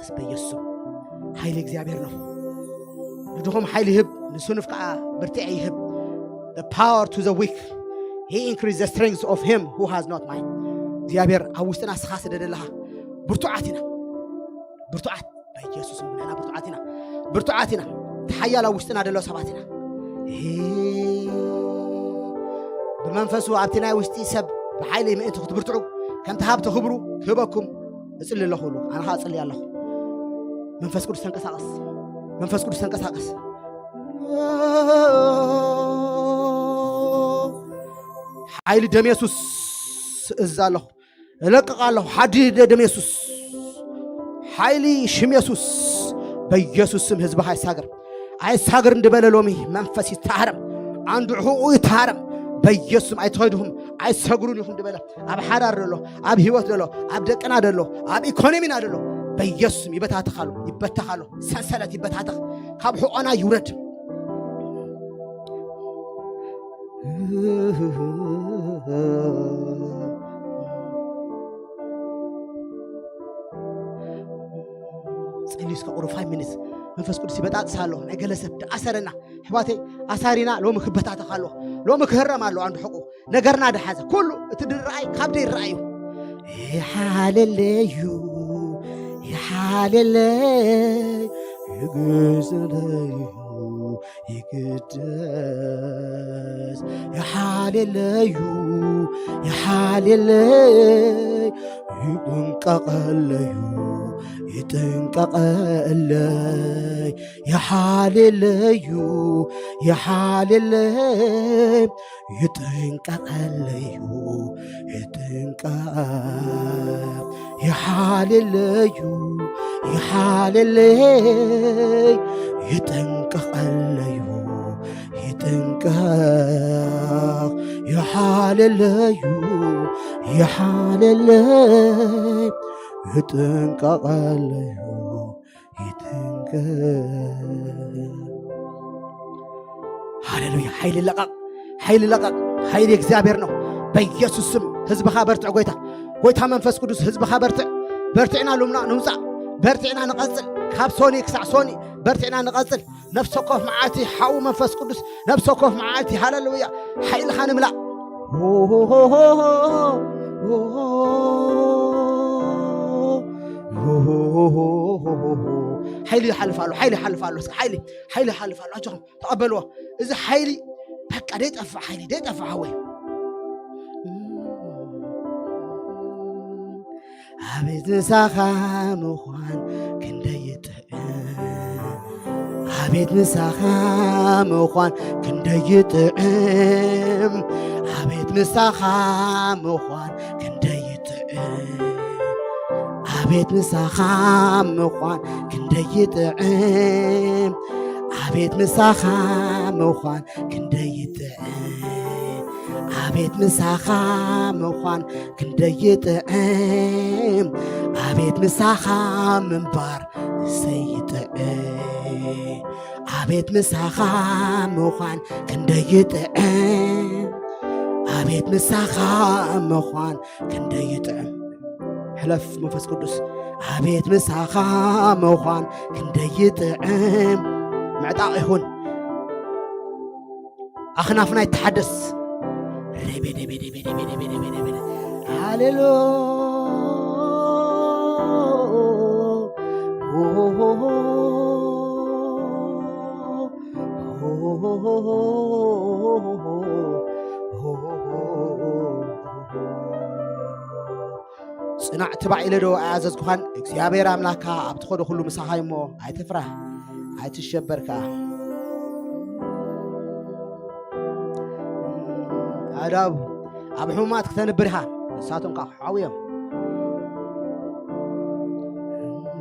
በኢየሱስ ስም። ሓይሊ እግዚኣብሔር ነው። ንድኹም ሓይሊ ይህብ፣ ንስኑፍ ከዓ ብርትዕ ይህብ። The power to the weak. He increase the strength of him who has not might. እግዚኣብሔር ኣብ ውሽጥና ስኻ ስደደለኻ። ብርቱዓት ኢና። ብርቱዓት በኢየሱስ ስም ንሕና ብርቱዓት ኢና። ብርቱዓት ኢና። ተሓያል ኣብ ውሽጥና ደሎ ሰባት ኢና። ብመንፈሱ ኣብቲ ናይ ውሽጢ ሰብ ብሓይሊ ምእንቲ ክትብርትዑ ከምቲ ሃብቲ ክብሩ ክህበኩም እጽሊ ኣለኹ። ኣነ ኸዓ እጽሊ ኣለኹ። መንፈስ ቅዱስ ተንቀሳቀስ። መንፈስ ቅዱስ ተንቀሳቀስ። ሓይሊ ደም የሱስ እዛ ኣለኹ። እለቅቕ ኣለኹ። ሓዲ ደም የሱስ። ሓይሊ ሽም የሱስ። በኢየሱስ ስም ህዝብኻ ኣይሳገር። ኣይሳገር እንድበለ ሎሚ መንፈስ ይተሃረም። ኣንዱ ሕቑ ይተሃረም። በኢየሱስ ስም ኣይትኸድኹም፣ ኣይትሰግሩን ኢኹም ድበለ። ኣብ ሓዳር ደሎ፣ ኣብ ህይወት ደሎ፣ ኣብ ደቅና ደሎ፣ ኣብ ኢኮኖሚና ደሎ። በኢየሱስ ስም ይበታተኻሉ፣ ይበተኻሉ። ሰንሰለት ይበታተኽ። ካብ ሕቆና ይውረድ። ጸልዩ እስከ ቁሩብ ፋይቭ ሚኒትስ መንፈስ ቅዱስ ይበጣጥስ ኣሎ። ናይ ገለ ሰብ ደኣሰረና። ኣሕዋተይ ኣሳሪና ሎሚ ክበታተኽ ኣሎ። ሎሚ ክህረም ኣሎ። ኣንዱ ሕቁ ነገርና ደሓዘ። ኩሉ እቲ ድረኣይ ካብ ደይ ረኣዩ። ይሓለለዩ፣ ይሓለለይ፣ ይግዘለዩ፣ ይግደስ። ይሓለለዩ፣ ይሓለለይ፣ ይጥንቀቐለዩ፣ ይጥንቀቐለይ። ይሓለለዩ፣ ይሓለለይ፣ ይጥንቀቐለዩ፣ ይጥንቀቕ። ይሓለለዩ፣ ይሓለለይ፣ ይጥንቀቐለዩ፣ ይጥንቀቕ። ይሓለለዩ፣ ይሓለለይ፣ ይጥንቀቐለዩ፣ ይጥንቀቕ። ሃሌሉያ። ሓይሊ ለቐቕ፣ ሓይሊ ለቐቕ። ሓይሊ እግዚኣብሔር ነው። በኢየሱስ ስም ህዝብኻ በርትዕ። ጎይታ፣ ጎይታ መንፈስ ቅዱስ ህዝብኻ በርትዕ። በርትዕና ሉምና ንውፃእ። በርትዕና ንቐጽል። ካብ ሶኒ ክሳዕ ሶኒ በርትዕና ንቐጽል። ነፍሲ ወከፍ መዓልቲ ሓው መንፈስ ቅዱስ፣ ነፍሲ ወከፍ መዓልቲ። ሃሌሉያ። ሓይልኻ ንምላእ። ሓይሊ ይሓልፍ ኣሎ፣ ሓይሊ ይሓልፍ ኣሎ። እስኪ ሓይሊ፣ ሓይሊ ይሓልፍ ኣሎ። ኣጆኹም ተቐበልዎ። እዚ ሓይሊ በቃ ደይጠፍእ ሓይሊ፣ ደይጠፍእ ሓወይ። ኣቤት ምሳኻ ምዃን ክንደይ ይጥዕም። ኣቤት ምሳኻ ምዃን ክንደይ ይጥዕም። ኣቤት ምሳኻ ምዃን ክንደይ ይጥዕም። ኣቤት ምሳኻ ምዃን ክንደይ ይጥዕም። ኣቤት ምሳኻ ምዃን ክንደይ ይጥዕም። ኣቤት ምሳኻ ምዃን ክንደይ ይጥዕም። ኣቤት ምሳኻ ምንባር እሰይ ይጥዕም። ኣቤት ምሳኻ ምዃን ክንደይ ይጥዕም። ኣቤት ምሳኻ ምዃን ክንደይ ይጥዕም። ሕለፍ መንፈስ ቅዱስ። ኣቤት ምሳኻ ምዃን ክንደይ ይጥዕም። ምዕጣቕ ይኹን። ኣኽናፍና ይተሓደስ። ሃሌሉ። ጽናዕ ትባዕ ኢለ ዶ ኣያዘዝኩኻን? እግዚኣብሔር ኣምላኽካ ኣብ ትኸዶ ኩሉ ምሳኻ እዩ እሞ ኣይትፍራህ፣ ኣይትሸበር ከኣ። ኣዳብ ኣብ ሕሙማት ክተንብር ኢኻ፣ ንሳቶም ከኣ ክሓውዮም።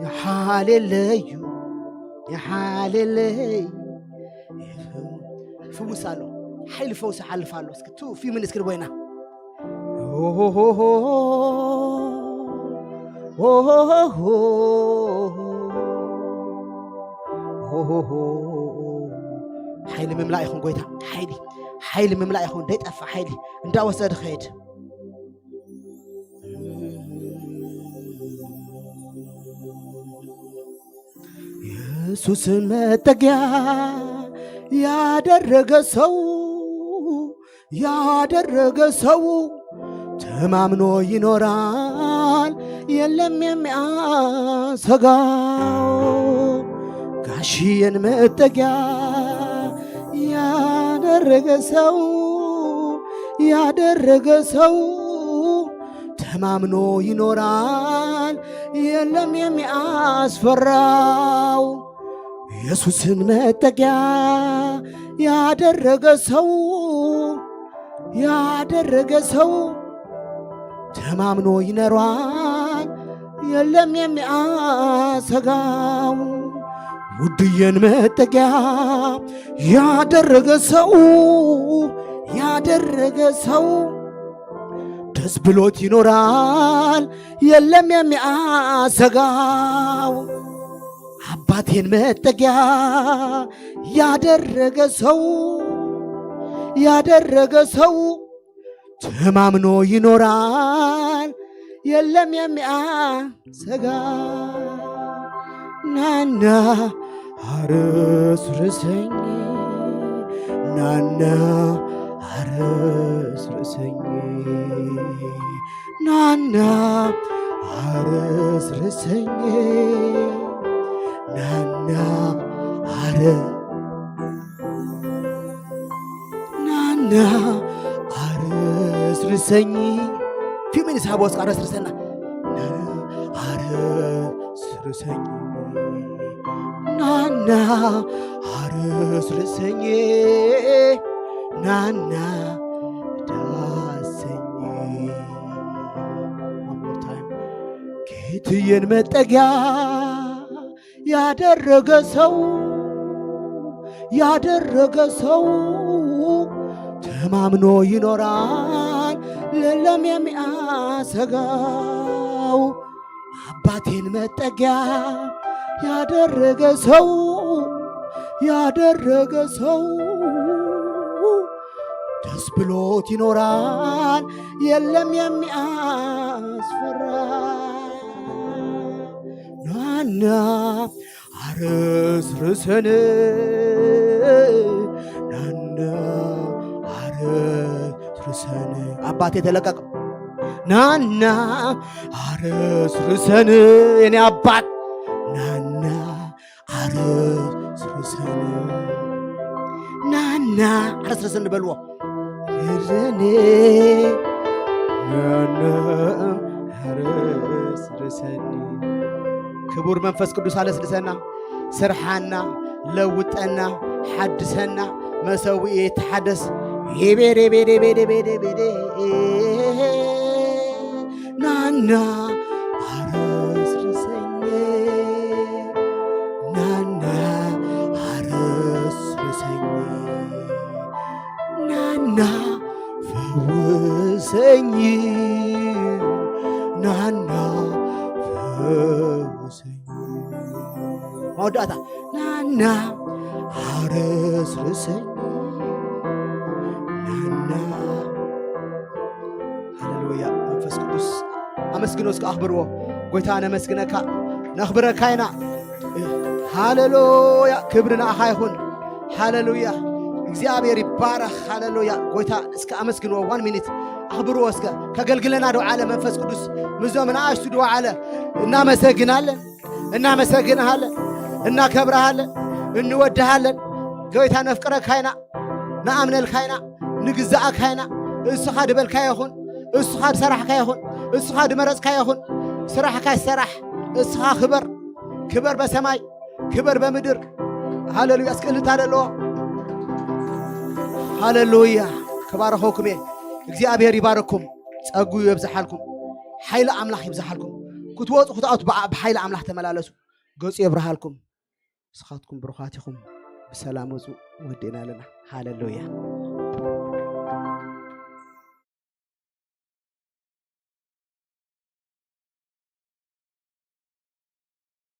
ይሓልየለዩ፣ ይሓልየለይ። ፍውስ ኣሎ፣ ሓይሊ ፈውሲ ሓልፍ ኣሎ። እስኪ ቱ ፊው ሚኒትስ ክድቦ ኢና። ሓይሊ ምምላእ ይኹን ጎይታ፣ ሓይሊ፣ ሓይሊ ምምላእ ይኹን። ደይጠፍእ ሓይሊ እንዳወሰደ ኸይድ። ኢየሱስን መጠጊያ ያደረገ ሰው፣ ያደረገ ሰው ተማምኖ ይኖራል፣ የለም የሚያሰጋው። ጋሽዬን መጠጊያ ያደረገ ሰው፣ ያደረገ ሰው ተማምኖ ይኖራል፣ የለም የሚያስፈራው። ኢየሱስን መጠጊያ ያደረገ ሰው፣ ያደረገ ሰው ተማምኖ ይኖራል፣ የለም የሚያሰጋው። ውድዬን መጠጊያ ያደረገ ሰው፣ ያደረገ ሰው ደስ ብሎት ይኖራል፣ የለም የሚያሰጋው። አባቴን መጠጊያ ያደረገ ሰው፣ ያደረገ ሰው ተማምኖ ይኖራል፣ የለም የሚያሰጋ። ናና አረስርሰኝ፣ ናና አረስርሰኝ፣ ናና አረስርሰኝ፣ ናና አረ ናና አረስርሰኝ። ፊው ሚኒስ ሃቦ እስከ አረስርሰና። ናና አረስርሰኝ፣ ናና አረስርሰኝ፣ ናና ዳሰኝ። One more time. ጌትዬን መጠጊያ ያደረገ ሰው፣ ያደረገ ሰው ተማምኖ ይኖራል፣ የለም የሚያሰጋው። አባቴን መጠጊያ ያደረገ ሰው፣ ያደረገ ሰው ደስ ብሎት ይኖራል፣ የለም የሚያስፈራ። ናና አረስርሰን፣ ናና አረስርሰን። አባቴ ተለቀቅ። ናና አረስርሰን፣ የኔ አባት ናና አረስርሰን፣ ናና አረስርሰን በልዎ። እረኔ ናና አረስርሰን። ክቡር መንፈስ ቅዱስ ኣለስልሰና፣ ስርሓና፣ ለውጠና፣ ሓድሰና፣ መሰውኢ ይተሓደስ። ቤዴ ቤዴ ቤዴ ቤዴ ቤዴ ናና አረስርሰኝ፣ ናና አረስርሰኝ፣ ናና ፈውሰኝ፣ ናና ፈውሰኝ። መወዳእታ ናና አረስርሰኝ፣ ናና። ሃሌሉያ። መንፈስ ቅዱስ ኣመስግኖ እስከ፣ ኣኽብርዎ። ጎይታ ነመስግነካ፣ ነኽብረካ ኢና። ሃሌሉያ። ክብሪ ንኣኻ ይኹን። ሃሌሉያ። እግዚኣብሔር ይባረኽ። ሃሌሉያ። ጎይታ እስከ ኣመስግንዎ። One minute ኣኽብርዎ እስከ። ከገልግለና ደው ዓለ መንፈስ ቅዱስ፣ ምዞም ንኣሽቱ ደው ዓለ። እናመሰግናለን፣ እናመሰግንሃለን፣ እናከብረሃለን፣ እንወድሃለን። ጎይታ ነፍቅረካ ኢና፣ ንኣምነልካ ኢና፣ ንግዛኣካ ኢና። እስኻ ድበልካ ይኹን፣ እስኻ ድሰራሕካ ይኹን፣ እስኻ ድመረጽካ ይኹን፣ ስራሕካ ይሰራሕ። እስኻ ክበር፣ ክበር በሰማይ፣ ክበር በምድር። ሃሌሉያ። እስኪ እልልታ ደለዎ። ሃሌሉያ። ክባረኸኩም እየ። እግዚኣብሔር ይባረኩም። ጸጉ የብዝሓልኩም። ሓይሊ ኣምላኽ ይብዝሓልኩም። ክትወጹ ክትኣቱ ብዓ-፣ ብሓይሊ ኣምላኽ ተመላለሱ። ገጹ የብርሃልኩም። ንስኻትኩም ብሩኻት ኢኹም። ብሰላም ውጹ። ወዲእና ኣለና። ሃሌሉያ።